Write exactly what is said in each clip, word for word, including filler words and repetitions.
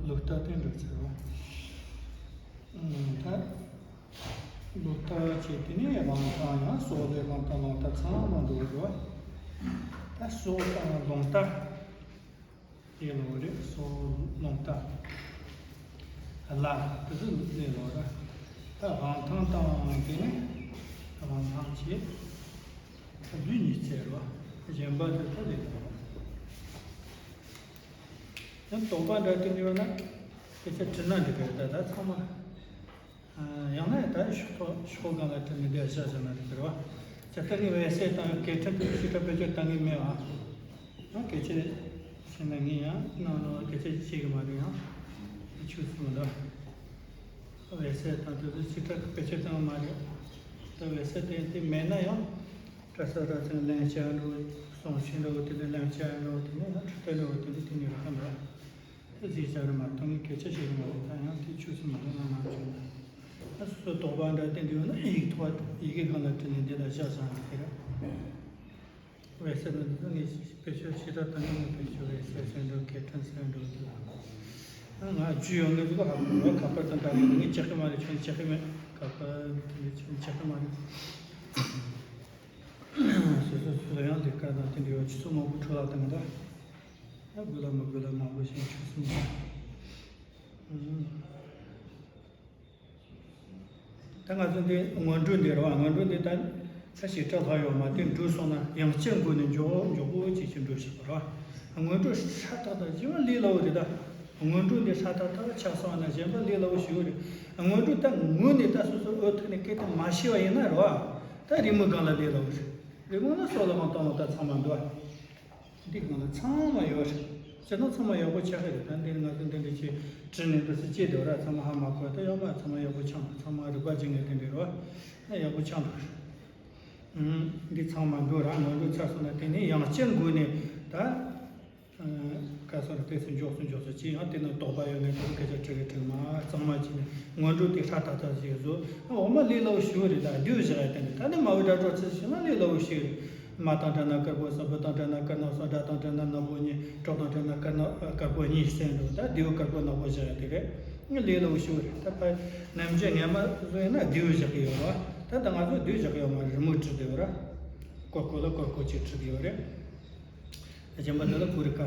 ལུགས་ལྟ་དེ་འདྲ་ཚར་བ། ད་ལུགས་ལྟ་བྱས་དེ་ནས་དབང་ཐང་ཡང་སྲོག་ལས་དབང་ཐང་ལུང་ལྟ་ཚང་མ་འགྲོ་དགོས། ད་སྲོག་དང་ལུང་ལྟ་དེ་ལོ་རེད། སྲོག་ལུང་ལྟ་ལ་དེ་ཚོ་ལས་ལོ་ར། ད་དབང་ཐང་དང་དེ་ནས་དབང་ཐང་བྱས་ལུས་གཉིས་བཙལ་བ། གཞན་པ་དེ་ཚོ་ལས་ལོ་ར། ཡང་དོགས་པ་འདྲ་དེ་འདྲ་ཡོད་ན་སྐད་ཆ་དྲི་ན་འགྲིག་གི་རེད། ད་ད་ཚང་མ། ཡང་ན་ད་ཤོག་ཐོག་ཤོག་སྒང་ལ་དྲི་ནས་བསྡད་བཞག་བཞག་ན་འགྲིག་གི་རེད་བ། ཇི་ལྟར་ངས་འོད་གསལ་དང་སྐད་འཕྲིན་དེ་ཕྱི་དྲག་བེད་སྤྱོད་གཏང་གི་མེད་བ། ཡང་སྐད་ཆ་བཤད་ན་ངས་ཡང་ནང་ལོགས་སྐད་ཆ་བཤད་གི་མ་རེད། ཡང་ཆུ་སོང་ད། འོད་གསལ་དང་དེ་ཚོ་ཕྱི་དྲག་བེད་སྤྱོད་གཏང་གི་མ་རེད། ད་འོད་གསལ་དེ་དེ་མེད་ན་ཡང་། གྲྭ་ས་ར་ཚན་ལན་བྱ་འགྲོ། གསུང་ཆོས་འགྲོ་དེ་ནས་ལན་བྱ་འགྲོ་དེ་ནས་ཡང་ཁྲི་སྟོན་འགྲོ་དེ་ནས་དེ་ནས་རག་གི་མ་རེད། དེ་ཟིག་བྱ་ར་མ་གཏོང་གི་སྐད་ཆ་བཤད་གི་མ་རེད། ད་ཡང་དེ་ཆུ་སྲིན་མ་རེད་ང་མ་བྱུང་། ད་སོ་སོ་དོགས་པ་འདྲ་དེ་འདྲ་ཡོད་ན་ཡིག་ཐོག་ཡི་གེ་སྒང་ལ་བྲིས་ནས་འདི་ལ་བཞག་བཞག་ན་དེ་རེད། འོད་གསལ་ནི་འདི་ཚོ་ངས་བེད་སྤྱོད་ཞེ་དྲག་གཏོང་གི་མེད། བེད་སྤྱོད་འོད་གསལ་ཟེར་འགྲོ་སྐད་འཕྲིན་ཟེར་འགྲོ་འདི་ལ། ང་རྒྱུས་ཡོད་ངེས་ཚོ་ཧ་གོ་བ། ཁ་པར་དང་འདྲ་གི་ངས་བཅག་གི་མ་རེད། ཁྱོད་བཅག་གི་མེད། ཁ་པར་དེ་འདྲ་ཁྱོད་བཅག་གི་མ་རེད། སོ་སོ་སོ་སོ་ཡང་དེ་ཀ་དང་དེ་འདྲ་ཡོད། ཆུ་ཚོད་མང་པོ་འཕྲོ་བརླག་བཏང་གི་འདུག་ཨ་དགོས་ལ་མི་དགོས་ལ་མང་པོ་ཞིག་ཆུ་སོང་། ད་ང་ཚོ་འདི་སྔོན་འགྲོ་འདི་རེད་བ། སྔོན་འགྲོ་འདི་ད་ས་ཞིག་སྐྲ་ལྷག་ཡོད་མ་དེ་འགྲོ་སོང་ན་ཡང་བསྐྱར་འགོ་ནས་མགྱོགས་མགྱོགས་པོ་ཅིག་ཅིག་འགྲོ་ཤེས་པ་རེད་བ། སྔོན་འགྲོ་ཧྲ་ཐག་ཐག་ཅིག་ལས་སླ་བོ་རེད་ད། སྔོན་འགྲོ་འདི་ཧྲ་ཐག་ཐག་ཆགས་སོང་ན་གཞན་པ་ལས་སླ་བོ་ཞིག་རེད། སྔོན་འགྲོ་ད་ངོས་ནས་ད་སོ་སོ་འོ་ཐུག་ནས་སྐད་དེ་མ་ཤེས་པ་ཡིན་ན་རེད་བ། ད་རི་མོའི་སྒང་ལ་ལས་སླ་བོ་རེད། རི་མོ་ལ་སོགས་ལ་མ་གཏོང་བ་ད་ཚང་མ་འདུག་བ། འདི་སྒང་ལ་ཚང་མ་ཡོད་རེད། སྤྱིར་བཏང་ཚང་མ་ཡག་པོ་ཆགས་ཀྱི་རེད། ད་འདིར་ང་ཚོ་འདི་འདྲ་ཅིག་བྲིས་ནས་འདུག་སེ་བྱས་བསྡད་ར། ཚང་མ་ཧ་མ་གོ་ད་ཡོད་མ། ཚང་མ་ཡག་པོ་ཆགས་འདུག་ཚང་མ་རིག་པ་སྦྱང་ངེས་དེ་འདྲ་རེད་བ། ད་ཡག་པོ་ཆགས་འདུག་ཨུམ། འདི་ཚང་མ་འགྲོ་ར་ང་ཚོ་ཚར་སོང་ན་དེ་ནས་ཡང་བསྐྱར་འགོ་ནས་ད། ཨ། ག་སོང་ར་དེ་ཚོ་མགྱོགས་སུ་མགྱོགས་སུ་བྱས། ཡང་དེ་ན་དོགས་པ་ཡོད་མེད་དེ་སྐད་ཆ་དྲི་གི་དྲི་མ་གཙང་མ་བྱས་ནས་སྔོན་འགྲོ་དེ་ཧྲ་ཐག་ཐག་བྱས་བཟོ། ཨ་འོ་མ་ལས་སླ་བོ་ཞིག་རེད། ད་བསྡུས་བཞག་ཡ་དེ་ནི་ད་ནི་མ་བུ་སྒྲ་སྒྲོག་ཚིག་ཞིག་ན་ལས་སླ་བོ་ཞིག་རེད། མ་དང་འདྲ་ན་དཀར་པོ། ས་བུ་དང་འདྲ་ན་དཀར་ནག་སོགས། སྒྲ་དང་འདྲ་ན་ནག་པོ་གཉིས། གྲོགས་དང་འདྲ་ན་དཀར་ནག་དཀར་པོ་གཉིས་ཟེར་འདུག་ད་དེའུ་དཀར་པོ་ནག་པོ་བཞག་ཡ་དེ་རེད། ལས་སླ་བོ་ཞིག་རེད། ད་ཕ་ནམ་རྒྱུན་ངས་མ་བཟོས་ན་བསྡུས་བཞག་གི་ཡོད་རེད། ད་ད་ང་ཚོ་བསྡུས་བཞག་གི་ཡོད་མ་རེད། རི་མོ་བྲིས་བསྡད་ཡོད་རེད། ཀོར་ཀོར་ལ་ཀོར་ཀོར་ཅིག་བྲིས་བསྡད་ཡོད་རེད། རྗེན་པ་འདི་ལ་ཀུ་རི་ཀ་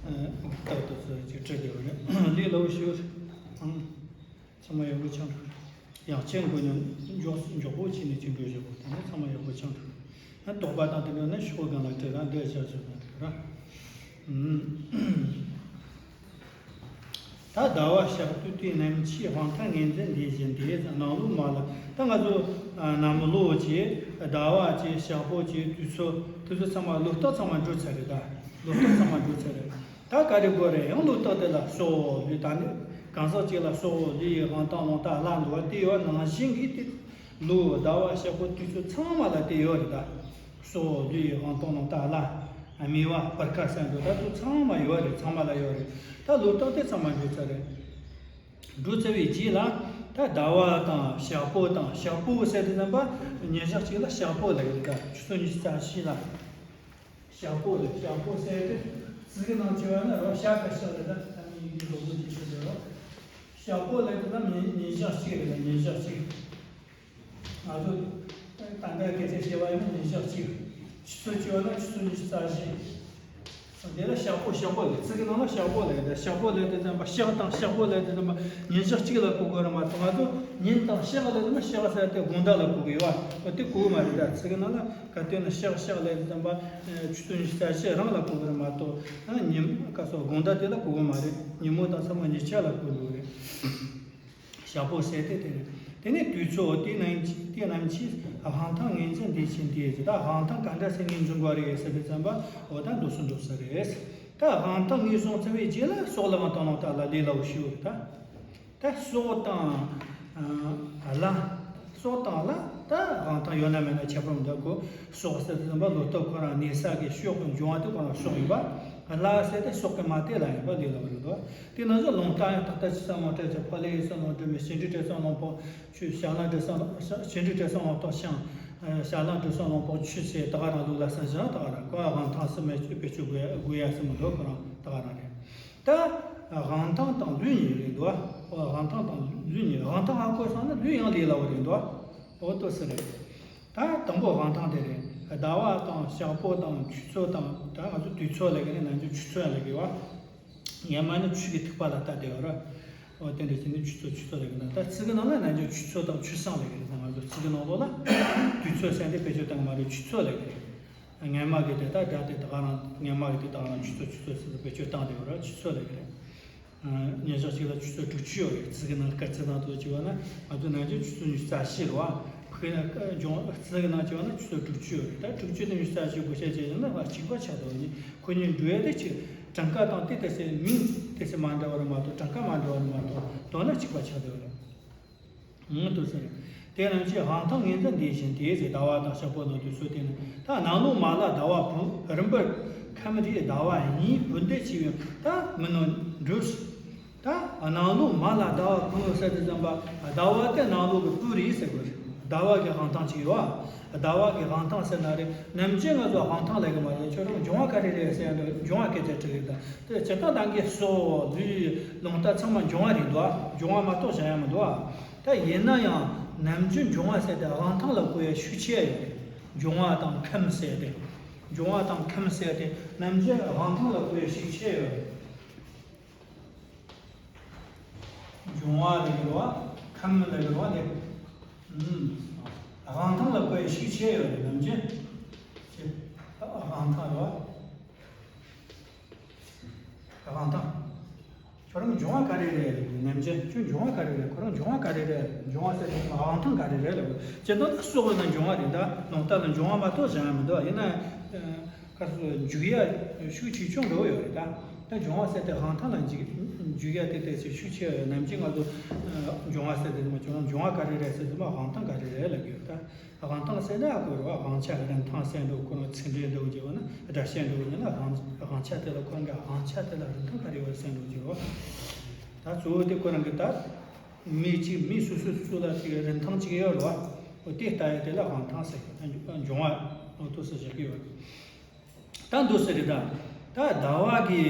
ཏག་ཏག་ཏག་ཏག་ཅིག་བྲིས་བསྡད་ཡོད་རེད། ལས་སླ་བོ་ཞིག་རེད། ཚང་མ་ཡག་པོ་ཆགས་འགྲོ། ཡང་བསྐྱར་འགོ་ནས་མགྱོགས་མགྱོགས་པོ་བྱས་ནས་ཅིག་འགྲོ་བཞག་གོ་ད་ནི་ཚང་མ་ཡག་པོ་ཆགས་འགྲོ། ཡང་དོགས་པ་དང་དེ་འདྲ་ནི་ཤོག་སྒང་ལ་བྲིས་ར་འདི་བཞག་བཞག་ན་འགྲིག་ར། ད་ཟླ་བ་ཞག་དུས་དེ་ནམ་འཆི་དབང་ཐང་ངོས་འཛིན་འདི་བཞིན་ཏེ་ནང་ལུགས་མ་ལ། ད་ང་ཚོ་ནམ་ལོ་བྱས་ཟླ་བ་བྱས་ཞག་པོ་བྱས་དུས་ཚོད་དེ་ཚོ་ཚང་མ་ལོ་རྟགས་ཚང་མ་འགྲོ་ཚར་རེད། ད་ལོ་རྟགས་ཚང་མ་འགྲོ་ཚར་རེད། ད་ག་རེ་དགོས་རེད། ཡང་ལོ་རྟགས་དེ་ལ་སྲོག་ལུས། ད་ནི་གང་ཟག་ཅིག་ལ་སྲོག་ལུས་ཡི་དབང་ཐང་ལུང་རྟགས་ལ་འདུ་བ་དེ་ཡོད་ནང་བཞིན་གྱི་དེ་ལོ་ཟླ་བ་ཞག་པོ་དུས་ཚོད་ཚང་མ་ལ་དེ་ཡོད་རེད་ད། སྲོག་ལུས་ཡི་དབང་ཐང་ལུང་རྟགས་ལ། སྨེ་བ་པར་ཁ་ཟེར་འདུག་ད་དུ་ཚང་མ་ཡོད་རེད། ཚང་མ་ལ་ཡོད་རེད། ད་ལོ་རྟགས་དེ་ཚང་མ་འགྲོ་ཚར་རེད། འགྲོ་ཚར་བའི་རྗེས་ལ་ད་ཟླ་བ་དང་ཞག་པོ་དང་། ཞག་པོ་ཟེར་དུས་ཙམ་པ་ཉིན་ཞག་གཅིག་ལ་ཞག་པོ་ལབ་ཡོད་ད། ཆུ་ཚོད་ཉི་ཤུ་རྩ་བཞི་ལ་ཞག་པོ་ལབ། ཞག་པོ་ཟེར་དུས་ཙི་གི་ནང་བྱས་པ་ན་རོ་ཞག་ག་ཞག་ལ་ད་ད་ནི་ཡི་གེ་ལོ་པོ་ཅིག་ཤོད་དེ་རོ། ཞག་པོ་ལབ་དུས་ད་ཉིན་ཉིན་ཞག་གཅིག་རེད་ལ། ཉིན་ཞག་གཅིག་ང་ཚོ་ད་ལྟ་སྐད་ཆ་བཤད་པ་ཡིན་ན་ཉིན་ཞག་གཅིག་ཆུ་ཚོད་བྱས་པ་ན་ཆུ་ཚོད་ཉི་ཤུ་རྩ་བཞི། དེ་ལ་ཞག་པོ་ཞག་པོ་ལབ། ཙི་གི་ནང་ལ་ཞག་པོ་ལབ། ད་ཞག་པོ་ལབ་དུས་ཙམ་པ་ཞག་དང་ཞག་པོ་ལབ་དུས་ཙམ་པ་ཉིན་ཞག་གཅིག་ལ་གོ་དགོས་རེད་མ་གཏོགས། ང་ཚོ་ཉིན་དང་ཞག་ལབ་དུས་ཙམ་པ་ཞག་ཟེར་དེ་དགོང་དག་ལ་གོ་གི་ཡོད་པ་དེ་གོ་གི་མ་རེད། ད་ཙི་གི་ནང་ལ་ག་དུས་ན་ཞག་ཞག་ལབ་དུས་ཙམ་པ་ཆུ་ཚོད་ཉི་ཤུ་རྩ་བཞི་རང་ལ་གོ་གི་རེད་མ་གཏོགས། ཉིན་ག་སོགས་དགོང་དག་དེ་ལ་གོ་གི་མ་རེད། ཉིན་མོ་དང་མཚན་མོ་གཉིས་ཆ་ལ་གོ་འགྲོ་གི་རེད། ཞག་པོ་ཟེར་དེ་དེ་རེད། དེ་ནས་དུས་ཚོད་དེ་ནམ་འཆི་དེ་ནམ་འཆི་དབང་ཐང་ངོས་འཛིན་འདི་བཞིན་ཏེ་ཟེར། ད་དབང་ཐང་ག་འདྲ་ཟེར་ངོས་འཛིན་དགོས་རེད་ཟེར་དུས་ཙམ་པ་འོ་ད་འདུག་སེ་འདུག་སེ་རེད། ད་དབང་ཐང་ངོས་བཟུང་ཚར་བའི་རྗེས་ལ་སྲོག་ལ་དབང་ཐང་ལུང་རྟགས་ལ་ལས་སླ་བོ་ཞིག་རེད་ད། ད་སྲོག་དང་ལ། སྲོག་དང་ལ་ད་དབང་ཐང་ཡོད་ན་མེད་ན་ཁྱད་པར་མི་འདུག་གོ། སྲོག་ཟེར་དུས་ཙམ་པ་ལོ་ཏོག་ཁོ་རང་གནས་ས་གི་ཤོག་གི་འབྱུང་བ་དེ་ཁོ་རང་སྲོག་ཡིན་པ། ལ་ཟེར་དེ་སྲོག་གི་མ་དེ་ལ་ཡིན་པ་ལས་སླ་བོ་རེད་དོ། དེ་ནང་བཞིན་ལུང་རྟགས་ཡང་ཏག་ཏག་ཅི་ཙམ་མང་སྤྲད་ཅིག་ཕ་ལེ་ཡི་ས་ནང་འགྲོ་མི་ཤིང་འབྲས་བྲེ་ས་ནང་ཕོག་ཆུ་ཞག་ལང་བྲེ་ས་ནང་ཤིང་འབྲས་བྲེ་ས་ནང་ཐོག་ཤང་། ཞག་ལང་བྲེ་ས་ནང་ཕོག་ཆུ་ཟེར་ད་ག་རང་ལུགས་ལ་ས་ཞང་ད་ག་རང་ཁོ་དབང་ཐང་སི་མེ་ཆུ་བེད་སྤྱོད་དགོས་ཡ་སི་མི་འདུག་ཁོ་རང་ད་ག་རང་རེད། ད་ དབང་ཐང་དང་ལུས་གཉིས་རེད་འདུག་དབང་ཐང་དང་ལུས་གཉིས། དབང་ཐང་ཧ་གོ་སོང་ན་ལུས་ཡང་ལས་སླ་བོ་རེད་འདུག་འོ་དོ་སི་རེད། ད་དང་པོ་དབང་ཐང་དེ་རེད། ཟླ་བ་དང་ཞག་པོ་དང་ཆུ་ཚོད་དང་། ད་ང་ཚོ་དུས་ཚོད་ལབ་ཀྱི་རེད། ནམ་རྒྱུན་ཆུ་ཚོད་ལབ་ཀྱི་བ། ངས་མ་ནི་ཆུ་གི་ཐིགས་པ་ལ་ལྟ་བསྡད་ཡོད་ར། འོ་དེ་འདྲ་བྱས་ནས་ཆུ་ཚོད་ཆུ་ཚོད་ལབ་ཀྱི་ན། ད་ཚིག་གི་ནང་ལ་ནམ་རྒྱུན་ཆུ་ཚོད་དང་ཆུ་སྲང་ལབ་ཀྱི་རེད། ད་ང་ཚོ་ཚིག་གི་ནང་ལོགས་ལ་དུས་ཚོད་ཟེར་དེ་བེད་སྤྱོད་བཏང་གི་མ་རེད། ཆུ་ཚོད་ལབ་ཀྱི་རེད། སྔ་མ་གི་དེ་དག་སྒྲ་དེ་དག་རང་། སྔ་མ་གི་དེ་དག་རང་ཆུ་ཚོད་ཆུ་ཚོད་ཟེར་དུ་བེད་སྤྱོད་བཏང་དེ་བར་ཆུ་ཚོད་ལབ་ཀྱི་རེད། ཨ། ཉིན་ཞག་གཅིག་ལ་ཆུ་ཚོད་དྲུག་ཅུ་ཡོད་རེད། ཚིག་གི་ནང་སྐར་ཚིག་ནང་དུ་བྱས་པ་ན་ང་ཚོ་ནམ་རྒྱུན་ཆུ་ཚོད་ཉི་ཤུ་རྩ་བཞི་རེད་བ། ཕ་གི་ནང་སྐར་འབྱུང་ཚིག་གི་ནང་བྱས་པ་ན་ཆུ་ཚོད་དྲུག་ཅུ་ཡོད་རེད། ད་དྲུག་ཅུ་དང་ཉི་ཤུ་རྩ་བཞི་བགོ་བཤའ་བྱས་ཡོང་ན་གཅིག་པ་ཆགས་འདུག་ནི་ཁོ་གཉིས་འགྲོ་ཡ་དེ་གཅིག་གྲངས་ཀ་དང་དེ་དེ་སའི་མིང་དེ་སའི་མ་འདྲ་བ་རེད་མ་གཏོགས། གྲངས་ཀ་མ་འདྲ་བ་རེད་མ་གཏོགས། དོན་ན་གཅིག་པ་ཆགས་འདུག་རེད། ངོ་དུ་ཟེར། དེ་རྣམས་ཀྱི་དབང་ཐང་ངེས་འཛིན་འདི་བཞིན་ཏེ་ཟེར། ཟླ་བ་དང་ཞག་པོ་ནང་དུ་སོ་སྟེ་ནི། ད་གནམ་ལོ་མ་ལ་ཟླ་བ་བུ། རིམ་པར་ཁམས་རིགས་ཟླ་བ་གཉིས་བུ་འདི་ཆེ་བའི་ད་མི་ནོར་འགྲུབ། ད་གནམ་ལོ་མ་ལ་ཟླ་བ་བུ་ཟེར་དུས་ཙམ་པ་ཟླ་བ་དེ་གནམ་ལོ་གི་བུ་རེད་ཟེར་དགོས་རེད། ཟླ་བ་གི་དབང་ཐང་ཅིག་ཡོད་ཨ། ཟླ་བ་གི་དབང་ཐང་ཟེར་ན་རེད། ནམ་རྒྱུན་ང་ཚོ་དབང་ཐང་ལབ་གི་མ་རེད། ཁྱོད་རང་འབྱུང་བ་ག་རེ་རེད་ཟེར་ཡང་འབྱུང་བ་སྐད་ཆ་དྲི་གི་རེད། ད་སྤྱིར་བཏང་ད་གི་སོ་ལུས་རླུང་རྟ་ཚང་མ་འབྱུང་བ་རེད་འདུག་ཨ། འབྱུང་བ་མ་གཏོགས་གཞན་ཡང་མི་འདུག་ཨ། ད་ཡིན་ན་ཡང་ནམ་རྒྱུན་འབྱུང་བ་ཟེར་ཏེ་དབང་ཐང་ལ་གོ་ཡ་ཤུགས་ཆེ་ཡོད་རེད། འབྱུང་བ་དང་ཁམས་ཟེར་ཏེ། འབྱུང་བ་དང་ཁམས་ཟེར་ཏེ་ནམ་རྒྱུན་དབང་ཐང་ལ་གོ་ཡ་ཤུགས་ཆེ་ཡོད་རེད། འབྱུང་བ་ལ་གོ་བ། ཁམས་ལ་གོ་བ་དེ། ཨུམ། དབང་ཐང་ལ་གོ་ཡ་ཤུགས་ཆེ་ཡོད་རེད། ནམ་རྒྱུན་ཅེས། དབང་ཐང་རེད་བ། དབང་ཐང་། ཁྱོད་རང་འབྱུང་བ་ག་རེ་རེད། ནམ་རྒྱུན་ཁྱོད་འབྱུང་བ་ག་རེ་རེད། ཁོ་རང་འབྱུང་བ་ག་རེ་རེད། འབྱུང་བ་ཟེར་དུས་དབང་ཐང་ག་རེ་རེད་ལབ། སྤྱིར་བཏང་ད་སྲོག་ལ་འབྱུང་བ་རེད། ད་རླུང་རྟ་ལ་འབྱུང་བ་མ་གཏོགས་གཞན་མི་འདུག་ཡིན་ན་ཁ་སོ་འཇུག་ཡ་ཤུགས་ཆེ་ཆུང་འདྲ་བོ་ཡོད་རེད། ད་ད་འབྱུང་བ་ཟེར་ཏེ་དབང་ཐང་ལ་འཇུག་འཇུག་ཡ་དེ་དེ་ཚོ་ཤུགས་ཆེ་ཡོད། ནམ་རྒྱུན་ང་ཚོ་འབྱུང་བ་ཟེར་ཏེ་ཁྱོད་རང་འབྱུང་བ་ག་རེ་རེད་ཟེར་དུས་དབང་ཐང་ག་རེ་རེད་ལབ་ཡོད། ད། དབང་ཐང་ཟེར་ན་ཨ་ཁོ་རེད་བ། དབང་ཆ་རིན་ཐང་ཟེར་འདུག་ཁོ་རང་ཚིག་འགྲེལ་འདུག་ཅེས་པ་ན་སྒྲ་བཤད་འདུག་ཡིན་ན་དབང་དབང་ཆ་དེ་ལ་ཁོ་རང་གི་དབང་ཆ་དེ་ལ་རིན་ཐང་ག་རེ་ཡོད་ཟེར་འདུག་ཅེས་པ། ད་གཙོ་བོ་དེ་ཁོ་རང་གི་ད་མི་གཅིག་མི་སོ་སོ་སོ་ལ་ཅིག་རིན་ཐང་ཅིག་ཡོད་རེད་བ། འོ་དེ་ལྟ་ཡ་དེ་ལ་དབང་ཐང་ཟེར། ད་འབྱུང་བ་འོ་དོ་ཟེར་བཞག་གི་ཡོད། ད་འདུག་ཟེར་རེད། ད་ད་ཟླ་བ་གི་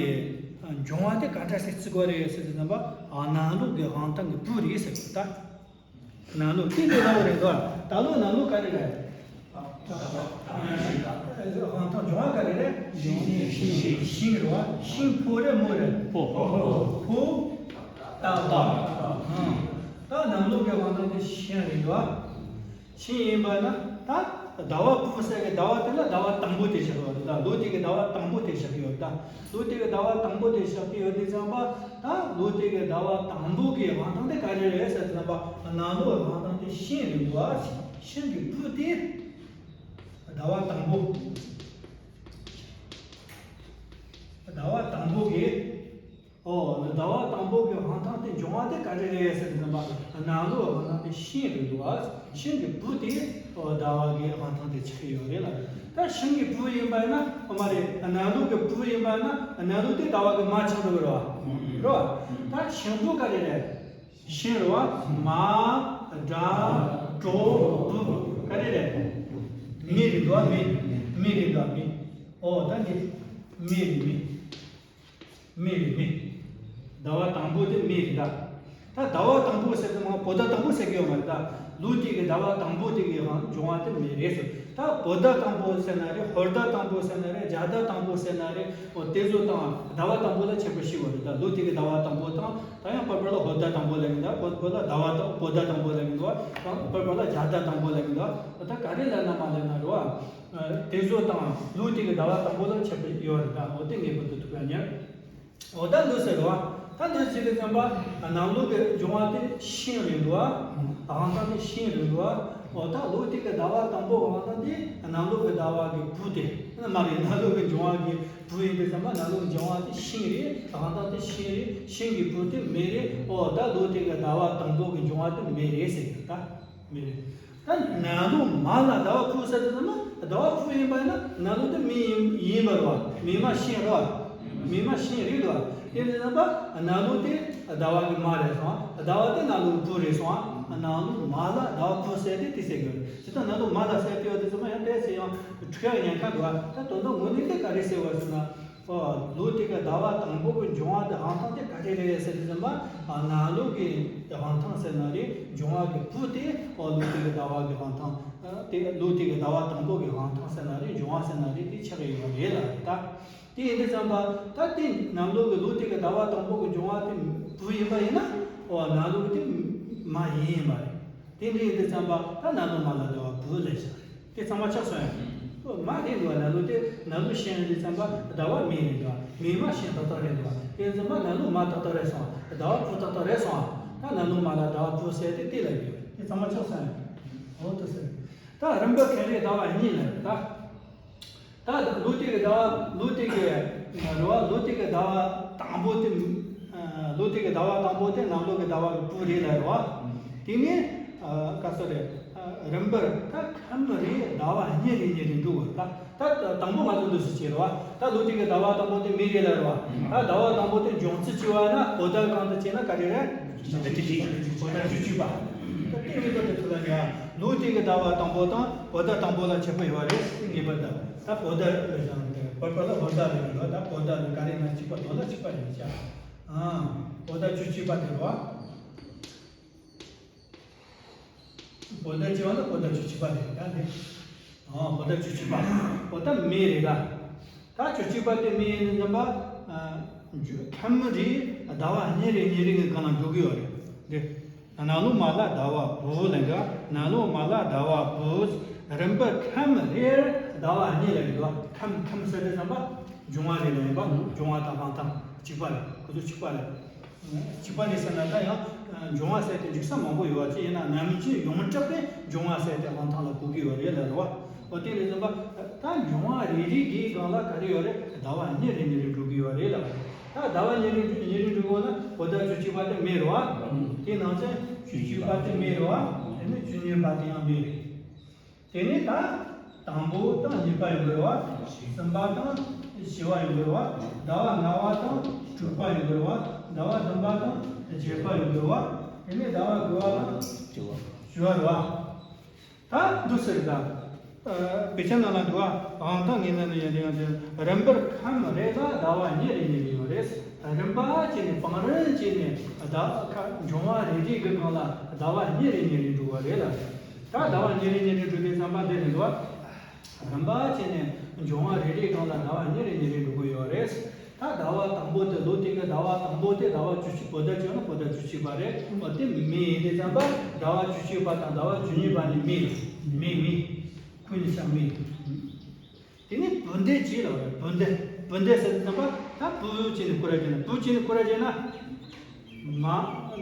འབྱུང་བ་དེ་ག་འདྲ་ཞིག་བརྩི་དགོས་རེད་ཟེར་དུས་ཙམ་པ་གནམ་ལོ་གི་དབང་ཐང་གི་བུ་རེད་ཟེར་གི་ད། གནམ་ལོ་དེ་འདྲ་རེད་དོ། ད་ལོ་གནམ་ལོ་ག་རེ་རེད། དབང་ཐང་འབྱུང་བ་ག་རེ་རེད། ཤིང་རེད་བ། ཤིང་ཕོ་རེད་མོ་རེད། ཕོ། ཕོ། ད་ད། ད་གནམ་ལོ་གི་དབང་ཐང་དེ་ཤིང་རེད་དོ། ཤིང་ཡིན་པ་ན་ད་ཟླ་བ་བུ་ཟེར་གི་ཟླ་བ་དེ་ལ་ཟླ་བ་དང་པོ་དེ་བཞག་ཡོད་རེད། ད་ལོ་དེ་གི་ཟླ་བ་དང་པོ་དེ་བཞག་གི་ཡོད་རེད། ད་ལོ་དེ་གི་ཟླ་བ་དང་པོ་དེ་བཞག་གི་ཡོད་དུས་ཙམ་པ། ད་ལོ་དེ་གི་ཟླ་བ་དང་པོ་གི་དབང་ཐང་དེ་ག་རེ་རེད་ཟེར་དུས་ཙམ་པ། གནམ་ལོ་དབང་ཐང་དེ་ཤིང་རེད་འདུག་ཨ། ཤིང་གི་བུ་དེ་ཟླ་བ་དང་པོ། ཟླ་བ་དང་པོ་གི། ཨོ། ཟླ་བ་དང་པོ་གི་དབང་ཐང་དེ་འབྱུང་བ་དེ་ག་རེ་རེད་ཟེར་དུས་ཙམ་པ། གནམ་ལོའི་དབང་ཐང་དེ་ཤིང་རེད་འདུག་བ། ཤིང་གི་བུ་དེ་ཨོ་ཟླ་བ་གི་དབང་ཐང་དེ་ཆགས་ཀྱི་ཡོད་རེད་ལ། ད་ཤིང་གི་བུ་ཡིན་པ་ཡིན་ན་ཨོ་མ་རེད། གནམ་ལོ་གི་བུ་ཡིན་པ་ཡིན་ན་གནམ་ལོ་དེ་ཟླ་བ་གི་མ་ཆགས་འགྲོ་གི་རེད་བ། རེད་བ། ད་ཤིང་བུ་ག་རེ་རེད། ཤིང་རེད་བ། མ། དགྲ། གྲོགས། བུ། ག་རེ་རེད། མི་རེད་འདུག་བ། མི། མི་རེད་འདུག་བ། མི། ཨོ་ད་འདི་མི་རེད། མི། མི་རེད་མི། ཟླ་བ་དང་པོ་དེ་མི་རེད་ད། ད་ཟླ་བ་དང་པོ་ཟེར་དུས་མ་བོད་ཟླ་དང་པོ་ཟེར་གི་ཡོད་མ་རེད་ད། ལོ་དེ་གི་ཟླ་བ་དང་པོ་དེ་གི་འབྱུང་བ་དེ་མི་རེད་ཟེར། ད་བོད་ཟླ་དང་པོ་ཟེར་ན་རེད། ཧོར་ཟླ་དང་པོ་ཟེར་ན་རེད། རྒྱ་ཟླ་དང་པོ་ཟེར་ན་རེད། འོ་དེ་ཚོ་དང་ཟླ་བ་དང་པོ་ལ་ཁྱད་པར་ཞིག་ཡོད་རེད་ད། ལོ་དེ་གི་ཟླ་བ་དང་པོ་དང་། ད་ཡང་བར་བར་ལ་ཧོར་ཟླ་དང་པོ་ལབ་ཀྱི་འདུག་བོད་བོད་ལ་ཟླ་བ་དང་བོད་ཟླ་དང་པོ་ལབ་ཀྱི་འདུག་དང་བར་བར་ལ་རྒྱ་ཟླ་དང་པོ་ལབ་ཀྱི་འདུག་ད་ག་རེ་ལབ་ན་མ་ལབ་ན་རེད་བ། དེ་ཚོ་དང་ལོ་དེ་གི་ཟླ་བ་དང་པོ་ལ་ཁྱད་པར་ཡོད་རེད་ད། འོ་དེ་ངེས་པར་དུ་ཐུག་ཡ་ཉེར། འོ་ད་འདུག་ཟེར་བ། ད་འདུག་ཟེར་དུས་ཙམ་པ། གནམ་ལོ་གི་འབྱུང་བ་དེ་ཤིང་རེད་འདུག་བ། དབང་ཐང་དེ་ཤིང་རེད་འདུག་བ། འོ་ད་ལོ་དེ་གི་ཟླ་བ་དང་པོ་དབང་ཐང་དེ་གནམ་ལོ་གི་ཟླ་བ་གི་བུ་དེ་མ་རེད། གནམ་ལོ་གི་འབྱུང་བ་གི་བུ་ཡིན་དུས་ཙམ་པ་གནམ་ལོ་གི་འབྱུང་བ་དེ་ཤིང་རེད། དབང་ཐང་དེ་ཤིང་རེད། ཤིང་གི་བུ་དེ་མི་རེད། འོ་ད་ལོ་དེ་གི་ཟླ་བ་དང་པོ་གི་འབྱུང་བ་དེ་མི་རེད་ཟེར་གི་ད། མི་རེད། ད་གནམ་ལོ་མ་ལ་ཟླ་བ་བུ་ཟེར་དུས་ཙམ་པ་ཟླ་བ་བུ་ཡིན་པ་ཡིན་ན་གནམ་ལོ་དེ་མི་ཡིན་ཡིན་པ་རེད་བ། མི་མ་ཤིང་རེད་བ། མི་མ་ཤིང་རེད་བ། དེ་ཡིན་དུས་ཙམ་པ་གནམ་ལོ་དེ་ཟླ་བ་གི་མ་རེད་སོང་། ཟླ་བ་དེ་གནམ་ལོ་གི་བུ་རེད་སོང་། གནམ་ལོ་མ་ལ་ཟླ་བ་བུ་ཟེར་དེ་དེ་ཟེར་གི་ཡོད་རེད། དེ་ལྟར་གནམ་ལོ་མ་ལ་ཟེར་དེ་ཡོད་དུས་ཙམ་པ་ཡང་དེ་ཟེར་ཡང་འཁྲུག་ཡག་ཉེན་ཁ་འདུག་བ། ད་དོན་དག་དངོས་གནས་དེ་ག་རེ་ཟེར་བ་ཟེར་ན། ཨོ། ལུགས་དེ་གི་ཟླ་བ་དང་པོ་གི་འབྱུང་བ་དེ་དབང་ཐང་དེ་ག་རེ་རེད་ཟེར་དུས་ཙམ་པ། ཨ། ནང་ལུགས་ཀྱི་དབང་ཐང་ཟེར་ན་རེད། འབྱུང་བ་གི་བུ་དེ། ཨོ། ལུགས་དེ་གི་ཟླ་བ་གི་དབང་ཐང་། ཨ། དེ་ལུགས་དེ་གི་ཟླ་བ་དང་པོ་གི་དབང་ཐང་ཟེར་ན་རེད། འབྱུང་བ་ཟེར་ན་རེད། དེ་ཆགས་ཡོད་རེད་ལ་རེད་ད། དེ་ཡིན་དུས་ཙམ་པ། ད་དེ་ནང་ལུགས་ཀྱི་ལུགས་དེ་གི་ཟླ་བ་དང་པོ་གི་འབྱུང་བ་དེ་བུ་ཡིན་པ་ཡིན་ན། ཨོ། ནང་ལུགས་དེ་མ་ཡིན་ཡིན་པ་རེད། དེ་འདྲ་ཡིན་དུས་ཙམ་པ། ད་ནང་ལུགས་མ་ལ་ཟླ་བ་བུ་ལས་བྱུང་རེད། དེ་ཚང་མ་ཆགས་སོང་ཡ། ཨོ། མ་རེད་འདུག་བ། ནང་ལུགས་དེ་ནང་ལུགས་བཤད་ཡོང་དུས་ཙམ་པ། ཟླ་བ་མེ་རེད་འདུག་བ། མེ་མ་ཤིང་ཏག་ཏག་རེད་འདུག་བ། དེ་ཙམ་པ་ནང་ལུགས་མ་ཏག་ཏག་རེད་སོང་བ། ཟླ་བ་བུ་ཏག་ཏག་རེད་སོང་བ། ད་ནང་ལུགས་མ་ལ་ཟླ་བ་བུ་ཟེར་དེ་དེ་ལ་ཡོད། དེ་ཚང་མ་ཆགས་སོང་ཡ། ཨོ། དེ་ཟེར། ད་རིམ་པ་ཁེ་རེ་ཟླ་བ་གཉིས་ལ་རེད་ད། ད་ལུགས་དེ་གི་ཟླ་བ། ལུགས་དེ་གི་རེད་བ། ལུགས་དེ་གི་ཟླ་བ་དང་པོ་དེ། ཨ། ལུགས་དེ་གི་ཟླ་བ་དང་པོ་དེ་ནང་ལུགས་ཀྱི་ཟླ་བ་གི་བུ་རེད་ལ་རེད་བ། དེ་ནས། ཨ། ག་ཚོད་རེད། ཨ། རིམ་པར་ད་ཁམས་རེ་ཟླ་བ་གཉིས་རེ་གཉིས་རེ་འགྲོ་དགོས་རེད་ད། ད་དང་པོ་ང་ཚོ་འདུག་སེ་བྱས་རེད་བ། ད་ལུགས་དེ་གི་ཟླ་བ་དང་པོ་དེ་མེ་རེད་ལ་རེད་བ། ད་ཟླ་བ་དང་པོ་དེ་འབྱུང་ཚུལ་བྱས་པ་ན། བོད་ཟླ་གང་དུ་བྱས་ན་ག་རེ་རེད། བོད་ཟླ་བཅུ་གཅིག་པ། ད་དེ་ངེས་པར་དུ་ཐུགས་ལ་འཇགས། ལུགས་དེ་གི་ཟླ་བ་དང་པོ་དང་བོད་ཟླ་དང་པོ་ལ་ཁྱད་པར་ཡོད་རེད། ངེས་པར་དུ། ད་བོད་ཟླ་རེད་ཀྱང་། བར་པ་ལ་བོད་ཟླ་རེད་ཀྱང་། ད་བོད་ཟླ་རེད། ག་རེ་ན་གཅིག་པ། དོན་ལ་གཅིག་པ་རེད་ཤག་ཨ། བོད་ཟླ་བཅུ་གཅིག་པ་དེ་རེད་བ། བོད་ཟླ་བཅུ་པ་ནི་བོད་ཟླ་བཅུ་གཅིག་པ་རེད་ད་དེ། ཨ། བོད་ཟླ་བཅུ་གཅིག་པ། བོད་ཟླ་མེ་རེད་ད། ད་བཅུ་གཅིག་པ་དེ་མེ་ཡིན་ཙམ་པ། ཨ། ཁམས་རེ་ཟླ་བ་གཉིས་རེ་གཉིས་རེ་གི་སྒང་ལ་འགྲོ་གི་ཡོད་རེད་དེ། ནང་ལུགས་མ་ལ་ཟླ་བ་བུ་ལ་འགའ། ནང་ལུགས་མ་ལ་ཟླ་བ་བུ། རིམ་པ་ཁམས་རེར་ཟླ་བ་གཉིས་ལ་འགྲོ། ཁམས། ཁམས་ཟེར་དུས་ཙམ་པ་འབྱུང་བ་རེད་ལ་ཡིན་པ། འབྱུང་བ་དང་དབང་ཐང་གཅིག་པ་རེད། ཁོ་ཚོ་གཅིག་པ་རེད། གཅིག་པ་རེད་ཟེར་ན། ད་ཡང་འབྱུང་བ་ཟེར་དེ་འཇིག་ས་མང་པོ་ཡོད་པ་ཅིག་ཡིན་ན། ནམ་རྒྱུན་ཡོངས་གྲགས་པའི་འབྱུང་བ་ཟེར་དེ་དབང་ཐང་ལ་གོ་གི་ཡོད་རེད་ལ་རེད་བ། འོ། དེ་རེད་ཙམ་པ། ད་འབྱུང་བ་རེ་རེ་གི་སྒང་ལ་ག་རེ་ཡོད་རེད། ཟླ་བ་གཉིས་རེ་གཉིས་རེ་འགྲོ་གི་ཡོད་རེད་ལ། ད་ཟླ་བ་གཉིས་རེ་གཉིས་རེ་འགྲོ་གི་ཡོད་ན། བོད་ཟླ་བཅུ་གཅིག་པ་དེ་མེ་རེད་བ། དེ་ནང་ཚན་བཅུ་གཅིག་པ་དེ་མེ་རེད་བ། དེ་ནས་བཅུ་གཉིས་པ་དེ་ཡང་མེ་རེད། དེ་ནས་ད་དང་པོ་དང་གཉིས་པ་ཡོང་གི་རེད་བ། གསུམ་པ་དང་བཞི་པ་ཡོང་གི་རེད་བ། ཟླ་བ་ལྔ་པ་དང་དྲུག་པ་ཡོང་གི་རེད་བ། ཟླ་བ་བདུན་པ་དང་བརྒྱད་པ་ཡོང་གི་རེད་བ། དེ་ནས་ཟླ་བ་དགུ་པ་དང་བཅུ་པ་རེད་བ། ད་འདུག་སེ་རེད་ད། ཨ། དཔེ་ཆ་ནང་ལ་འདུག་བ། དབང་ཐང་ངེས་ན་ནི་ཡོན་ཏན་ཡང་ཅན། རིམ་པར་ཁམས་རེ་ལ་ཟླ་བ་གཉིས་རེ་གཉིས་རེ་ཡོད་རེད། རིམ་པ་བྱས་ནས་བང་རིམ་བྱས་ནས་ཟླ་ཁ་འབྱུང་བ་རེ་རེ་གི་སྒང་ལ་ཟླ་བ་གཉིས་རེ་གཉིས་རེ་འགྲོ་བ་རེད་ལ། ད་ཟླ་བ་གཉིས་རེ་གཉིས་རེ་འགྲོ་དུས་ཙམ་པ་འདི་རེད་འདུག་བ། རིམ་པ་བྱས་ནས་འབྱུང་བ་རེ་རེའི་སྒང་ལ་ཟླ་བ་གཉིས་རེ་གཉིས་རེ་འགྲོ་གི་ཡོད་རེད། ད་ཟླ་བ་དང་པོ་དེ། ལོ་དེ་གི་ཟླ་བ་དང་པོ་དེ་ཟླ་བ་བཅུ་གཅིག་བོད་ཟླ་བྱས་ན་བོད་ཟླ་བཅུ་གཅིག་པ་རེད། འོ། དེ་མེ་ཡིན་དུས་ཙམ་པ། ཟླ་བ་བཅུ་གཅིག་པ་དང་ཟླ་བ་བཅུ་གཉིས་པ་ནི་མེ། མེ། མེ། ཁོ་གཉིས་ཆ་མེ། དེ་ནས་བུ་ཟླ་བྱས་ལ་བ་རེད། བུ་ཟླ། བུ་ཟླ་ཟེར་དུས་ཙམ་པ། ད་བུ་བྱས་ནས་སྐོར་ར་བྱས་ན། བུ་བྱས་ནས་སྐོར་ར་བྱས་ན། མ།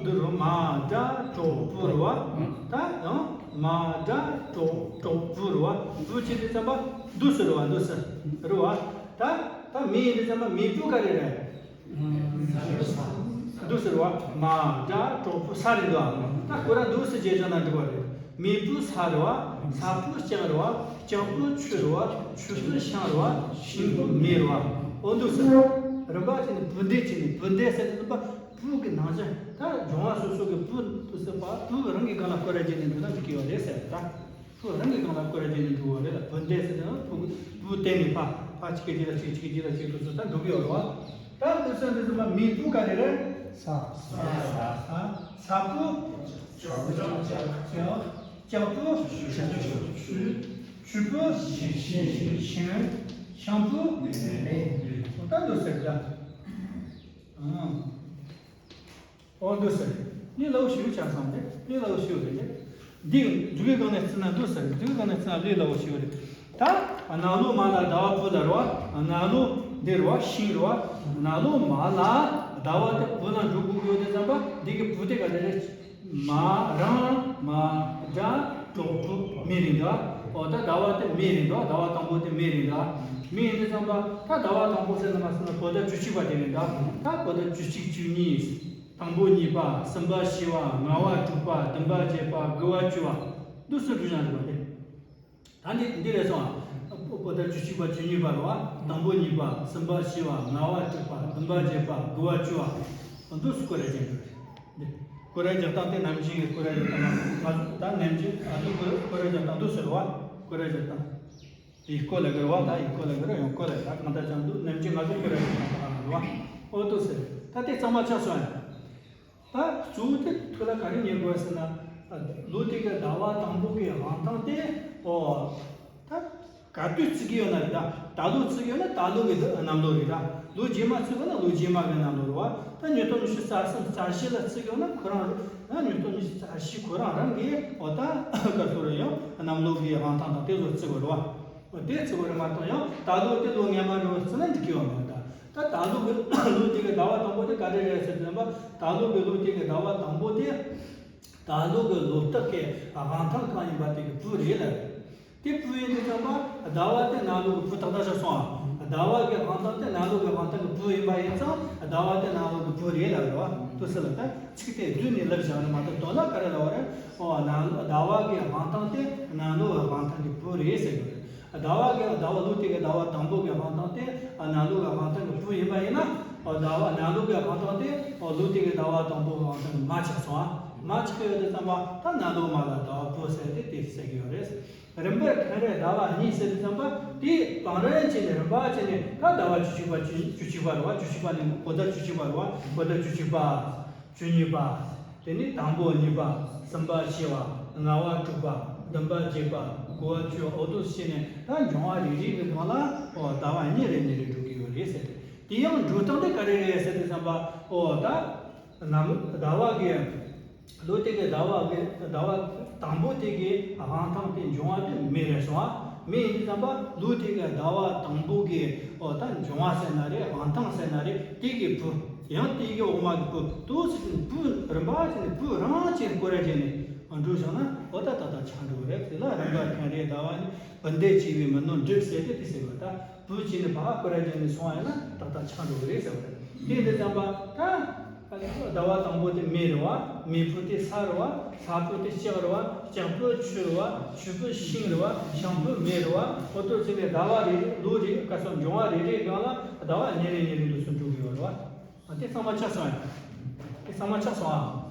འདི་རུ་མ་སྒྲ་གྲོགས་བུ་རུ་བ། ད་ཡང་མ་སྒྲ་གྲོགས། གྲོགས་བུ་རུ་བ། བུ་བྱས་དུས་ཙམ་པ་འདུག་སེ་རུ་བ། འདུག་སེ་རུ་བ། ད་ད་མེ་ཡིན་དུས་ཙམ་པ་མེ་བུ་ག་རེ་རེད། འདུག་སེ་རུ་བ། མ་སྒྲ་གྲོགས་བུ་ས་རེད་འདུག་ཨ། ད་ཁོ་རང་འདུག་སེ་བྱས་བཞག་ན་འགྲིག་པ་རེད། མེ་བུ་ས་རུ་བ། ས་བུ་ལྕགས་རུ་བ། ལྕགས་བུ་ཆུ་རུ་བ། ཆུ་བུ་ཤིང་རུ་བ། ཤིང་བུ་མེ་རུ་བ། འོ་འདུག་སེ། རིམ་པ་བྱས་ནས་བུ་ཟླ་བྱས་ནས། བུ་ཟླ་ཟེར་དུས་ཙམ་པ། བུ་གི་ནང་བཞིན། ད་འབྱུང་བ་སོ་སོ་གི་བུ་དུ་ཟེར་བ། བུ་རང་གི་སྒང་ལ་སྐོར་ར་བྱས་ནས་འདུག་ན་འགྲིག་གི་ཡོད་རེད་ཟེར། ད་བུ་རང་གི་སྒང་ལ་སྐོར་ར་བྱས་ནས་འགྲོ་བ་རེད་ལ། བུ་ཟླ་ཟེར་ན་བུ། བུ་བསྟན་ནས་ཕ། ཕ་གཅིག་གི་རྗེས་ལ་གཅིག། གཅིག་གི་རྗེས་ལ་གཅིག་དུ་ཟེར། ད་འགྲོ་གི་ཡོད་རེད་བ། ད་འདུག་སེ་འདི་ཚོ་མ། མེ་བུ་ག་རེ་རེད། ས། ས། ས་བུ། ལྕགས། ལྕགས་བུ། ཆུ། ཆུ་བུ། ཤིང་། ཤིང་བུ། ད་འདུག་སེ་རེད་ད། ཨང་། འོ་འདུག་སེ་རེད། ལས་སླ་པོ་ཞེ་པོ་ཆགས་སོང་སྟེ། ལས་སླ་པོ་ཞེ་པོ་རེད་དེ། འདི་འཇུག་པའི་སྒང་ནས་བརྩིས་ན་འདུག་སེ་རེད། འཇུག་པའི་སྒང་ནས་བརྩིས་ན་ལས་སླ་པོ་ཞེ་པོ་རེད། ད་ནང་ལོགས་མ་ལ་ཟླ་བ་བུ་ལ་རེད་བ། ནང་ལོགས་འདི་རེད་བ། ཤིང་རེད་བ། ནང་ལོགས་མ་ལ་ཟླ་བ་དེ་བུ་ལ་འགྲོ་དགོས་ཀྱི་ཡོད་དུས་ཙམ་པ། འདི་གི་བུ་དེ་ག་རེ་རེད། མ་རང་མ་སྒྲ་གྲོགས་བུ་མེ་རེད་འདུག་ཨ། འོ། ད་ཟླ་བ་དེ་མེ་རེད་འདུག་ཨ། ཟླ་བ་དང་པོ་དེ་མེ་རེད་འདུག་ཨ། མེ་ཡིན་དུས་ཙམ་པ། ད་ཟླ་བ་དང་པོ་ཟེར་ན་མ་ཟེར་ན་བོད་ཟླ་བཅུ་གཅིག་པ་དེ་རེད་འདུག་ཨ། ད་བོད་ཟླ་བཅུ་གཅིག་བཅུ་གཉིས། དང་པོ་གཉིས་པ། གསུམ་པ་བཞི་པ། ལྔ་པ་དྲུག་པ། བདུན་པ་བརྒྱད་པ། དགུ་པ་བཅུ་པ། འདུག་སེ་འགྲོ་བཞག་འདུག་པ་དེ། ད་འདི་འདི་རེད་སོང་ཨ། བོད་ཟླ་བཅུ་གཅིག་པ་བཅུ་གཉིས་པ་རེད་བ། དང་པོ་གཉིས་པ། གསུམ་པ་བཞི་པ། ལྔ་པ་དྲུག་པ། བདུན་པ་བརྒྱད་པ། དགུ་པ་བཅུ་པ། འདུག་སེ་སྐོར་ར་བྱས་འགྲོ་རེད། འདི་སྐོར་ར་རྒྱག་སྟངས་དེ་ནམ་རྒྱུན་གྱི་སྐོར་ར་རྒྱག་སྟངས་ང་ཚོ་ད་ནམ་རྒྱུན་ང་ཚོ་སྐོར་ར་རྒྱག་སྟངས་འདུག་སེ་རེད་བ། སྐོར་ར་རྒྱག་སྟངས། ཡིག་སྐོར་ལ་གི་རེད་བ། ད་ཡིག་སྐོར་ལ་གི་རེད། ཡང་སྐོར་ལ་ད་གང་ལྟར་ཀྱང་འདུག་ནམ་རྒྱུན་ང་ཚོ་སྐོར་ལ་གི་ད་ག་རེད་བ། ཨོ་ཏོ་ཟེར། ད་དེ་གཙང་མ་ཆགས་སོང་ཡ། ད་གཙོ་བོ་དེ་ཐུགས་ལ་ག་རེ་ཉན་དགོས་ཟེར་ན། ལོ་དེ་གི་ཟླ་བ་དང་པོ་གི་དབང་ཐང་དེ། ཨོ། ད་ག་དུས་བརྩི་གི་ཡོད་ན་རེད། ད་ད་ལོ་བརྩི་གི་ཡོད་ན་ད་ལོ་གི་གནམ་ལོ་རེད། ད་ལོ་རྗེས་མ་བརྩི་གི་ཡོད་ན་ལོ་རྗེས་མ་གི་གནམ་ལོ་རེད་བ། ད་ཉིས་སྟོང་ཉི་ཤུ་རྩ་གསུམ་རྩ་བཞི་ལ་བརྩི་གི་ཡོད་ན་ཁོ་རང་རེད། ད་ཉིས་སྟོང་ཉི་ཤུ་རྩ་བཞི་ཁོ་རང་རང་གི་ཨོ་ད་ག་ཚོད་རེད། ཡང་གནམ་ལོ་གི་དབང་ཐང་དང་དེ་ཚོ་བརྩི་དགོས་རེད་བ། དེ་བརྩི་དགོས་རེད་མ་གཏོགས་ཡང་ད་ལོ་དེ་ལོ་སྔ་མ་འདྲ་བོ་བརྩི་ན་འགྲིག་གི་ཡོད་མ་རེད། ད་ད་ད་ལོ་གི་ལོ་དེ་གི་ཟླ་བ་དང་པོ་དེ་ག་རེ་རེད་ཟེར་དུས་ཙམ་པ། ད་ལོ་གི་ལོ་དེ་གི་ཟླ་བ་དང་པོ་དེ་ད་ལོ་གི་ལོ་རྟགས་ཀྱི་དབང་ཐང་གང་ཡིན་པ་དེ་གི་བུ་རེད་ལ། དེ་བུ་ཡིན་དུས་ཙམ་པ་ཟླ་བ་དེ་ནང་ལོ་གི་བུ་ཏག་ཏག་ཆགས་སོང་ཨ། ཟླ་བ་གི་དབང་ཐང་དེ་ནང་ལོ་གི་དབང་ཐང་གི་བུ་ཡིན་པ་ཡིན་ཙང་ཟླ་བ་དེ་ནང་ལོ་གི་བུ་རེད་ལ་རེད་བ། དུ་སི་ལ་ད་ཚིག་དེ་བསྡུས་ནས་ལབ་བཞག་ནས་མ་གཏོགས་དོན་ལ་ག་རེ་ལབ་པ་རེད། ཨོ་ནང་ཟླ་བ་གི་དབང་ཐང་དེ་ནང་ལོ་གི་དབང་ཐང་གི་བུ་རེད་ཟེར་གི་རེད། ཟླ་བ་གི་ཟླ་བ་ལོ་དེ་གི་ཟླ་བ་དང་པོ་གི་དབང་ཐང་དེ་ནང་ལོ་གི་དབང་ཐང་གི་བུ་ཡིན་པ་ཡིན་ན། ཨོ་ཟླ་བ་ནང་ལོ་གི་དབང་ཐང་དེ་ཨོ་ལོ་དེ་གི་ཟླ་བ་དང་པོ་གི་དབང་ཐང་གི་མ་ཆགས་སོང་ཨ། མ་ཆགས་ཡོད་དུས་ཙམ་པ་ད་ནང་ལོ་མ་ལ་ཟླ་བ་བུ་ཟེར་ཏེ་དེ་ཟེར་གི་ཡོད་རེད། རིམ་པས་ཐེངས་རེ་ཟླ་བ་གཉིས་ཟེར་དུས་ཙམ་པ་དེ་བང་རིམ་བྱས་ནས་རིམ་པ་བྱས་ནས་ད་ཟླ་བ་བཅུ་གཅིག་པ་བཅུ་བཅུ་གཅིག་པ་རེད་བ། བཅུ་གཅིག་པ་ནས་གོ་ཟླ་བཅུ་གཅིག་པ་རེད་བ། གོ་ཟླ་བཅུ་གཅིག་པ། བཅུ་གཉིས་པ། དེ་ནས་དང་པོ་གཉིས་པ། གསུམ་པ་བཞི་པ། ལྔ་པ་དྲུག་པ། བདུན་པ་བརྒྱད་པ། དགུ་པ་བཅུ་པ། འོ་དོ་བྱས་ནས་ད་འབྱུང་བ་རེ་རེ་གི་སྒང་ལ་ཨོ་ཟླ་བ་གཉིས་རེ་གཉིས་རེ་འགྲོ་གི་ཡོད་རེད་ཟེར། དེ་ཡང་འགྲོ་སྟངས་དེ་ག་རེ་རེད་ཟེར་དུས་ཙམ་པ་ཨོ་ད་ནམ་ཟླ་བ་གི་ལོ་དེ་གི་ཟླ་བ་གི་ཟླ་བ་དང་པོ་དེ་གི་དབང་ཐང་དེ་འབྱུང་བ་དེ་མེ་རེད་སོང་ཨ། མེ་ཡིན་དུས་ཙམ་པ་ལོ་དེ་གི་ཟླ་བ་དང་པོ་གི་ཨོ་ད་འབྱུང་བ་ཟེར་ན་རེད། དབང་ཐང་ཟེར་ན་རེད། དེ་གི་བུ། ཡང་དེ་གི་འོག་མ་གི་བུ། དུ་ཟེར་ནས་བུ་རིམ་པ་བྱས་ནས་བུ་རང་བྱས་ནས་སྐོར་ར་བྱས་ནས་འགྲོ་བཞག་ན་ཨོ་ད་ད་ད་ཆགས་འགྲོ་གི་རེད། དེ་ལ་རིམ་པ་ཐེངས་རེ་ཟླ་བ་ནི་བུ་འདེད་བྱས་པའི་མི་ནོར་འགྲུབ་ཟེར་ཏེ་དེ་ཟེར་བ་ད། བུ་བྱས་ནས་ཕ་ཧ་སྐོར་ར་བྱས་ནས་སོང་བ་ཡིན་ན་ཏག་ཏག་ཆགས་འགྲོ་གི་རེད་ཟེར་བ་རེད། དེ་འདི་ཙམ་པ་ད། ཟླ་བ་དང་པོ་དེ་མེ་རེད་བ། མེ་ཕོ་དེ་ས་རེད་བ། ས་ཕོ་དེ་ལྕགས་རེད་བ། ལྕགས་ཕོ་ཆུ་རེད་བ། ཆུ་ཕོ་ཤིང་རེད་བ། ཤིང་ཕོ་མེ་རེད་བ། འོ་དོ་ཚིག་ནས་ཟླ་བ་རེ་རེ་ལོ་རེ་ག་ཚོད་འབྱུང་བ་རེ་རེའི་སྒང་ལ་ཟླ་བ་གཉིས་རེ་གཉིས་རེ་འདུག་སུ་འགྲོ་གི་ཡོད་རེད་བ། དེ་གཙང་མ་ཆགས་སོང་ཡ། དེ་གཙང་མ་ཆགས་སོང་ཨ།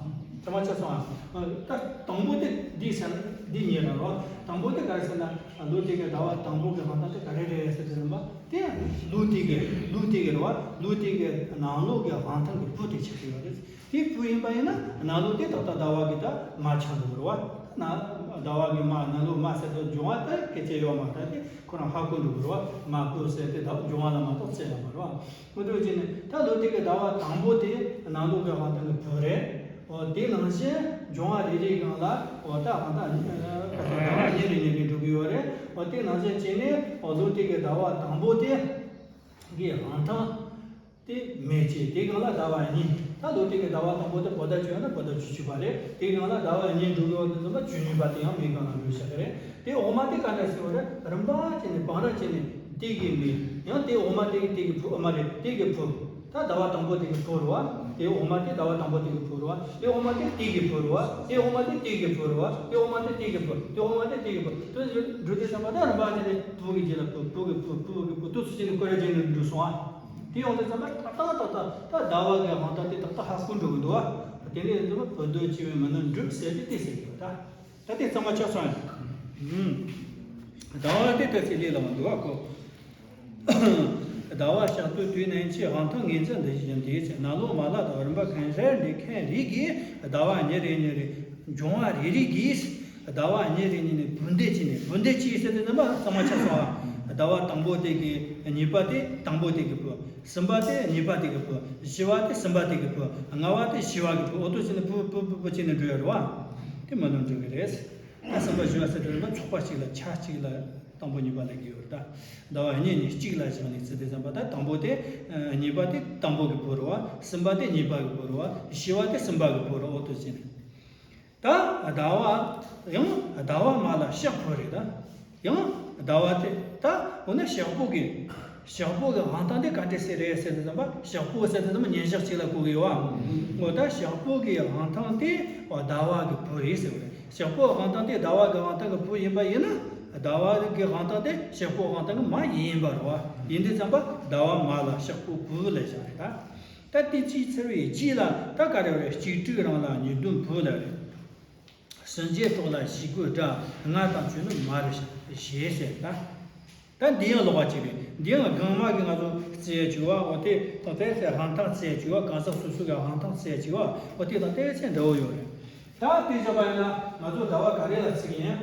གཙང་མ་ཆགས་སོང་ཨ། ད་དང་པོ་དེ་འདི་ཟེར་ན་འདི་ཉེ་རང་རོ། དང་པོ་དེ་ག་རེ་ཟེར་ན་ལོ་དེ་གའི་ཟླ་བ་དང་པོ་གི་དབང་ཐང་དེ་ག་རེ་རེད་ཟེར་དུས་ཙམ་པ་དེ་ལོ་དེ་གའི་ལོ་དེ་གའི་རེད་བ། ལོ་དེ་གའི་ནང་ལོགས་ཀྱི་དབང་ཐང་གི་བུ་དེ་ཆགས་ཀྱི་ཡོད་རེད། དེ་བུ་ཡིན་པ་ཡིན་ན་ནང་ལོགས་དེ་ཏག་ཏག་ཟླ་བ་གི་ད་མ་ཆགས་འགྲོ་གི་རེད་བ། ན་ཟླ་བ་གི་མ་ནང་ལོགས་མ་ཟེར་དུས་འབྱུང་བ་དེ་སྐད་ཆ་ཡོད་མ་རེད། དེ་ཁོ་རང་ཧ་གོ་འགྲོ་གི་རེད་བ། མ་བུ་ཟེར་དེ་ད་འབྱུང་བ་ལ་མ་གཏོགས་རྩེ་ལ་མ་རེད་བ། མི་འགྲོ་བྱས་ནས་ད་ལོ་དེ་གི་ཟླ་བ་དང་པོ་དེ་ནང་ལོགས་ཀྱི་དབང་ཐང་གི་བུ་རེད། འོ་དེ་ནང་བཞིན་འབྱུང་བ་རེ་རེའི་སྒང་ལ་འོ་ད་དབང་ཐང་ཟླ་བ་གཉིས་རེ་གཉིས་རེ་འགྲོ་གི་ཡོད་རེད། འོ་དེ་ནང་བཞིན་བྱས་ནས་འོ་ལོ་དེ་གི་ཟླ་བ་དང་པོ་དེ་གི་དབང་ཐང་དེ་མེ་བྱས། དེ་སྒང་ལ་ཟླ་བ་གཉིས། ད་ལོ་དེ་གི་ཟླ་བ་དང་པོ་དེ་གོ་ཟླ་བཅུ་ཡོད་ན་གོ་ཟླ་བཅུ་གཅིག་པ་རེད། དེ་སྒང་ལ་ཟླ་བ་གཉིས་འགྲོ་གི་ཡོད་དུས་ཙམ་པ་བཅུ་གཉིས་པ་དེ་ཡང་མེ་སྒང་ལ་འགྲོ་བཞག་གི་རེད། དེ་འོག་མ་དེ་ག་འདྲ་ཟེར་བ་རེད། རིམ་པ་བྱས་ནས་བང་རིམ་བྱས་ནས་དེ་གི་མེ། ཡང་དེ་འོག་མ་དེ་གི་དེ་གི་བུ། ཨ་མ་རེད། དེ་གི་བུ། ད་ཟླ་བ་དང་པོ་དེ་གི་བུ་རེད་བ། དེ་འོག་མ་དེ་ཟླ་བ་དང་པོ་དེ་གི་བུ་རེད་བ། དེ་འོག་མ་དེ་དེ་གི་བུ་རེད་བ། དེ་འོག་མ་དེ་དེ་གི་བུ་རེད་བ། དེ་འོག་མ་དེ་དེ་གི་བུ། དེ་འོག་མ་དེ་དེ་གི་བུ། དེ་འགྲོ་དུས་ཙམ་པ་ད་རིམ་པ་བྱས་ནས་བུ་གི་རྗེས་ལ་བུ། བུ་གི་བུ། བུ་གི་བུ། དུ་སུ་བྱས་ནས་སྐོར་ར་བྱས་ནས་འགྲོ་སོང་བ། དེ་ཡོང་དུས་ཙམ་པ་ཏག་ཏག་ཏག་ཏག་ད་ཟླ་བ་གི་དབང་ཐང་དེ་ཏག་ཏག་ཧ་གོ་འགྲོ་གི་འདུག་བ། དེ་ནས་ཡིན་ཙམ་པ་བུ་འདོད་བྱས་པའི་མི་ནོར་འགྲུབ་ཟེར་ཏེ་དེ་ཟེར་གི་ཡོད་ད། ད་དེ་གཙང་མ་ཆགས་སོང་ཡ། ཟླ་བ་དེ་ལྟ་ཚེ་ལས་ལ་མ་འདུག་གོ། ཟླ་བ་ཞག་དུས་དུས་ནན་ཆེ་དབང་ཐང་ངེས་འཛིན་འདི་བཞིན་དེའི་ཚེ་ནང་ལོགས་མ་ལ་དང་རིམ་པ་གང་ཟེར་འདི་མཁན་རིགས་ཀྱིས་ཟླ་བ་ཉིན་རེ་ཉིན་རེ་འབྱུང་བ་རེ་རེ་གིས་ཟླ་བ་ཉིན་རེ་ཉིན་རེ་བུ་འདེད་བྱས་ནས། བུ་འདེད་བྱས་ཟེར་དུས་ཙམ་པ་གཙང་མ་ཆགས་སོང་ཨ། ཟླ་བ་དང་པོ་དེ་གི་གཉིས་པ་དེ་དང་པོ་དེ་གི་བུ། གསུམ་པ་དེ་གཉིས་པ་དེ་གི་བུ། བཞི་བ་དེ་གསུམ་པ་དེ་གི་བུ། ལྔ་བ་དེ་བཞི་བ་གི་བུ། འོ་དོ་བྱས་ནས་བུ་བུ་བུ་བུ་བྱས་ནས་འགྲོ་ཡ་རེད་བ། དེ་མ་ནོར་འགྲོ་གི་རེད། ད་གསུམ་པ་བཞི་བ་ཟེར་དུས་ཙམ་པ་ཚོགས་པ་གཅིག་ལ་ཆ་གཅིག་ལ་དང་པོ་གཉིས་པ་ལབ་ཀྱི་ཡོད་རེད་ད། ཟླ་བ་གཉིས་གཉིས་གཅིག་ལ་བཞག་ནས་བརྩི་དུས་ཙམ་པ་ད་དང་པོ་དེ་གཉིས་པ་དེ་དང་པོ་གི་བུ་རེད་བ། གསུམ་པ་དེ་གཉིས་པ་གི་བུ་རེད་བ། བཞི་བ་དེ་གསུམ་པ་གི་བུ་རེད། འོ་དོ་བྱས་ནས། ད་ཟླ་བ་ཡང་ཟླ་བ་མ་ལ་ཞག་པོ་རེད་ད། ཡང་ཟླ་བ་དེ་ད་འོ་ན་ཞག་པོ་གི་ཞག་པོ་གི་དབང་ཐང་དེ་ག་འདྲ་ཟེར་རེད་ཟེར་དུས་ཙམ་པ། ཞག་པོ་ཟེར་དུས་ཙམ་པ་ཉིན་ཞག་གཅིག་ལ་གོ་གི་ཡོད་ཨ། འོ་ད་ཞག་པོ་གི་དབང་ཐང་དེ་འོ་ཟླ་བ་གི་བུ་རེད་ཟེར་བ་རེད། ཞག་པོ་དབང་ཐང་དེ་ཟླ་བ་གི་དབང་ཐང་གི་བུ་ཡིན་པ་ཡིན་ན། ཟླ་བ་གི་དབང་ཐང་དེ་ཞག་པོ་དབང་ཐང་གི་མ་ཡིན་པ་རེད་བ། ཡིན་དུས་ཙམ་པ་ཟླ་བ་མ་ལ་ཞག་པོ་བུ་ལ་བཞག་རེད་ད། ད་དེ་ཅིའི་ཚེ་བའི་རྗེས་ལ་ད་ག་རེ་རེད། གཅིག་དྲུག་རང་ལ་ཉིས་བདུན་བུ་ལ་རེད། སུན་འབྱིན་གྲོགས་ལ་བཞི་དགུ་དགྲ། ལྔ་དང་བཅུ་ནི་མ་རེད་ཞེས་ཟེར་ད། ད་འདི་ཡང་ལོགས་པ་གཅིག་རེད། འདི་ཡང་གང་མ་གི་ང་ཚོ་བརྩི་ཡ་བྱུང་བ། འོ་དེ་དང་དེ་ཚེ་ཧང་ཐང་བརྩི་ཡ་བྱུང་བ། གང་ཟག་སོ་སོ་གི་ཧང་ཐང་བརྩི་ཡ་བྱུང་བ། འོ་དེ་དང་དེ་ཚེ་འདྲ་བོ་ཡོད་རེད། ད་དེ་བྱས་པ་ཡིན་ན་ང་ཚོ་ཟླ་བ་ག་རེ་ལ་བརྩི་གི་ཡིན།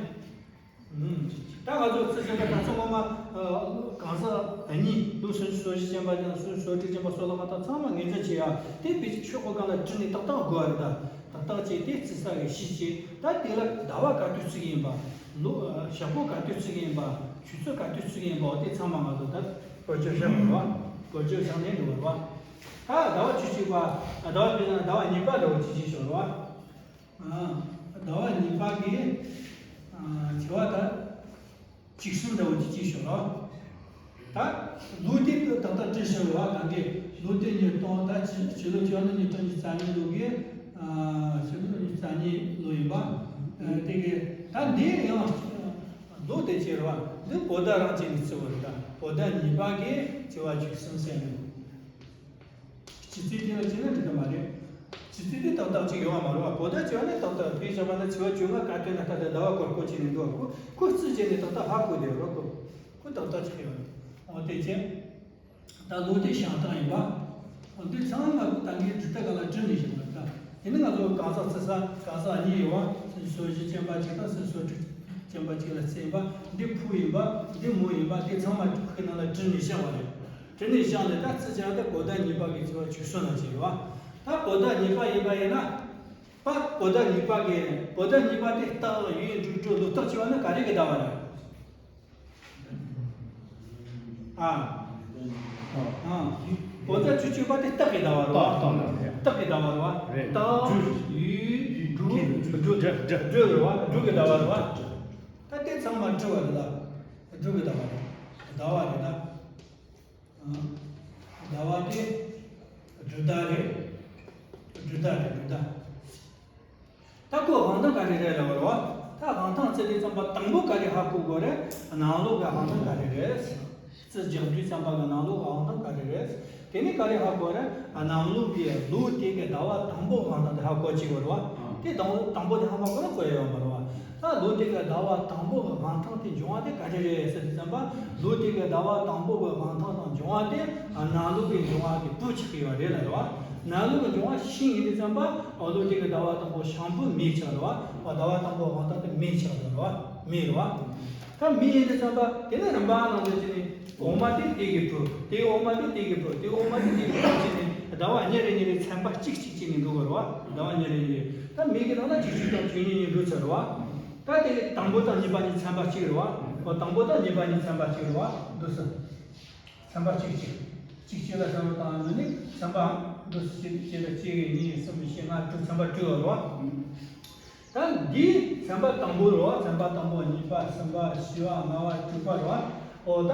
ད་ང་ཚོ་བརྩི་བྱས་པ་ད་ཚོ་ངོ་མ་གང་ཟག་གཉིས་ལོ་སོ་བཞི་སོ་བཞི་ཅན་པ་དང་སོ་སོ་དྲུག་ཅན་པ་སོགས་ལ་མ་ད་ཚང་མ་ངོས་འཛིན་བྱེད་ཡ་དེ་བེད་སྤྱོད་ཆོག་གོ་གང་ལ་བྲིས་ནས་ཏག་ཏག་དགོས་རེད། ད་ཏག་ཏག་བྱས་དེ་བརྩི་ས་གི་གཞི་བྱས། ད་དེ་ལ་ཟླ་བ་ག་དུས་བརྩི་གི་ཡིན་པ། ལོ་ཞག་པོ་ག་དུས་བརྩི་གི་ཡིན་པ། ཆུ་ཚོད་ག་དུས་བརྩི་གི་ཡིན་པ། དེ་ཚང་མ་ང་ཚོ་ད་བཀོལ་སྤྱོད་བཞག་དགོས་རེད་བ། བཀོལ་སྤྱོད་བཞག་ནས་འགྲོ་དགོས་རེད་བ། ད་ཟླ་བ་བཅུ་གཅིག་པ། ཟླ་བ་དཔེར་ན་ཟླ་བ་གཉིས་པ་འདྲ་བོ་ཅིག་བྱས་ཤོག་རེད་བ། ཟླ་བ་གཉིས་པ་གི་བྱེ་བ་ད་བཅུ་གསུམ་འདྲ་བོ་ཅིག་བྱས་ཤོག་རེད་བ། ད་ལོ་དེ་ཏག་ཏག་བྲིས་ཤོག་རེད་བ། གང་གི་ལོ་དེ་ཉིས་སྟོང་ད་ཕྱི་ཕྱི་ལོ་ཆ་ནི་ཉིས་སྟོང་ཉི་ཤུ་རྩ་གཉིས་ལོ་གི་ཕྱི་ལོ་ཉི་ཤུ་རྩ་གཉིས་ལོ་ཡིན་པ། དེ་གི་ད་འདི་ཡང་ལོ་དེ་བྱས་རེད་བ། འདི་བོད་ཟླ་རང་བྱས་ནས་བརྩི་བ་རེད། ད་བོད་ཟླ་གཉིས་པ་གི་བྱེ་བ་བཅུ་གསུམ་ཟེར་ནས། སྤྱི་ཚེས་དེ་ལ་བྱས་ན་འགྲིག་གི་མ་རེད། སྤྱི་ཚེས་དེ་ཏག་ཏག་ཅིག་ཡོང་བ་མ་རེད་བ། བོད་ཟླ་བྱས་ན་ཏག་ཏག་དེ་བྱས་པ་ན་བྱེ་བ་བཅོ་ལྔ་ག་དུས་ན་ད་ལྟ་ཟླ་བ་སྐོར་སྐོར་བྱས་ནས་འདུག་བ། ཁོ་ཁོ་རྩིས་བྱས་ནས་ཏག་ཏག་ཧ་གོ་བསྡད་རོགས་ཁོ། ཁོ་ཏག་ཏག་ཅིག་ཡོང་རེད། འོ་དེ་བྱས། ད་ལོ་དེ་བྱང་ཐང་ཡིན་པ། འོ་འདི་ཚང་མ་ད་ངས་འབྲི་ཐབས་ག་ལ་བྲིས་ནས་བཞག་པ་རེད། ད་དེ་ནི་ང་ཚོ་གང་ཟག་བརྩི་ས་གང་ཟག་གཉིས་ཡོད་བ། སོ་བཞི་ཅན་པ་གཅིག་དང་སོ་དྲུག་ཅན་པ་གཅིག་ལ་བརྩི་ཡིན་པ། འདི་ཕོ་ཡིན་པ། འདི་མོ་ཡིན་པ། དེ་ཚང་མ་ཁོའི་ནང་ལ་བྲིས་ནས་བཞག་པ་རེད། དེ་ནས་བཞག་ནས་ད་རྩིས་བྱས་ན་ད་བོད་ཟླ་གཉིས་པ་གི་བྱེ་བ་བཅུ་གསུམ་ལ་བྱས་ཡོད། ད་བོད་ཟླ་གཉིས་པ་ཡིན་པ་ཡིན་ན། པ་བོད་ཟླ་གཉིས་པ་གི་བོད་ཟླ་གཉིས་པ་དེ་སྟག་ཡོས་འབྲུག་སྦྲུལ་ལོ། སྟག་བྱས་པ་ན་ག་རེ་གི་ཟླ་བ་རེད། ཨ། ཨ། བོད་ཟླ་བཅུ་གཅིག་པ་དེ་སྟག་གི་ཟླ་བ་རེད་བ། སྟག་གི་ཟླ་བ་རེད་བ། རེད། སྟག་ཡོས་འབྲུག་སྦྲུལ་སྦྲུལ་རེད་བ། འབྲུག་གི་ཟླ་བ་རེད་བ། ད་དེ་ཚང་མ་སྦྲུལ་བ་རེད་ད། འབྲུག་གི་ཟླ་བ་རེད། ཟླ་བ་རེད་ད། ཟླ་བ་དེ་སྦྲུལ་ཟླ་རེད། སྦྲུལ་ཟླ་རེད། སྦྲུལ་ཟླ། ད་ཁོ་དབང་ཐང་ག་རེ་རེད་ལབ་པ་རེད་བ། ད་དབང་ཐང་བརྩི་དུས་ཙམ་པ་དང་པོ་ག་རེ་ཧ་གོ་དགོས་རེད། ནང་ལོགས་ཀྱི་དབང་ཐང་ག་རེ་རེད། རྩིས་རྒྱག་དུས་ཙམ་པ་གི་ནང་ལོགས་ཀྱི་དབང་ཐང་ག་རེ་རེད། དེ་ནས་ག་རེ་ཧ་གོ་རེད། ནང་ལོགས་ཀྱི་ལོ་དེ་གི་ཟླ་བ་དང་པོ་དབང་ཐང་དེ་ཧ་གོ་ཅིག་དགོས་རེད་བ། དེ་དང་དང་པོ་དེ་ཧ་མ་གོ་ན་གོ་ཡ་ཡོད་མ་རེད་བ། ད་ལོ་དེ་གི་ཟླ་བ་དང་པོ་གི་དབང་ཐང་དེ་འབྱུང་བ་དེ་ག་རེ་རེད་ཟེར་དུས་ཙམ་པ་ལོ་དེ་གི་ཟླ་བ་དང་པོ་གི་དབང་ཐང་དང་འབྱུང་བ་དེ་ནང་ལོགས་ཀྱི་འབྱུང་བ་དེ་བུ་ཆགས་ཀྱི་ཡོད་རེད་ལབ་རེད་བ། ནང་ལོགས་ཀྱི་འབྱུང་བ་ཤིང་ཡིན་དུས་ཙམ་པ་འོ་ལོ་དེ་གི་ཟླ་བ་དང་པོ་ཤིང་བུ་མེ་ཆགས་རེད་བ། ཟླ་བ་དང་པོ་དབང་ཐང་དེ་མེ་ཆགས་རེད་བ། མེ་རེད་བ། ད་མེ་ཡིན་དུས་ཙམ་པ་དེ་ནས་རིམ་པ་ནང་དུ་བྱས་ནས་འོག་མ་དེ་དེ་གི་བུ། དེའི་འོག་མ་དེ་དེ་གི་བུ། དེའི་འོག་མ་དེ་དེ་གི་བུ་བྱས་ནས་ཟླ་བ་ཉིན་རེ་ཉིན་རེ་ཚན་པ་གཅིག་གཅིག་བྱས་ནས་འགྲོ་དགོས་རེད་བ། ཟླ་བ་ཉིན་རེ་ཉིན་རེ། ད་མེ་གི་ནང་ན་བཅུ་གཅིག་དང་བཅུ་གཉིས་གཉིས་འགྲོ་ཚར་རེད་བ། ད་དེ་གི་དང་པོ་དང་གཉིས་པ་གཉིས་ཚན་པ་གཅིག་རེད་བ། འོ་དང་པོ་དང་གཉིས་པ་གཉིས་ཚན་པ་གཅིག་རེད་བ། འདུག་སེ། ཚན་པ་གཅིག་གཅིག་གཅིག་གཅིག་ལ་ཚན་པ་དང་ནི་ཚན་པ་འདུག་སེ་གཅིག་གཅིག་ལ་གཅིག་གཉིས་གསུམ་བཞི་ལྔ་དྲུག་ཚན་པ་དྲུག་ཡོད་རེད་བ། ད་འདིའི་ཚན་པ་དང་པོ་རེད་བ། ཚན་པ་དང་པོ་གཉིས་པ་གསུམ་པ་བཞི་པ་ལྔ་པ་དྲུག་པ་རེད་བ། འོ་ད་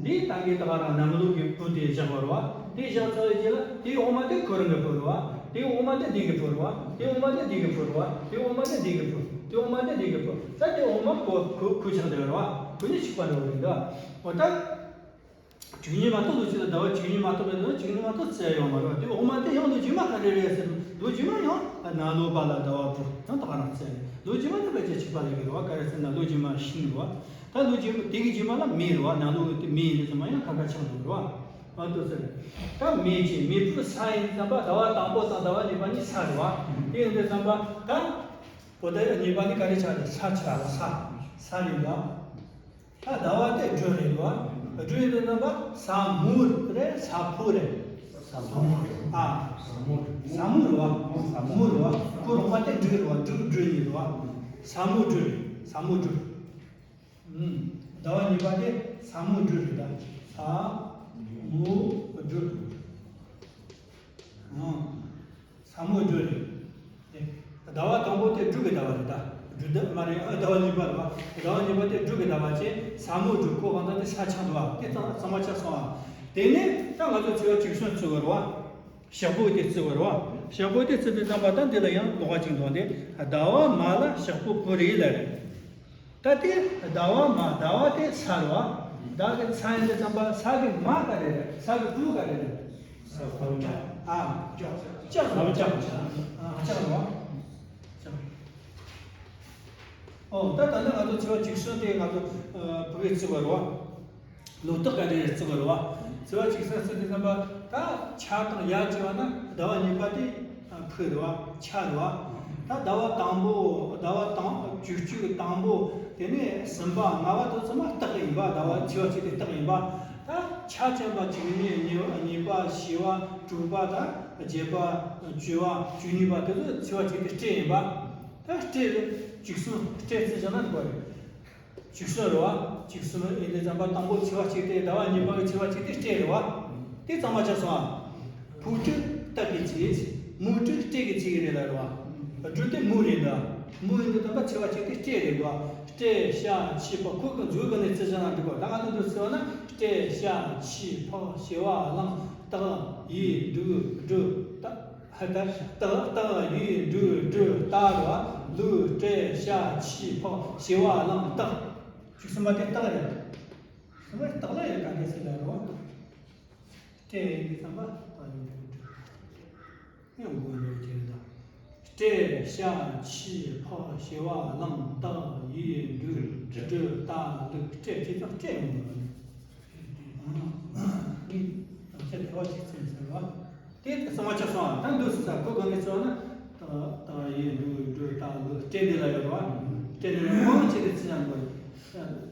འདིའི་ད་གིན་ད་ག་རང་ནང་ལོགས་ཀྱི་བུ་དེ་བཞག་པ་རེད་བ། དེ་བཞག་ཚར་བའི་རྗེས་ལ་དེའི་འོག་མ་དེ་ཁོ་རང་གི་བུ་རེད་བ། དེའི་འོག་མ་དེ་འདི་གི་བུ་རེད་བ། དེའི་འོག་མ་དེ་འདི་གི་བུ་རེད་བ། དེའི་འོག་མ་དེ་འདི་གི་བུ། དེའི་འོག་མ་དེ་འདི་གི་བུ། ད་དེའི་འོག་མ་ཁོ་ཁོ་ཁོ་ཆགས་བསྡད་པ་རེད་བ། ཁོ་གཉིས་གཅིག་པ་འདྲ་བོ་རེད་ད། འོ་ད། བཅུ་གཉིས་མ་གཏོགས་ལོ་གཅིག་ལ་ཟླ་བ་བཅུ་གཉིས་མ་གཏོགས་མེད་ན་བཅུ་གཉིས་མ་གཏོགས་བརྩི་ཡ་ཡོད་མ་རེད་བ། དེ་འོག་མ་དེ་ཡང་ལོ་རྗེས་མ་ག་རེ་རེད་ཟེར་ན་ལོ་རྗེས་མ་ཡང་ནང་ལོགས་པ་ལ་ཟླ་བ་བུ་ཡང་ད་ག་རང་བརྩི་ཡ་རེད། ལོ་རྗེས་མ་དེ་ཕལ་ཆེར་གཅིག་པ་ལ་ཡོད་རེད་བ། ག་རེ་ཟེར་ན་ལོ་རྗེས་མ་ཤིང་རེད་བ། ད་ལོ་རྗེས་མ་དེ་གི་རྗེས་མ་ལ་མེ་རེད་བ། ནང་ལོགས་དེ་མེ་ཡིན་དུས་ཙམ་པ་ཡང་ཁ་ཁ་ཆགས་འདུག་རེད་བ། ཨ་ཏོ་ཟེར། ད་མེ་བྱས་མེ་ཕོ་ས་ཡིན་དུས་ཙམ་པ་ཟླ་བ་དང་པོ་དང་ཟླ་བ་གཉིས་པ་གཉིས་ས་རེད་བ། དེ་ཡིན་དུས་ཙམ་པ་ད་བོད་ཟླ་གཉིས་པ་ནི་ག་རེ་ཆགས་རེད། ས་ཆགས་རེད། ས་ས་རེད་བ། ད་ཟླ་བ་དེ་སྦྲུལ་རེད་འདུག་བ། སྦྲུལ་ཡིན་དུས་ཙམ་པ་ས་མོ་རེད། ས་ཕོ་རེད། ས་མོ་རེད། ཨ། ས་མོ་རེད་བ། ས་མོ་རེད་བ། ཁོ་ལོག་པ་དེ་སྦྲུལ་རེད་བ། སྦྲུལ་སྦྲུལ་ཡིན་འདུག་བ། ས་མོ་སྦྲུལ་རེད། ས་མོ་སྦྲུལ། ཨུམ། ཟླ་བ་གཉིས་པ་དེ་ས་མོ་སྦྲུལ་རེད་ད། ས་མོ་སྦྲུལ། ཨང་། ས་མོ་སྦྲུལ་རེད། ཨེ། ཟླ་བ་དང་པོ་དེ་སྦྲུལ་གྱི་ཟླ་བ་རེད་ད། སྦྲུལ་ཟླ་མ་རེད། ཨ། ཟླ་བ་གཉིས་པ་རེད་བ། ཟླ་བ་གཉིས་པ་དེ་སྦྲུལ་གྱི་ཟླ་བ་བྱས། ས་མོ་སྦྲུལ། ཁོ་གང་ལྟར་དེ་ས་ཆགས་འདུག་བ། དེ་ཚང་གཙང་མ་ཆགས་སོང་བ། དེ་ནས་ད་ང་ཚོ་བྱེ་བ་བཅུ་གསུམ་བརྩི་བ་རེད་བ། ཞག་པོ་དེ་བརྩི་བ་རེད་བ། ཞག་པོ་དེ་བརྩི་དུས་ཙམ་པ་ད་འདི་ལ་ཡང་ལོགས་ཀ་གཅིག་འདུག་སྟེ། ཟླ་བ་མ་ལ་ཞག་པོ་བོ་རེད་ལབ་རེད། ད་དེ་ཟླ་བ་མ། ཟླ་བ་དེ་ས་རེད་བ། ཟླ་གི་ས་ཡིན་དུས་ཙམ་པ་ས་གི་མ་ག་རེ་རེད། ས་གི་བུ་ག་རེ་རེད། ས་བུ་ལྕགས། ཨ། ལྕགས། ལྕགས་རེད་བ། ལྕགས། ཨ། ལྕགས་རེད་བ། ལྕགས། ཨོ། ད་ད་ནི་ང་ཚོ་བྱེ་བ་བཅུ་གསུམ་དེ་ང་ཚོ་བུ་གས་བརྩི་བ་རེད་བ། ལོ་རྟགས་ག་རེ་རེད་བརྩི་བ་རེད་བ། ཚེས་པ་བཅུ་གསུམ་བརྩི་དུས་ཙམ་པ་ད་ཆ་དང་ཡ་བརྩི་བ་ན་ཟླ་བ་གཉིས་པ་དེ་ཕུད་རེད་བ། ཆ་རེད་བ། ད་ཟླ་བ་དང་པོ་ཟླ་བ་དང་བཅུ་གཅིག་དང་པོ། དེ་ནས་གསུམ་པ་ལྔ་པ་དེ་ཚང་མ་རྟགས་ཡིན་པ། ཟླ་བ་ཚེས་པ་གཅིག་དེ་རྟགས་ཡིན་པ། ད་ཆ་ཅན་པ་བཅུ་གཉིས་གཉིས་པ་གཉིས་པ་བཞི་པ་དྲུག་པ་ད་བརྒྱད་པ་བཅུ་པ་བཅུ་གཉིས་པ་དེ་ཚོ་ཚེས་པ་གཅིག་དེ་སྤྲེལ་ཡིན་པ། ད་སྤྲེལ་བཅུ་གསུམ་སྤྲེལ་བརྩི་བྱས་ན་འགྲིག་པ་རེད། བཅུ་གསུམ་རེད་བ། བཅུ་གསུམ་ཡིན་དུས་ཙམ་པ་དང་པོ་ཚེས་པ་གཅིག་དེ་ཟླ་བ་གཉིས་པ་གི་ཚེས་པ་གཅིག་དེ་སྤྲེལ་རེད་བ། དེ་གཙང་མ་ཆགས་སོང་ཨ། ཕོ་དྲུག་སྟག་གི་ཚེས། མོ་དྲུག་སྤྲེལ་གྱི་ཚེས་རེད་ལ་རེད་བ། སྦྲུལ་དེ་མོ་རེད་ད། མོ་ཡིན་དུས་ཙམ་པ་ཚེས་པ་གཅིག་དེ་སྤྲེལ་རེད་བ། སྤྲེལ་ཤ་ཆུ་ཕག་ཁོ་གི་མཛོད་གི་ནས་བརྩི་བྱས་ན་འགྲིག་གོ། ད་ང་ཚོ་འདི་བརྩི་བ་ན་སྤྲེལ་ཤ་ཆུ་ཕག་བྱེ་བ་གླང་སྟག་ཡོས་འབྲུག་སྦྲུལ་སྟག་ཧ་ད་སྟག་སྟག་ཡོས་འབྲུག་སྦྲུལ་སྟག་རེད་བ། ལུག་སྤྲེལ་ཤ་ཆུ་ཕག་བྱེ་བ་གླང་སྟག་བཅུ་གསུམ་པ་དེ་སྟག་རེད། སྟག་ལ་ཡང་ག་འདྲ་ཟེར་ལ་རོ། སྤྲེལ་ཡིན་དུས་ཙམ་པ་སྟག་ཡོས་འབྲུག་སྤྲེལ། ཡང་མགོ་ལོག་ཅེས་དང་། སྤྲེལ་ཤ་ཆུ་ཕག་བྱེ་བ་གླང་སྟག་ཡོས་འབྲུག་སྦྲུལ་སྟག་ལུག་སྤྲེལ་ཅེས་དང་སྤྲེལ་ཡོང་དགོས་པ་རེད། ཨང་། ངས་དམ་བཅའ་དེ་བ་ཞིག་ཚིམ་ཟེར་བ། དེ་གཙང་མ་ཆགས་སོང་ཨ། ད་འདུག་སེ་ས་ཁོ་གང་ནས་ཚོར་ན། ད་ད་ཡོས་འབྲུག་སྦྲུལ་སྟག་ལུག་སྤྲེལ་འདི་ལ་ཡོད་རེད་བ། སྤྲེལ་འདི་ལ་སྤང་བྱས་ཏེ་ཚིག་ན་འགྲོ།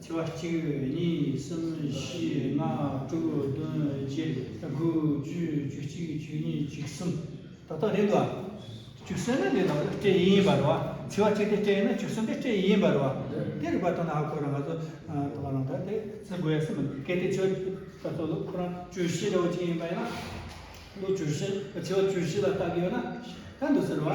ཚེས་པ་གཅིག་གཉིས་གསུམ་བཞི་ལྔ་དྲུག་བདུན་བརྒྱད་དགུ་བཅུ་བཅུ་གཅིག་བཅུ་གཉིས་བཅུ་གསུམ། ཏག་ཏག་རེད་འདུག་ཨ། བཅུ་གསུམ་ནི་འདི་ལ་སྤྲེལ་ཡིན་པ་རེད་བ། ཚེས་པ་གཅིག་དེ་སྤྲེལ་ཡིན་ན་བཅུ་གསུམ་དེ་སྤྲེལ་ཡིན་པ་རེད་བ། དེ་རིག་པ་དང་ན་ཧ་གོ་ར་ང་ཚོ་ད་ག་རང་ད་དེ་བརྩི་དགོས་ཡ་སེམས་མི་འདུག་གལ་ཏེ་ཚེས་པ་ད་ཚོ་ལོ་ཁོ་རང་བཅུ་བཞི་འདྲ་བོ་ཅིག་ཡིན་པ་ཡིན་ན། ལོ་བཅུ་བཞི། ཚེས་པ་བཅུ་བཞི་ལ་ལྟ་གི་ཡོད་ན། ད་འདུག་ཟེར་བ།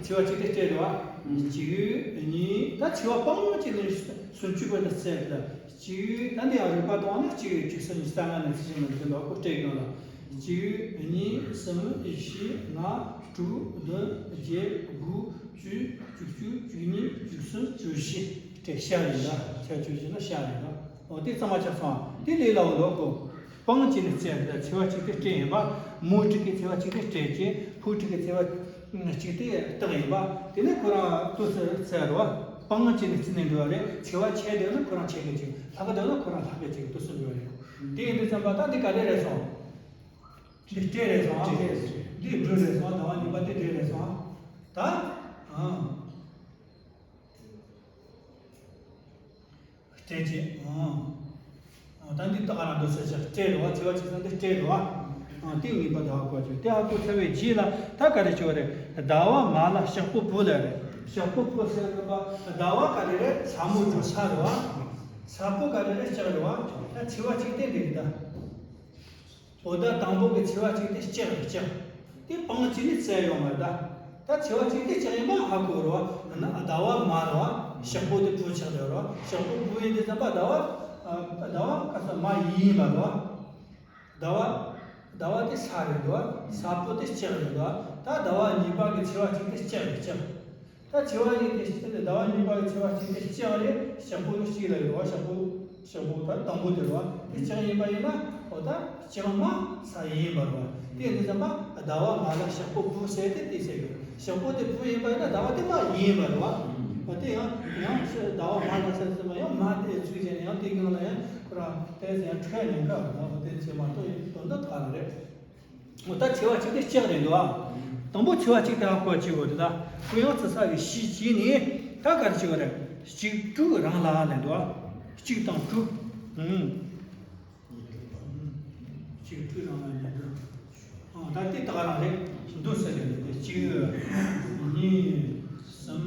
ཚེས་པ་གཅིག་དེ་སྤྲེལ་རེད་བ། གཅིག་གཉིས། ད་ཚེས་པ་སྤང་བྱས་ནས་སུམ་ཅུ་པ་དང་བརྩི་ཡ་གི་ད། གཅིག་ད་འདི་ཡང་རིག་པ་བཏང་ན་གཅིག་བཅུ་གསུམ་ཉི་ཤུ་རྩ་ལྔ་ནས་ཚེས་བཞི་ནང་དེ་ལོག་གོ་སྤྲེལ་གི་ནང་ལ། གཅིག་གཉིས་གསུམ་བཞི་ལྔ་དྲུག་བདུན་བརྒྱད་དགུ་བཅུ་བཅུ་གཅིག་བཅུ་གཉིས་བཅུ་གསུམ་བཅུ་བཞི། སྤྲེལ་ཤ་རེད་ད། ཚེས་བཅུ་བཞི་ན་ཤ་རེད་ད། འོ་དེ་གཙང་མ་ཆགས་སོང་ཨ། དེ་ལས་སླ་བོ་ལོག་གོ། སྤང་བྱས་ནས་བརྩི་ཡ་གི་ད་ཚེས་པ་གཅིག་དེ་སྤྲེལ་ཡིན་པ། མོ་དྲུག་གི་ཚེས་པ་གཅིག་དེ་སྤྲེལ་གྱི། ཕོ་དྲུག་གི་ཚེས་པ་གཅིག་དེ་སྟག་ཡིན་པ། དེ་ནས་ཁོ་རང་ལྟོས་ཟེར་ཟེར་རོ། སྤང་བྱས་ནས་བརྩི་ནས་འགྲོ་བ་རེད། ཚེས་པ་ཆེ་བསྡད་ན་ཁོ་རང་ཆེ་གི་ཅིག་ལྷག་བསྡད་ན་ཁོ་རང་ལྷག་གི་ཅིག་ལྟོས་ཟེར་འགྲོ་བ་རེད། དེ་ཡིན་དུས་ཙམ་པ་ད་འདི་ག་རེ་རེད་སོང་། འདི་སྤྲེལ་རེད་སོང་ཨ། འདི་སྦྲུལ་རེད་སོང་ཨ། ཟླ་བ་གཉིས་པ་དེ་སྤྲེལ་རེད་སོང་ཨ། ད་ཨང་། སྤྲེལ་གྱི། ཨང་། ཨང་། ད་འདི་ཏག་རང་འདུག་ཟེར་བྱ་སྤྲེལ་རེད་བ། ཚེས་པ་གཅིག་ཙམ་དེ་སྤྲེལ་རེད་བ། ཨང་། དེ་ངེས་པར་དུ་ཧ་གོ་བྱོས། དེ་ཧ་གོ་ཚར་བའི་རྗེས་ལ་ད་ག་རེ་བྱེད་པ་རེད། ཟླ་བ་མ་ལ་ཞག་པོ་བུ་ལ་རེད། ཞག་པོ་བུ་ཟེར་གི་པ། ཟླ་བ་ག་རེ་རེད། ས་མོ་འགྲོ་ས་རེད་བ། ས་པོ་ག་རེ་རེད། ལྕགས་རེད་བ། ད་ཚེས་པ་གཅིག་དེ་འདི་རེད་ད། འོ་ད་དང་པོ་གི་ཚེས་པ་གཅིག་དེ་ལྕགས་རེད། ལྕགས། དེ་སྤང་བྱས་ནས་བརྩི་ཡོད་མ་རེད་ད། ད་ཚེས་པ་གཅིག་དེ་ལྕགས་ཡིན་པ་ཧ་གོ་རེད་བ། ན་ཟླ་བ་མ་རེད་བ། ཞག་པོ་དེ་བུ་ཆགས་བསྡད་རེད་བ། ཞག་པོ་བུ་ཡིན་དུས་ཙམ་པ་ཟླ་བ། ཨ། ཟླ་བ་ག་ས་མ་ཡིན་པ་རེད་བ། ཟླ་བ། ཟླ་བ་དེ་ས་རེད་འདུག་བ། ས་པོ་དེ་ལྕགས་རེད་འདུག་བ། ད་ཟླ་བ་གཉིས་པ་གི་ཚེས་པ་གཅིག་དེ་ལྕགས་རེད། ལྕགས། ད་ཚེས་པ་གཉིས་དེ་ཟླ་བ་གཉིས་པ་གི་ཚེས་པ་གཅིག་དེ་ལྕགས་རེད། ཞག་པོ་གཅིག་ལ་ཡོད་བ། ཞག་པོ། ཞག་པོ་ད་དང་པོ་དེ་རེད་བ། དེ་ལྕགས་ཡིན་པ་ཡིན་ན་འོ་ད་ལྕགས་མ་ས་ཡིན་པ་རེད་བ། དེ་ཡིན་དུས་ཙམ་པ་ཟླ་བ་མ་ལ་ཞག་པོ་བུ་ཟེར་ཏེ་དེ་ཟེར་གི། ཞག་པོ་དེ་བུ་ཡིན་པ་ཡིན་ན་ཟླ་བ་དེ་མ་ཡིན་པ་རེད་བ། འོ་དེ་ཡང་ཡང་ཟླ་བ་མ་ལ་ཟེར་ཙམ་པ་ཡང་མ་དེ་ཚུལ་ཅན་ཡང་དེ་གང་ལ་ཡང་ཁོ་རང་དེ་ཟེར་ཡང་འཕྲོས་ནས་འགའ་རེད་བ། འོ་དེ་ཚེ་མ་གཏོགས་ཡིན་དོན་དུ་ད་རེད། འོ་ད་ཚེས་པ་གཅིག་དེ་ལྕགས་རེད་འདུག་ཨ། དང་པོ་ཚེས་པ་གཅིག་དེ་ཧ་གོ་བྱེད་དགོས་འདུག་ད་ཁོ་ཡང་ཚེས་པ་གི་གཞི་བྱས་ནས་ད་ག་རེ་བྱེད་དགོས་རེད། གཅིག་དྲུག་རང་ལ་ལེན་འདུག་ཨ། གཅིག་དང་དྲུག་ཨང་། གཅིག་དྲུག་རང་ལ་ལེན་འདུག་ཨ། ད་དེ་ད་ག་རང་རེད་འདུག་ཟེར་རེད། གཅིག་གཉིས་གསུམ་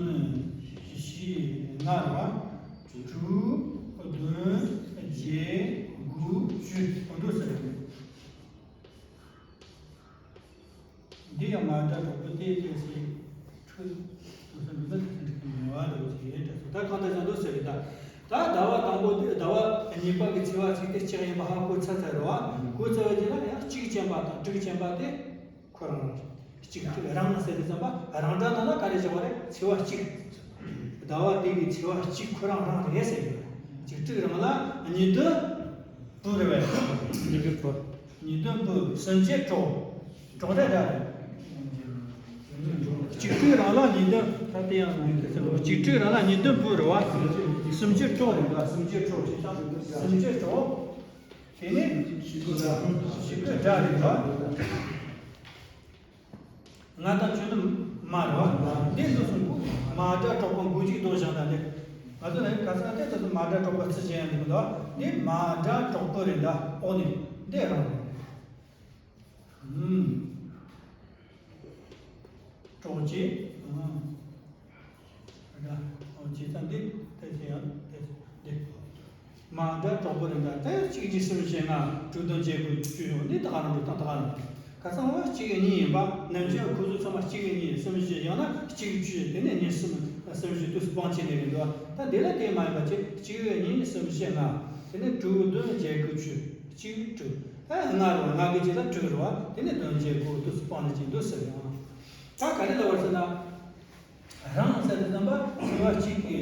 བཞི་ལྔ་རེད་བ། དྲུག་བདུན་བརྒྱད་དགུ་བཅུ་འདུག་ཟེར་རེད། འདི་ཡང་མ་འདྲ་གྲོགས་པོ་སྟེ་སྟེ་ཟེར། ཁྲུ། དུ་ས་འདུ་ས་དུ་ས་འདྲི་ཁུ་ཉེ་བ་འདྲ་བོ་ཞིག་ཡིན་འདྲ་སོ། ད་གང་ལྟར་ཀྱང་འདུག་ཟེར་གི་ད། ད་ཟླ་བ་དང་པོ་དེ་ཟླ་བ་གཉིས་པ་གི་ཚེས་པ་གཅིག་དེ་ལྕགས་ཡིན་པ་ཧ་གོ་ཚར་ཚར་རེད་བ། གོ་ཚར་བའི་རྗེས་ལ་ཡང་གཅིག་ཅན་པ་དང་དྲུག་ཅན་པ་དེ་ཁོ་རང་རེད། གཅིག་དྲུག་རང་ཟེར་དུས་ཙམ་པ་རང་སྒྲ་ནང་ལ་ག་རེ་བྱ་བ་རེད། ཚེས་པ་གཅིག་ཟླ་བ་དེ་གི་ཚེས་པ་གཅིག་ཁོ་རང་རང་རེད་ཟེར་གི། གཅིག་དྲུག་རང་ལ་གཉིས་བདུན། བུ་རེད་པས། ཉི་ཟླ་བུ། ཉི་ཟླ་བུ། སུམ་ཅུ་གྲོགས། གྲོགས་རེད་ར་རེད། གཅིག་དྲུག་རང་ལ་ཉི་ཟླ། ད་དེ་ཡང་ནང་གི་ཚེ་ལོ། གཅིག་དྲུག་རང་ལ་ཉི་ཟླ་བུ་རེད་བ། སུམ་ཅུ་གྲོགས་རེད་བ། སུམ་ཅུ་གྲོགས་ཅི་ཙམ། སུམ་ཅུ་གྲོགས། དེ་ནས་ཞིག་གི་སྒྲ་རེད་པ། ང་དང་ཁྱོད་ནི་མ་རེད་པ། འདི་འདུག་སོང་གོ། མ་སྒྲ་གྲོགས་པོ་མགོ་གཅིག་ལྡོག་བཞག་ན་འདི། ང་ཚོ་ནི་ཁ་སང་དེ་ལྟ་བུ་མ་སྒྲ་གྲོགས་པོ་རྩི་བྱེད་ཡང་འདི་མི་འདུག་འདི་མ་སྒྲ་གྲོགས་པོ་རེད་ད། ཨོ་ནི་འདི་རང་རེད། ཨུམ། གྲོགས་ཀྱི། ཨུམ། ར། ཨོ་ཅི་ཙམ་འདི་དེ་ཚེ་ཡང་དེ་འདི། མ་སྒྲ་གྲོགས་པོ་རེད་ད། དེ་གཅིག་གཅིག་གསུམ་བཞི་ལྔ་དྲུག་བདུན་བརྒྱད་དགུ་བཅུ་ཡོད་འདི་ད་ག་རང་འགྲོ་སྟངས་ད་ག་རང་། ཁ་སང་བ་གཅིག་གཉིས་ཡིན་པ། ནམ་རྒྱུན་ཁོ་ཚོ་ཚང་མ་གཅིག་གཉིས་གསུམ་བཞི་ཡང་ན་གཅིག་བཅུ་དེ་ནས་ཉི་གསུམ་གསུམ་བཞི་དུས་སུ་སྤང་བྱས་ནས་རེད་འདུག་ད་འདི་ལ་དེ་མ་ཡིན་པ་ཅིག་གཅིག་གཉིས་གསུམ་བཞི་ལྔ། དེ་ནས་དྲུག་བདུན་བརྒྱད་དགུ་བཅུ། གཅིག་དྲུག་ད་ལྔ་རེད་པ། ལྔ་གི་རྗེས་ལ་དྲུག་རེད་པ། དེ་ནས་བདུན་བརྒྱད་དགུ་དུས་སུ་སྤང་ནས་ཅིག་འདུག་ཟེར་ཡང་། ད་ག་རེ་ལབ་པ་ཟེར་ན། རང་ཟེར་དུས་ཙམ་པ་ཚེས་པ་གཅིག་གི་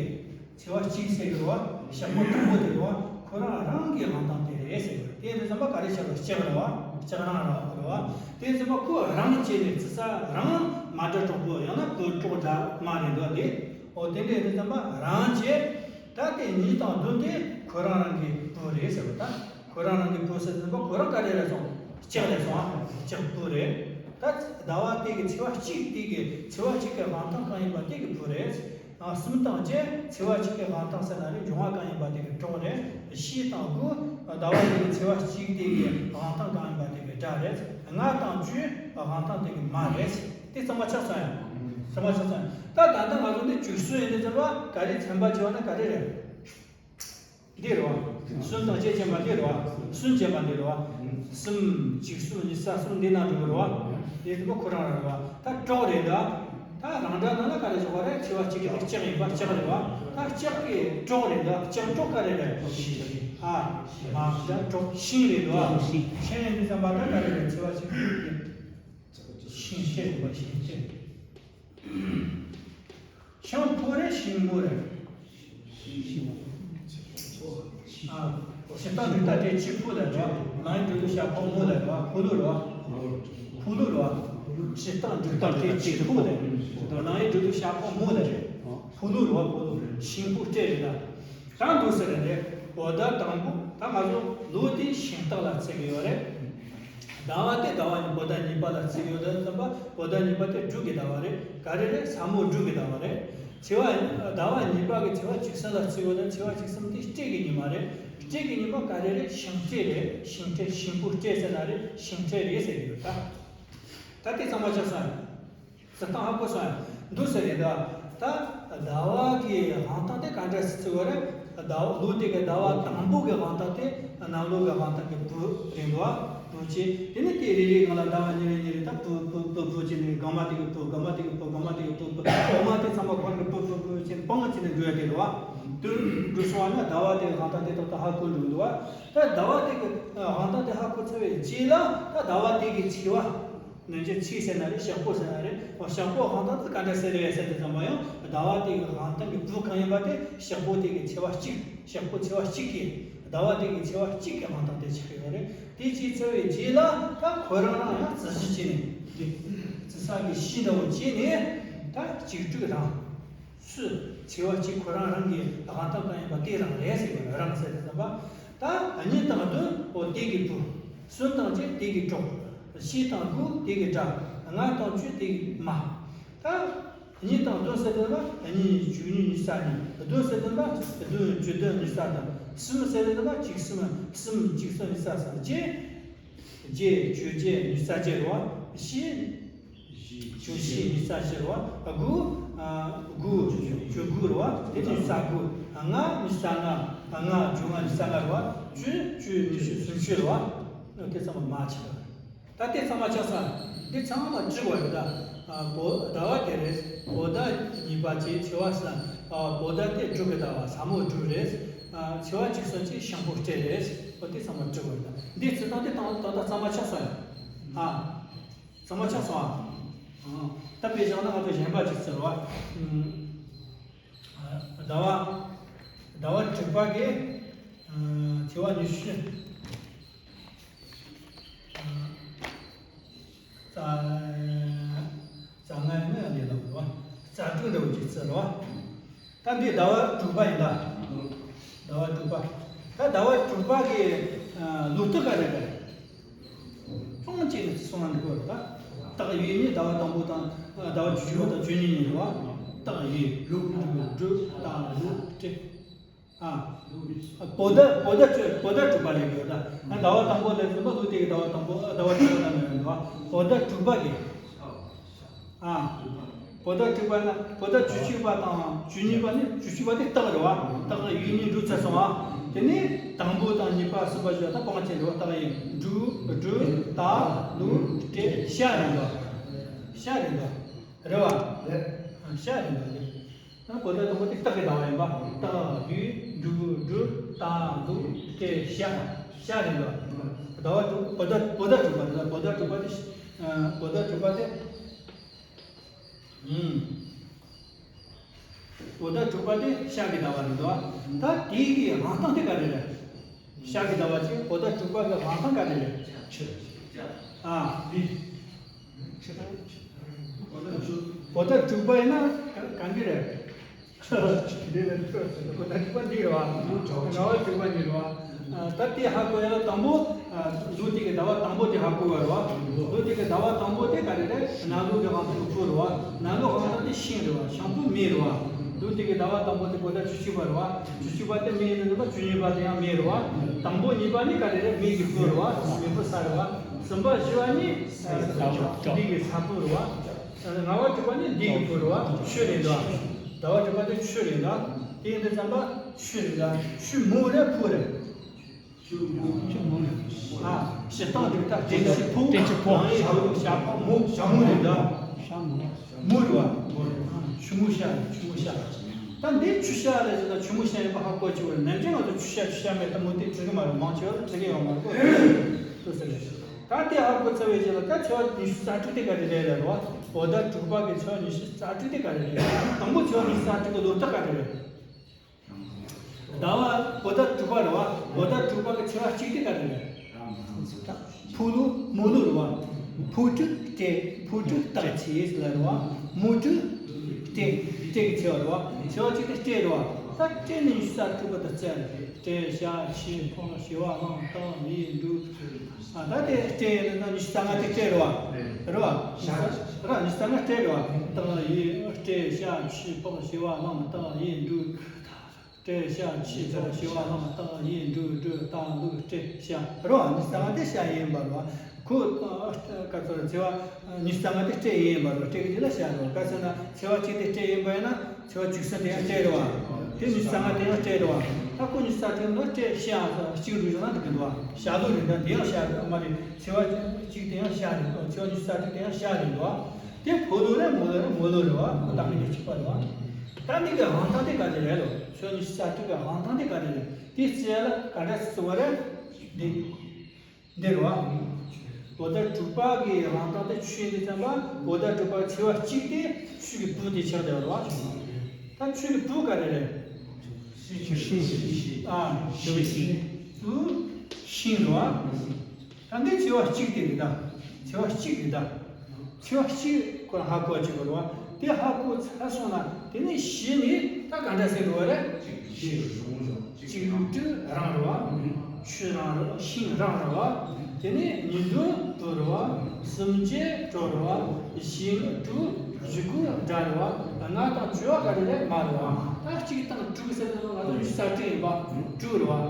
ཚེས་པ་གཅིག་ཟེར་གི་རེད་པ། ཞག་པོ་དང་པོ་དེ་རེད་པ། ཁོ་རང་རང་གི་དབང་ཐང་དེ་རེད་ཟེར་གི་རེད། དེ་དུས་ཙམ་པ་ག་རེ་བྱ་དགོས། ལྕགས་རེད་པ། ལྕགས་རང་རང་རེད་པ། དེ་དུས་ཙམ་པ་ཁོ་རང་བྱས་ནས་རྩི་ས་རང་མ་སྒྲ་གྲོགས་པོ་ཡང་ན་བུ་གྲོགས་སྒྲ་མ་རེད་འདུག་དེ། ཨོ་དེ་འདྲ་ཡིན་དུས་ཙམ་པ་རང་བྱས། ད་དེ་གཉིས་དང་བདུན་དེ་ཁོ་རང་རང་གི་བུ་རེད་ཟེར་བ་ད། ཁོ་རང་རང་གི་བུ་ཟེར་དུས་ཙམ་པ་ཁོ་རང་ག་རེ་རེད་སོང་། ལྕགས་རེད་སོང་ཨ། ལྕགས་བུ་རེད། ད་ཟླ་བ་དེ་གི་ཚེས་པ་གཅིག་དེ་གི་ཚེས་པ་གཅིག་གི་དབང་ཐང་གང་ཡིན་པ་དེ་གི་བུ་རེད། ཨ་གསུམ་དང་བརྒྱད་ཚེས་པ་གཅིག་གི་དབང་ཐང་ཟེར་ན་རེད། འབྱུང་བ་གང་ཡིན་པ་དེ་གི་གྲོགས་རེད། བཞི་དང་དགུ་ཟླ་བ་དེ་གི་ཚེས་པ་གཅིག་དེ་གི་དབང་ཐང་གང་ཡིན་པ་དེ་གི་སྒྲ་རེད། ལྔ་དང་བཅུ་དབང་ཐང་དེ་གི་མ་རེད། དེ་ཚང་མ་ཆགས་སོང་ཡ། ཚང་མ་ཆགས་སོང་ཡ། ད་ད་ལྟ་ང་ཚོ་འདི་བཅུ་གསུམ་ཡིན་དུས་ཙམ་པ་ག་རེ་ཚན་པ་བྱས་པ་ན་ག་རེ་རེད། འདི་རེད་པ། གསུམ་དང་བརྒྱད་བྱས་པ་འདི་རེད་པ། གསུམ་བྱས་པ་འདི་རེད་པ། གསུམ་གཅིག་གསུམ་གཉིས་ས་གསུམ་འདི་ནང་འགྲོ་གི་རེད་པ། དེ་དུས་པ་ཁོ་རང་རང་རེད་པ། ད་གྲོགས་རེད་ད། ད་རང་སྒྲ་ནང་ལ་ག་རེ་བྱུང་བ་རེད། ཚེས་པ་གཅིག་གི་ལྕགས་ཡིན་པ་ལྕགས་རེད་པ། ད་ལྕགས་ཀྱི་གྲོགས་རེད་ད། ལྕགས་གྲོགས་ག་རེ་རེད། ཨ་མ་སྒྲ་གྲོགས་ཤིང་རེད་ད། ཤིང་ཡིན་དུས་ཙམ་པ་ད་ག་རེ་རེད། ཚེས་པ་གཅིག་གི་ཤིང་ཤེས་རེད་པ། ཤིང་ཤེས། ཤིང་ཕུ་རེད། ཤིང་མོ་རེད། ཨ། ཕྱི་རྟགས་འབྲུག་རྟགས་སྤྲད་ཕྱི་ཕུ་ལ་རེད། ནང་འབྲུག་ལུགས་ཞབས་ཕོ་མོ་ལ་རེད་པ། ཕུ་ལུ་རེད་པ། ཕུ་ལུ་རེད་པ། ཕྱི་རྟགས་འབྲུག་རྟགས་སྤྲད་ཕྱི་ཕུ་ལ་རེད། ནང་འབྲུག་ལུགས་ཞབས་ཕོ་མོ་ལ་རེད། ཕུ་ལུ་རེད་པ། ཕུ་ལུ། ཤིང་ཕུ་སྤྲད་རེད་ད། ད་འདུག་ཟེར་རེད། བོད་ཟླ་དང་པོ་ད་ང་ཚོ་ལོ་དེ་ཤིང་རྟགས་ལ་བརྩི་གི་ཡོད་རེད། ཟླ་བ་དེ་ཟླ་བ་གཉིས། བོད་ཟླ་གཉིས་པ་ལ་བརྩི་གི་ཡོད་དུས་ཙམ་པ་བོད་ཟླ་གཉིས་པ་དེ་འབྲུག་གི་ཟླ་བ་རེད། ག་རེ་རེད། ས་མོ་འབྲུག་གི་ཟླ་བ་རེད། ཚེས་པ་ཟླ་བ་གཉིས་པ་གི་ཚེས་པ་གཅིག་གསུམ་ལ་བརྩི་གི་ཡོད་དུས་ཚེས་པ་གཅིག་གསུམ་དེ་སྤྲེལ་གི་ཉི་མ་རེད། སྤྲེལ་གི་ཉི་མ་ག་རེ་རེད། ཤིང་སྤྲེལ་རེད། ཤིང་སྤྲེལ། ཤིང་ཕུ་སྤྲེལ་ཟེར་ན་རེད། ཤིང་སྤྲེལ་རེད་ཟེར་གི་ཡོད་ད། ད་དེ་ཚང་མ་ཆགས་སོང་ཡ། རྩི་སྟངས་ཧ་གོ་སོང་ཡ། འདུག་ཟེར་རེད་ད། ད་ཟླ་བ་གི་དབང་ཐང་དེ་ག་འདྲ་ཞིག་བརྩི་དགོས་རེད། ཟླ་བ་ལོ་དེ་གི་ཟླ་བ་དང་པོ་གི་དབང་ཐང་དེ་གནམ་ལོ་གི་དབང་ཐང་གི་བུ་རེད་འདུག་བ། བུ་བྱས། དེ་ནས་དེ་རེ་རེ་སྒང་ལ་ཟླ་བ་གཉིས་རེ་གཉིས་རེ་ད་བུ་བུ་བུ་བུ་བྱས་ནས་སྒང་མ་དེ་གི་བུ། སྒང་མ་དེ་གི་བུ། སྒང་མ་དེ་གི་བུ། བུ་འོག་མ་དེ་ཚང་མ་ཁོ་རང་གི་བུ་བུ་བུ་བྱས་ནས་སྤང་བྱས་ནས་འགྲོ་ཡ་དེ་རེད་བ། དུ་འགྲོ་སོང་བ་ན་ཟླ་བ་དེ་གི་དབང་ཐང་དེ་ཏག་ཏག་ཧ་གོ་འགྲོ་གི་འདུག་བ། ད་ཟླ་བ་དེ་གི་དབང་ཐང་དེ་ཧ་གོ་ཚར་བའི་རྗེས་ལ་ད་ཟླ་བ་དེ་གི་ཚེས་པ། ནམ་རྒྱུན་ཚེས་ཟེར་ན་རེད། ཞག་པོ་ཟེར་ན་རེད། འོ་ཞག་པོ་དབང་ཐང་དེ་ག་འདྲ་ཟེར་རེད་ཟེར་དུས་ཙམ་པ་ཡང་ཟླ་བ་དེ་གི་དབང་ཐང་གི་བུ་གང་ཡིན་པ་དེ་ཞག་པོ་དེ་གི་ཚེས་པ་གཅིག་ཞག་པོ་ཚེས་པ་གཅིག་གི་ཟླ་བ་དེ་གི་ཚེས་པ་གཅིག་གི་དབང་ཐང་དེ་ཆགས་ཡོད་རེད། དེ་བྱས་ཚར་བའི་རྗེས་ལ་ད་ཁོ་རང་རང་ཡང་རྩི་གཞི་བྱས་ནས་འདི་རྩི་ས་གི་གཞི་འདྲ་བོ་བྱས་ནས་ད་གཅིག་དྲུག་རང་སུ་ཚེས་པ་གཅིག་ཁོ་རང་རང་གི་དབང་ཐང་གང་ཡིན་པ་དེ་རང་རེད་ཟེར་གི། རང་ཟེར་དུས་ཙམ་པ་ད་གཉིས་དང་བདུན་འོ་དེ་གི་བུ། གསུམ་དང་བརྒྱད་དེ་གི་གྲོགས། བཞི་དང་དགུ་དེ་གི་དགྲ། ལྔ་དང་བཅུ་དེ་གི་མ། ད་གཉིས་དང་བདུན་ཟེར་དུས་ན་གཉིས་བཅུ་གཉིས་ཉི་ཤུ་རྩ་གཉིས། བདུན་ཟེར་དུས་ན་བདུན་བཅུ་བདུན་ཉི་ཤུ་རྩ་བདུན། གསུམ་ཟེར་དུས་ན་གཅིག་གསུམ་གསུམ་གཅིག་གསུམ་ཉི་ཤུ་རྩ་གསུམ། བརྒྱད་བརྒྱད་བཅུ་བརྒྱད་ཉི་ཤུ་རྩ་བརྒྱད་རེད་བ། བཞི་བཅུ་བཞི་ཉི་ཤུ་རྩ་བཞི་རེད་བ། དགུ་དགུ་བཅུ་དགུ་རེད་བ། དེ་ནས་ཉི་ཤུ་རྩ་དགུ། ལྔ་ཉི་ཤུ་རྩ་ལྔ། ལྔ་བཅོ་ལྔ་ཉི་ཤུ་རྩ་ལྔ་རེད་བ། བཅུ་བཅུ་ཉི་ཤུ་སུམ་ཅུ་རེད་བ། དེ་ཚང་མ་མ་ཆགས། ད་དེ་ཚང་མ་ཆགས་སོང་། འདི་ཚང་མ་བྲི་དགོས་རེད་ད། ཨ་བོད་ཟླ་བ་དེ་རེད། བོད་ཟླ་གཉིས་པ་བྱས་ཚེས་པ་གསུམ། ཨ་བོད་ཟླ་དེ་འབྲུག་གི་ཟླ་བ་ས་མོ་འབྲུག་རེད། ཨ་ཚེས་པ་གཅིག་གསུམ་བྱས་ཤིང་ཕོ་སྤྲེལ་རེད། འོ་དེ་ཚང་མ་བྲི་དགོས་རེད་ད། འདི་རྩི་སྟངས་དེ་ད་ད་ད་ཚང་མ་ཆགས་སོང་ཡ། ཨ་ཚང་མ་ཆགས་སོང་ཨ། ཨ་ད་དཔེ་བཞག་ན་ང་ཚོ་གཞན་པ་ཅིག་ཟེར་བ། ཨ་ཟླ་བ་ཟླ་བ་དྲུག་པ་གི་ཨ་ཚེས་པ་ཉི་ཤུ། རྩ་རྩ་ལྔ་ནི་ལས་ལ་རེད་བ། རྩ་དྲུག་འདྲ་བོ་ཅིག་རྩི་རེད་བ། ད་འདི་ཟླ་བ་དྲུག་པ་ཡིན་ད། ཟླ་བ་དྲུག་པ། ད་ཟླ་བ་དྲུག་པ་གི་ ལུགས་རྟགས་ག་རེ་རེད། སྤང་བྱས་ནས་གསུངས་ན་འགྲིག་གི་རེད་ད། རྟགས་ཡོད་ནི་ཟླ་བ་དང་པོ་དང་ཟླ་བ་བཅུ་གཅིག་པ་དང་བཅུ་གཉིས་ནས་རེད་བ། རྟགས་ཡོད་ལུགས་འབྲུ་སྒྲ་ལུགས་སྤྲོས། ཨ། བོད་ཟླ་བོད་ཟླ་བཅུ་བོད་ཟླ་དྲུག་པ་ལས་ཡོད་ད། ཟླ་བ་དང་པོ་ལས་ཟིན་པ་ལུགས་དེ་གི་ཟླ་བ་དང་པོ་ཟླ་བ་དྲུག་པ་ལ་ཡོད་འདུག་བ། བོད་ཟླ་དྲུག་པ་གི། ཨ། བོད་ཟླ་དྲུག་པ་ན་བོད་ཟླ་བཅུ་གཅིག་པ་དང་བཅུ་གཉིས་པ་ནི་བཅུ་གཅིག་པ་དེ་རྟགས་རེད་བ། རྟགས་ཡོད་ནི་འགྲོ་ཚར་སོང་བ། དེ་ནས་དང་པོ་དང་གཉིས་པ་གསུམ་པ་བཞི་ད་སྤང་བྱས་འགྲོ་རྟགས་ཡིན། འབྲུ་སྒྲ་རྟགས་ལུགས་སྤྲོས་ཤ་རེད་འདུག་ཤ་རེད་འདུག་རེད་བ། ཤ་རེད་འདུག་ན་བོད་ཟླ་དང་པོ་དེ་རྟགས་ཀྱི་ཟླ་བ་ཡིན་པ། རྟགས་ཡོད་འབྲུ་སྒྲ་རྟགས་ལུགས་སྤྲོས་ཤ། ཤ་རེད་འདུག་ཟླ་བ་དྲུག་བོད་ཟླ་བོད་ཟླ་དྲུག་པ་རེད། བོད་ཟླ་དྲུག་པ་དེ་བོད་ཟླ་དྲུག་པ་དེ། ཨུམ། བོད་ཟླ་དྲུག་པ་དེ་ཤ་གི་ཟླ་བ་རེད་འདུག་ད་དེ་གི་དབང་ཐང་དེ་ག་རེ་རེད། ཤ་གི་ཟླ་བ་ཅིག་བོད་ཟླ་དྲུག་པ་གི་དབང་ཐང་ག་རེ་རེད། ཨ། བོད་ཟླ་དྲུག་པ་ཡིན་ན་གང་གི་རེད། བོད་ཟླ་དྲུག་པ་འདི་རེད་བ། ཟླ་བ་དྲུག་པ་འདི་རེད་བ། ད་དེ་ཧ་གོ་ཡ་ལ་དང་པོ། ལོ་དེ་གི་ཟླ་བ་དང་པོ་དེ་ཧ་གོ་བ་རེད་བ། ལོ་དེ་གི་ཟླ་བ་དང་པོ་དེ་ག་རེ་རེད། གནམ་ལོ་གི་དབང་ཐང་ཕོ་རེད་བ། གནམ་ལོ་དབང་ཐང་དེ་ཤིང་རེད་བ། ཤིང་ཕོ་མེ་རེད་བ། ལོ་དེ་གི་ཟླ་བ་དང་པོ་དེ་བོད་ཟླ་བཅུ་གཅིག་པ་རེད་བ། བཅུ་གཅིག་པ་དེ་མེ་ཡིན་ན་བཅུ་གཉིས་པ་དེ་ཡང་མེ་རེད་བ། དང་པོ་གཉིས་པ་ནི་ག་རེ་རེད། མེ་གི་ཕོ་རེད་བ། མེ་ཕོ་ས་རེད་བ། གསུམ་པ་བཞི་བ་ནི་འདི་གི་ས་ཕོ་རེད་བ། ལྔ་བ་དྲུག་པ་ནི་འདི་གི་ཕོ་རེད་བ། ཆུ་རེད་འདུག་ཟླ་བ་དྲུག་པ་དེ་ཆུ་རེད་འདུག་དེ་ཡིན་དུས་ཙམ་པ་ཆུ་རེད་འདུག་ཆུ་མོ་རེད་ཕོ་རེད། ཨ། སྤྱིར་བཏང་དེ་ད་སྤྲིན་ཆུ་ཕོ། སྤྲིན་ཆུ་ཕོ། རང་ཡིན་ཕོ་ཞག་པ་མོ་ཞག་མོ་རེད་འདུག་ཞག་མོ། མོ་རེད་བ། མོ་རེད། ཆུ་མོ་ཤ་རེད། ཆུ་མོ་ཤ། ད་འདི་ཆུ་ཤ་རེད་ཟེར་ན་ཆུ་མོ་ཤ་ཡིན་པ་ཧ་གོ་ཆེ་བ་རེད། ནམ་རྒྱུན་ང་ཚོ་ཆུ་ཤ་ཆུ་ཤ་མེད་ད་མོ་དེ་བྲི་གི་མ་རེད། མང་ཆེ་བ་ལ་བྲི་གི་ཡོད་མ་རེད་གོ། ལྟོས་ཟེར་རེད། ད་དེ་ཧ་གོ་ཚར་བའི་རྗེས་ལ་ད་ཚེས་པ་ཉི་ཤུ་རྩ་དྲུག་དེ་ག་རེ་རེད་ལ་རེད་བ། བོད་ཟླ་དྲུག་པ་གི་ཚེས་པ་ཉི་ཤུ་རྩ་དྲུག་དེ་ག་རེ་རེད། དང་པོ་ཚེས་པ་ཉི་ཤུ་རྩ་དྲུག་གི་ལོ་རྟགས་ག་རེ་རེད། ཟླ་བ་བོད་ཟླ་དྲུག་པ་རེད་བ། བོད་ཟླ་དྲུག་པ་གི་ཚེས་པ་གཅིག་དེ་ག་རེ་རེད། ཕོ་ལོ་མོ་ལོ་རེད་བ། ཕོ་དྲུག་སྤྲེལ། ཕོ་དྲུག་སྟག་ཚེས་ལ་རེད་བ། མོ་དྲུག་སྤྲེལ། སྤྲེལ་གི་ཚེས་པ་རེད་བ། ཚེས་པ་གཅིག་དེ་སྤྲེལ་རེད་བ། ད་སྤྲེལ་ནི་ཉི་ཤུ་རྩ་དྲུག་པ་དང་རྩ་རེད། སྤྲེལ་ཞག་ཕྱི་ཕག་བྱི་བ་གླང་སྟག་ཡོས་འབྲུག་ཨ་ད་དེ་སྤྲེལ་ཡིན་ན་ཉི་ཤུ་རྩ་ལྔ་དེ་སྤྲེལ་རེད་བ། རེད་བ། རེད་ཉི་ཤུ་རྩ་ལྔ་སྤྲེལ་རེད་བ། སྟག་ཡོས་སྤྲེལ་ཞག་ཕྱི་ཕག་བྱི་བ་གླང་སྟག་ཡོས་འབྲུག་སྤྲེལ་ཞག་ཕྱི་ཕག་བྱི་བ་གླང་སྟག་ཡོས་འབྲུག་སྦྲུལ་སྟག་ལུག་སྤྲེལ་ཞག་རེད་བ། ཉི་ཤུ་རྩ་ལྔ་དེ་ཞག་ཡིན་པ་རེད་བ། ཁོ་ག་ཚོད་ཚེས་པ་ཉི་ཤུ་རྩ་ལྔ་དེ་སྤྲེལ་ཡིན་པ་རེད་བ། སྤྲེལ་གི་རྗེས་ལ་ཞག་རེད་བ། ག་ཚོད་ན་ཚེས་པ་གཅིག་དེ་སྤྲེལ་ཡིན་པ་ཡིན་ན། ཚེས་པ་བཅུ་གསུམ་དེ་ཡང་སྤྲེལ་རེད་བ། དེ་ཉི་ཤུ་རྩ་ལྔ་དེ་ཡང་སྤྲེལ་རེད་བ། ད་ཁོ་ཉི་ཤུ་རྩ་དྲུག་ནང་སྤྲེལ་ཤི་ཡང་གཅིག་འགྲོ་བཞག་ན་འགྲིག་གི་འདུག་བ། ཞག་ལོ་རེད་ད། དེ་ཡང་ཤ་རེད་མ་རེད། ཚེས་པ་གཅིག་དེ་ཡང་ཤ་རེད་འདུག་ཚེས་པ་ཉི་ཤུ་རྩ་དྲུག་དེ་ཡང་ཤ་རེད་འདུག་བ། དེ་ཕོ་ལོ་རེད་མོ་ལོ་རེད། མོ་ལོ་རེད་བ། ཁོ་ད་གི་དེ་གཅིག་པ་རེད་བ། ད་འདི་གི་དབང་ཐང་དེ་ག་རེ་རེད་ལོ། ཚེས་པ་ཉི་ཤུ་རྩ་དྲུག་གི་དབང་ཐང་དེ་ག་རེ་རེད། དེ་རྩིས་ལ་ག་འདྲ་བརྩི་བ་རེད། འདི། འདིར་བ། བོད་ཟླ་དྲུག་པ་གི་དབང་ཐང་དེ་ཆུ་ཡིན་དུས་ཙམ་པ་བོད་ཟླ་དྲུག་པ་ཚེས་པ་གཅིག་དེ་ཆུ་གི་བུ་དེ་ཆགས་བསྡད་པ་རེད་བ། ད་ཆུ་གི་བུ་ག་རེ་རེད། ཤིང་། ཨ། བུ་ཤིང་རེད་བ། ད་འདི་ཚེས་པ་གཅིག་དེ་རེད་ད། ཚེས་པ་གཅིག་རེད་ད། ཚེས་པ་གཅིག་ཁོ་རང་ཧ་གོ་བྱེད་དགོས་རེད་བ། དེ་ཧ་གོ་ཚར་སོང་ན་དེ་ནས་གཞི་ནས་ད་ག་འདྲ་ཟེར་དགོས་རེད། གཅིག་དྲུག་རང་རེད་བ། ཆུ་རང་རེད་བ། ཤིང་རང་རེད་བ། དེ་ནས་ཉི་གདོན་བུ་རེད་བ། སེམས་ཅན་བྲོ་རེད་བ། ཞེ་དྲུག་བཞི་དགུ་དགྲ་རེད་བ། ལྔ་དང་བཅུ་བ་ག་རེ་རེད། མ་རེད་བ། ད་གཅིག་དང་དྲུག་ཟེར་ན་ང་ཚོ་ཉི་ཤུ་རྩ་དྲུག་ཡིན་པ། དྲུག་རེད་བ།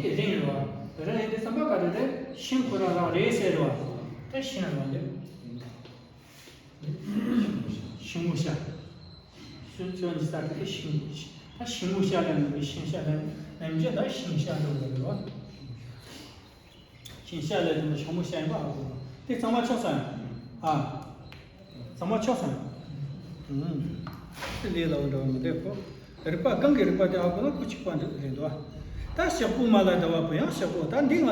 དེ་རིང་རེད་བ། རང་ཡིན་དུས་ཙམ་པ་ག་རེ་རེད། ཤིང་ཁོ་རང་རང་རེད་ཟེར་རེད་བ། ད་ཤིང་རང་རེད། ཤིང་མོ་ཤ། ཤིང་ཚོ་ནི་ས་ཁུལ་དེ་ཤིང་། ད་ཤིང་མོ་ཤ་ལ་ནི་ཤིང་ཤ་ལ་ནམ་རྒྱུན་ད་ཤིང་ཤ་འགྲོ་དགོས་རེད་བ། ཤིང་ཤ་ལ་དེ་ནི་ཤིང་མོ་ཤ་ཡིན་པ་ཧ་གོ། དེ་གཙང་མ་ཆགས་སོང་ཡ། ཨ། གཙང་མ་ཆགས་སོང་ཡ། ཨུམ། དེ་ལས་སླ་བོ་འདྲ་བ་མི་འདུག་གོ། རིག་པ་གང་གི་རིག་པ་དེ་ཧ་གོ་ན་ཁོ་གཅིག་པ་འདྲ་རེད་འདུག་བ། ད་ཞག་པོ་མ་ལ་ཟླ་བ་བུ་ཡང་ཞག་པོ། ད་འདི་ང་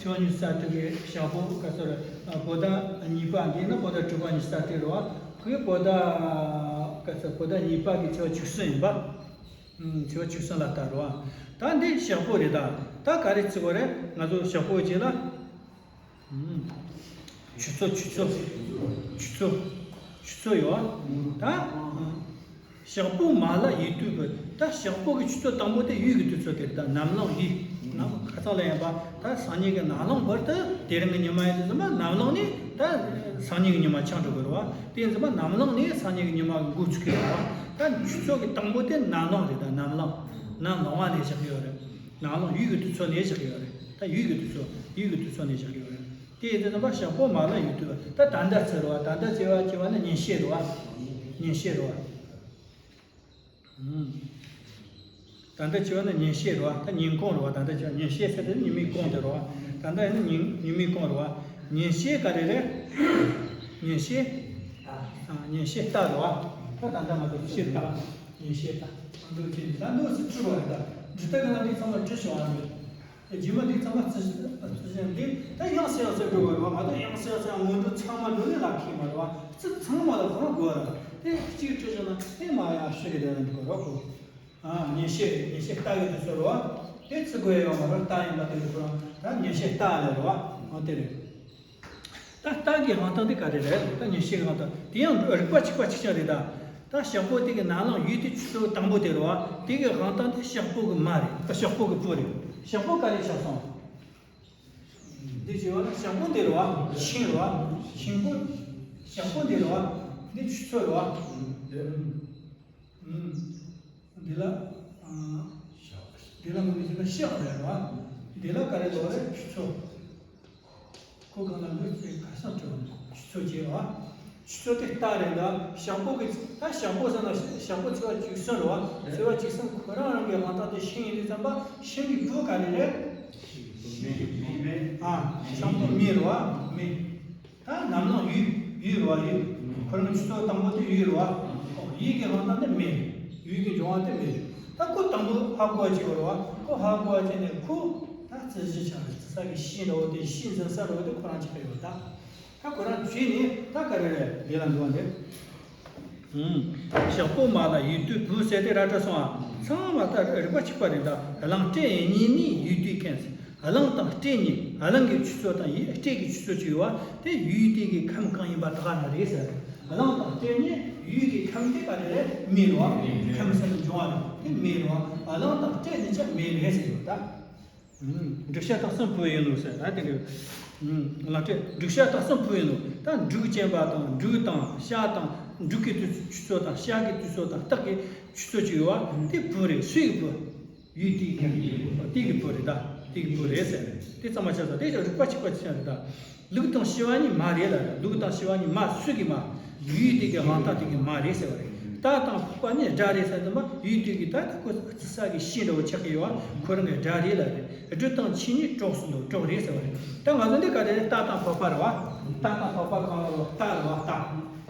ཚོ་ཚེས་པ་ཉི་ཤུ་རྩ་དྲུག་གི་ཞག་པོ་ག་ཚོད་རེད། བོད་ཟླ་གཉིས་པ་འདི་ན་བོད་ཟླ་དྲུག་པ་ཉི་ཤུ་རྩ་དྲུག་རེད་བ། ཁོའི་བོད་ཟླ་ག་ཚོད་བོད་ཟླ་གཉིས་པ་གི་ཚེས་པ་བཅུ་གསུམ་ཡིན་པ། ཚེས་པ་བཅུ་གསུམ་ལ་ལྟ་རེད་བ། ད་འདི་ཞག་པོ་རེད་ད། ད་ག་རེ་བརྩི་དགོས་རེད། ང་ཚོ་ཞག་པོའི་རྗེས་ལ། ཆུ་ཚོད་ཆུ་ཚོད་ཆུ་ཚོད་ཆུ་ཚོད་ཡོད། ད་ཞག་པོ་མ་ལ་ཡོས་དུས་ཀྱི་ད་ཞག་པོ་གི་ཆུ་ཚོད་དང་པོ་དེ་ཡོས་ཀྱི་དུས་ཚོད་དེ་ད་ནམ་ལངས་ཡོས། ནམ་ཁ་སང་ལ་ཡིན་པ་ད་སང་ཉིན་གྱི་ནམ་ལངས་བར་དུ་དེ་རིང་གི་ཉི་མ་ཡིན་དུས་ཙམ་པ་ནམ་ལངས་ནས་ད་སང་ཉིན་གྱི་ཉི་མ་ཆགས་འགྲོ་གི་རེད་བ། དེ་ཡིན་ཙམ་པ་ནམ་ལངས་ནས་སང་ཉིན་གྱི་ཉི་མ་འགོ་ཚུགས་ཀྱི་རེད་བ། ད་ཆུ་ཚོད་ཀྱི་དང་པོ་དེ་ནམ་ལངས་རེད། ད་ནམ་ལངས་ནམ་ལངས་བ་ནས་བཞག་གི་ཡོད་རེད། ནམ་ལངས་ཡུལ་གྱི་དུས་ཚོད་ནས་བཞག་གི་ཡོད་རེད། ད་ཡུལ་གྱི་དུས་ཚོད་ཡུལ་གྱི་དུས་ཚོད་ནས་བཞག་གི་ཡོད་རེད། དེ་ཡིན་དུས་ཙམ་པ་ཞག་པོ་མ་ལ་ཡུལ་དུས་ད་ད་ལྟ་ཚེ་རེད་བ། ད་ལྟ་ཚེ་བ་ཅེས་པ་ནི་ཉིན་ཤས་རེད་བ། ཉིན་ཤས་རེད་བ། ད་ལྟ་བྱས་པ་ནི་ཉིན་ཤས་རེད་བ། ད་ཉིན་གུང་རེད་བ། ད་ལྟ་བྱས་པ་ཉིན་ཤས་ཟེར་དེ་ཉི་མའི་གུང་དེ་རེད་བ། ད་ལྟ་ཡིན་ན་ཉིན་ཉི་མའི་གུང་རེད་བ། ཉིན་ཤས་ག་རེ་རེད། ཉིན་ཤས། ཉིན་ཤས་རྟ་རེད་བ། ད་ད་ལྟ་ང་ཚོ་ཉིན་ཤས་རྟ། ཉིན་ཤས་རྟ། ད་འདུག་ཅེས་ད་འདུག་སེ་བྲིས་པ་རེད། ད་འབྲི་སྟངས་ང་འདི་ཚང་མ་བྲིས་བྱུང་བ་རེད། རྗེས་མ་འདི་ཚང་མ་རྩི་རྩི་ཞིང་འདི་ད་ཡང་སེ་ཡང་སེ་འགྲོ་དགོས་རེད་བ། ང་ཚོ་ཡང་སེ་ཡང་སེ་སྔོན་འགྲོ་ཚང་མ་འགྲོ་ནས་ལ་ཁེལ་མ་རེད་བ། རྩི་ཚང་མ་ལ་ཁོ་རང་དགོས་རེད། དེ་གཅིག་བྲིས་བྱུང་ན་དེ་མ་ཡང་ཤི་གི་དེ་རང་འགྲོ་རོགས་གོ། ཨ་ཉིན་ཤས་ཉིན་ཤས་རྟ་གི་དུས་ཚོད་རེད་བ། དེ་རྩི་དགོས་ཡོད་མ་རེད། རྟ་ཡིན་པ་དེ་ཁོ་རང་ད་ཉིན་ཤས་རྟ་ལས་རེད་བ། འོ་དེ་རེད། ད་རྟ་གི་དབང་ཐང་དེ་ག་རེ་རེད། ད་ཉིན་ཤས་ཀྱི་དབང་ཐང་དེ་ཡང་རིགས་པ་གཅིག་པ་གཅིག་རྐྱང་རེད། ད་ད་ཞག་པོ་དེ་གི་ནམ་ལངས་ཡུལ་དེ་ཆུ་ཚོད་དང་པོ་དེ་རེད་བ། དེ་གི་དབང་ཐང་དེ་ཞག་པོ་གི་མ་རེད། ད་ཞག་པོ་གི་བུ་རེད། ཞག་པོ་ག་རེ་ཆགས་སོང་། འདི་བྱས་པ་ན་ཞག་པོ་འདི་རེད་བ། ཤིང་རེད་བ། ཤིང་པོ། ཞག་པོ་འདི་རེད་བ། འདི་ཆུ་ཚོད་རེད་བ། འདི་ལ། འདི་ལ་ངོས་ནས་བྱས་ན་ཤག་རེད་བ། འདི་ལ་ག་རེ་ལོ་རེད། ཆུ་ཚོད། ཁོ་གང་ལ་ལོས་ཚེ་ཁ་སང་དྲི་བ་ཆུ་ཚོད་བྱས་བ། ཆུ་ཚོད་དེ་རྟ་རེད་ད། ཞག་པོ་གི་ད་ཞག་པོ་ཟེར་ན་ཞག་པོ་ཚེས་པ་བཅུ་གསུམ་རེད་བ། ཚེས་པ་བཅུ་གསུམ་ཁོ་རང་རང་གི་དབང་ཐང་དེ་ཤིང་ཡིན་དུས་ཙམ་པ་ཤིང་གི་བུ་ག་རེ་རེད། ཨ་ཞག་པོ་མེ་རེད་བ། མེ། ད་ནམ་ལངས་ཡུལ་ཡུལ་རེད་བ། ཡུལ་ཁོ་རང་ཆུ་ཚོད་དང་པོ་དེ་ཡུལ་རེད་བ། ཡུལ་གྱི་དབང་ཐང་དེ་མེ། ཡུལ་གྱི་འབྱུང་བ་དེ་མེ་རེད། ད་ཁོ་དང་པོ་ཧ་གོ་བ་བྱེད་དགོས་རེད་བ། ཁོ་ཧ་གོ་བ་བྱས་ནས་ཁོ་ད་རྩི་གཞི་ཆགས་རེད། རྩི་ས་གི་ཤིང་འདྲ་བོ་དེ་ཤིང་འཛིན་ས་འདྲ་བོ་དེ་ཁོ་རང་ཆགས་ཡོད་ད། ད་ཁོ་རང་བྱས་ནས་ད་ག་རེ་རེད། ལས་ལ་འགྲོ་བ་འདི། ཞག་པོ་མ་ལ་ཡུལ་དུས་བུ་ཟེར་དེ་ར་སྤྲོད་སོང་ཨ། ཚང་མ་ད་རིགས་པ་གཅིག་པ་རེད་ད། གླང་སྤྲད་གཉིས་ནི་ཡུལ་དུས་མཁན། གླང་དང་སྤྲད་གཉིས། གླང་གི་ཆུ་ཚོད་དང་ཡུལ་སྤྲད་ཀྱི་ཆུ་ཚོད་གཅིག་ཡོད་བ། དེ་ཡུལ་དུས་ཀྱི་ཁམས་གང་ཡིན་པ་དག་ན་རེད་ཟེར། གླང་དང་སྤྲད་གཉིས་ཡུལ་གྱི་ཁམས་དེ་ག་རེ་རེད། མེ་རེད་བ། ཁམས་ཟེར་ནས་འབྱུང་བ་རེད། དེ་མེ་རེད་བ། གླང་དང་སྤྲད་གཉིས་ཀྱང་མེ་རེད་ཟེར་ཡོད་ད། འབྲུག་ཤ་སྟག་གསུམ་བུ་ཡིན་ནོ་ཟེར་ད་དེ་འདྲ། ལ་སྤྲད་འབྲུག་ཤ་སྟག་གསུམ་བུ་ཡིན་ནོ། ད་འབྲུག་ཅན་པ་དང་འབྲུག་དང་ཤ་དང་འབྲུག་གི་དུས་ཆུ་ཚོད་དང་ཤ་གི་དུས་ཚོད་དང་སྟག་གི་ཆུ་ཚོད་ཅིག་ཡོད་བ། དེ་བུ་རེད། སུའི་གི་བུ། ཡུལ་དེའི་ཁམས་དེ་གི་བུ་རེད་ད། དེ་གི་བུ་རེད་ཟེར། དེ་ཚང་མ་ཆ་ཚང་དེ་ཅག་རིགས་པ་གཅིག་པ་གཅིག་རྐྱང་རེད་ད། ལུག་དང་ཤི་བ་གཉིས་མ་རེད་ལ་རེད། ལུག་དང་ཤི་བ་གཉིས་མ་སུ་གི་མ། ཡུལ་དེ་གི་དབང་ཐང་དེ་གི་མ་རེད་ཟེར་བ་རེད། རྟ་དང་ཕག་པ་གཉིས་དགྲ་རེད་ཟེར་དུས་མ་ཡུལ་དེ་གི་ད་ད་ཁོ་རྩི་ས་གི་ཤིང་འདྲ་བོ་ཆགས་ཀྱི་ཡོད་བ། ཁོ་རང་གི་དགྲ་རེད་ལ་རེད། སྦྲུལ་དང་ཁྱི་གཉིས་གྲོགས་སུ་འདུག་གྲོགས་རེད་ཟེར་བ་རེད། ད་ང་ཚོ་འདི་ག་རེ་རེད། རྟ་དང་ཕག་པ་རེད་བ། རྟ་དང་ཕག་པ་གང་ལ་རེད། རྟ་རེད་བ། རྟ།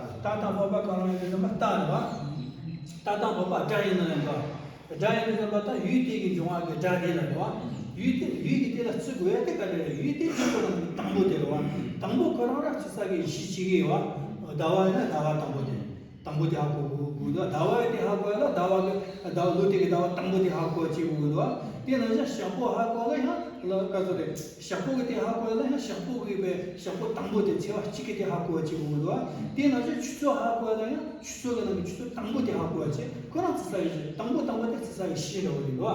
རྟ་དང་ཕག་པ་གང་ལ་ཡོད་དུས་ཙམ་པ་རྟ་རེད་བ། རྟ་དང་ཕག་པ་དགྲ་ཡིན་ན་ཡང་འདྲ། དགྲ་ཡིན་དུས་ཙམ་པ་ད་ཡུལ་དེ་གི་འབྱུང་བ་གི་དགྲ་རེད་ལ་རེད་བ། ཡུལ་དེ་ཡུལ་གྱི་དེ་ལ་བརྩི་དགོས་ཡ་དེ་ག་རེ་རེད། ཡུལ་དེ་ཆུ་ཚོད་ནང་གི་དང་པོ་དེ་རེད་བ། དང་པོ་ཁོ་རང་ར་རྩི་ས་གི་གཞི་གཅིག་གི་བ། ཟླ་བ་ཡིན་ན་ཟླ་བ་དང་པོ་དེ། དང་པོ་དེ་ཧ་གོ་དགོས་དགོས་འདུག་ཟླ་བ་ཡི་དེ་ཧ་གོ་ཡ་ལ་ཟླ་བ་གི་ཟླ་བ་ལོ་དེ་གི་ཟླ་བ་དང་པོ་དེ་ཧ་གོ་བྱེད་དགོས་འདུག་དེ་ནང་བཞིན་ཞག་པོ་ཧ་གོ་ཡ་ལ་ཡང་ལ་ག་ཚོད་རེད། ཞག་པོ་གི་དེ་ཧ་གོ་ཡ་ལ་ཡང་ཞག་པོ་གི་བའི་ཞག་པོ་དང་པོ་དེ་ཚེས་པ་གཅིག་གི་དེ་ཧ་གོ་བྱེད་དགོས་འདུག་དེ་ནང་བཞིན་ཆུ་ཚོད་ཧ་གོ་ཡ་ལ་ཡང་ཆུ་ཚོད་གི་ནང་གི་ཆུ་ཚོད་དང་པོ་དེ་ཧ་གོ་བྱེད། ཁོ་རང་རྩི་ས་གི་གཞི། དང་པོ་དང་པོ་དེ་རྩི་ས་གི་གཞི་འདྲ་བོ་རེད་འདུག་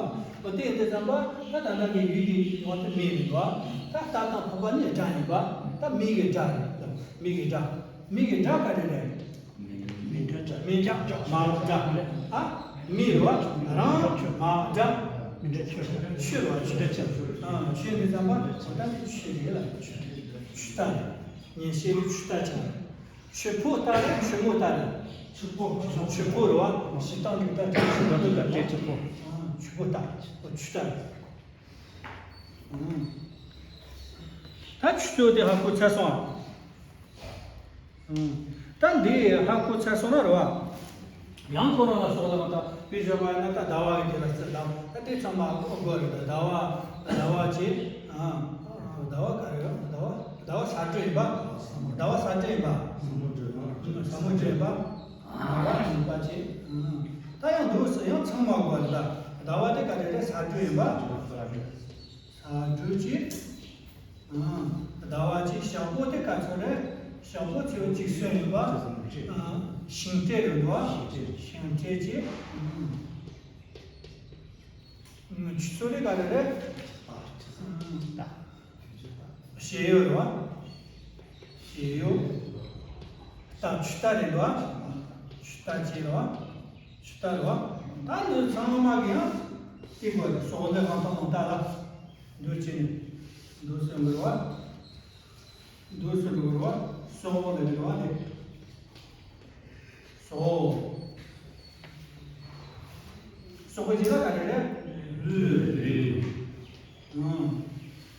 འོ་དེ་ཡིན་དུས་ཙམ་པ་ད་ད་ལྟ་གི་ཡུལ་གྱི་འོ་དེ་མེ་རེད་འདུག་ད་རྟ་དང་ཕག་པ་གཉིས་དགྲ་ཡིན་པ། ད་མེ་གི་དགྲ་རེད། མེ་གི་དགྲ། མེ་གི་དགྲ་ག་རེ་རེད། མེ་དགྲ་མ་དགྲ། ཨ། མེ་རེད་བ། རང་མ་དགྲ། མེ་དགྲ་ཆོས། ཆོས་རེད་བ། ཆོས། ཆོས། ཨ། ཆོས་འདི་ཙམ་པ་འོ་ད་ནི་ཆོས་རེད་ལ། ཆོས་རེད། ཆོས་ལྟ་རེད། ཉན་བཤད་རེད། ཆོས་ལྟ་ཆ་རེད། ཆོས་ཕོ་ལྟ་རེད། ཆོས་མོ་ལྟ་རེད། ཆོས་ཕོ། ཆོས་ཕོ་རེད་བ། ཞི་སྟངས་ཀྱི་ལྟ་ཆ་ཆོས་ཕོ་ལྟ་རེད། ཆོས་ཕོ་ལྟ། ཨ། ཆོས་ལྟ་རེད། ཨོ་ཆོས་ལྟ་རེད། ཨང་། ད་ཆུ་ཚོད་དེ་ཧ་གོ་ཚར་སོང་ཨ། ཨང་། ད་འདི་ཧ་གོ་ཚར་སོང་ན་རེད་བ། ཡང་ཁོ་རང་ལ་སོགས་ལ་ང་ད་དཔེ་བཞག་པ་ཡིན་ན་ད་ཟླ་བ་གི་དེ་ལ་རྩི་ད་ད་དེ་ཚང་མ་ཧ་གོ་དགོས་རེད། ད་ཟླ་བ་ཟླ་བ་བྱས། ཨང་། ཟླ་བ་ག་རེ་རེད། ཟླ་བ་ཟླ་བ་ས་བགྲོད་ཡིན་པ། ཟླ་བ་ས་བགྲོད་ཡིན་པ། ཟླ་བ་ས་བགྲོད་ཡིན་པ། ཟླ་བ་ཡིན་པ་བྱས། ཨང་། ད་ཡང་འདུག་སེ་ཡང་ཚང་མ་དགོས་རེད། ད་ཟླ་བ་དེ་ག་རེ་རེད། ས་བགྲོད་ཡིན་པ། ས་བགྲོད་ཀྱི། ཨང་། ཟླ་བ་གཅིག་ཞག་པོ་དེ་ག་ཚོད་རེད། ཞག་པོ་ཚེས་པ་གཅིག་གསུམ་ཡིན་པ། ཨང་། ཤིང་སྤྲེལ་རེད་འདུག་ཤིང་སྤྲེལ་གྱི། ཨང་། ཆུ་ཚོད་དེ་ག་རེ་རེད། ད། ཞེས་ཡོད་རེད་བ། ཞེས་ཡོད། ད་ཆུ་རྟ་རེད་བ། ཆུ་རྟ་ཅེས་རེད་བ། ཆུ་རྟ་རེད་བ། ད་འདི་ཚང་མ་གི་ཡང་དེ་གོ་རེད། སོག་ལེ་གང་དང་ལོང་རྟ་ལ། འདུ་བྱེད་ནི། འདུ་སེམས་རེད་བ། འདུ་སེམས་རེད་བ། སོག་ལེ་རེད་བ་དེ། སོག་སོག་པོའི་རྗེས་ལ་ག་རེ་རེད། ལུས། ཨང་།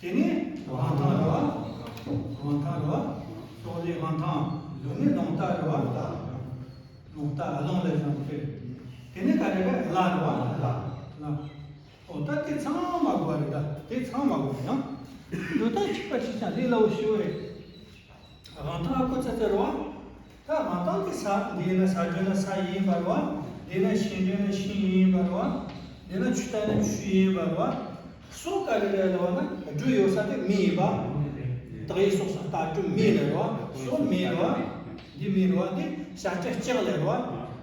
དེ་ནས་དབང་ཐང་རེད་བ། དབང་ཐང་རེད་བ། སོག་ལེའི་དབང་ཐང་། དེ་ནས་ལོང་རྟ་རེད་བ། ལོང་རྟ་ཨ་ལོང་ལས་བྱུང་སྟེ། དེ་ནས་ག་རེ་རེད། བླ་རེད་བ། བླ། བླ། ཨོ་ད་དེ་ཚང་མ་དགོས་རེད། ད་དེ་ཚང་མ་དགོས་ཡང་། འདི་ད་གཅིག་པ་གཅིག་རྐྱང་ལས་སླ་བོ་ཞེ་པོ་རེད། དབང་ཐང་ཨ་ཁུ་ཚ་ཚ་རེད་བ། ད་དབང་ཐང་དེ་ས་འདི་ན་ས་སྒྲོས་ན་ས་ཡིན་པ་རེད་བ། འདི་ན་ཤིང་སྒྲོས་ན་ཤིང་ཡིན་པ་རེད་བ། འདི་ན་ཆུ་རྟ་ན་ཆུ་ཡིན་པ་རེད་བ། སོག་ག་རེ་རེད་ལབ་ན་སྒྲོས་ཡོད་ས་དེ་མེ་ཡིན་པ། ཏག་ཡིག་སོགས་ས་རྟ་སྒྲོས་མེ་ལ་རེད་བ། སོག་མེ་རེད་བ། འདི་མེ་རེད་བ། འདི་བྱ་སྤྱོད་ལྕགས་ལ་རེད་བ།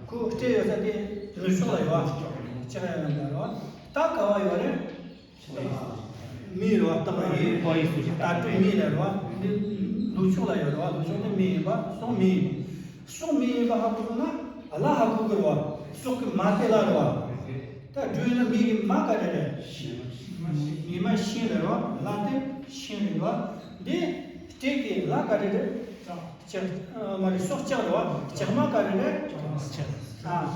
ཁོ་སྤྲད་ཡོད་ས་དེ་ནུབ་ཕྱོགས་ལ་རེད་བ། ལྕགས་ཡང་ཡོད་པ་རེད་བ། ད་ག་བ་ཡོད་རེད། མེ་རེད་བ། སྟག་རེད། ཏག་ཡིག་སོགས་ཀྱི་རྟ་སྒྲོས་མེ་ལ་རེད་བ། འདི་ལུག་ཕྱོགས་ལ་ཡོད་རེད་བ། ལུག་ཕྱོགས་ནི་མེ་ཡིན་པ། སོག་མེ་ཡིན། སོག་མེ་ཡིན་པ་ཧ་གོ་སོང་ན་བླ་ཧ་གོ་གི་རེད་བ། སོག་གི་མ་དེ་བླ་རེད་བ། ད་སྒྲོས་ན་མེ་གི་མ་ག་རེ་རེད། མེ་མ་ཤིང་རེད་བ། བླ་དེ་ཤིང་རེད་བ། འདི་སྤྲེལ་གི་བླ་ག་རེ་རེད། ལྕགས། ཨ་མ་རེད། སོག་ལྕགས་རེད་བ། ལྕགས་མ་ག་རེ་རེད། ལྕགས་མ་ས། ཨ།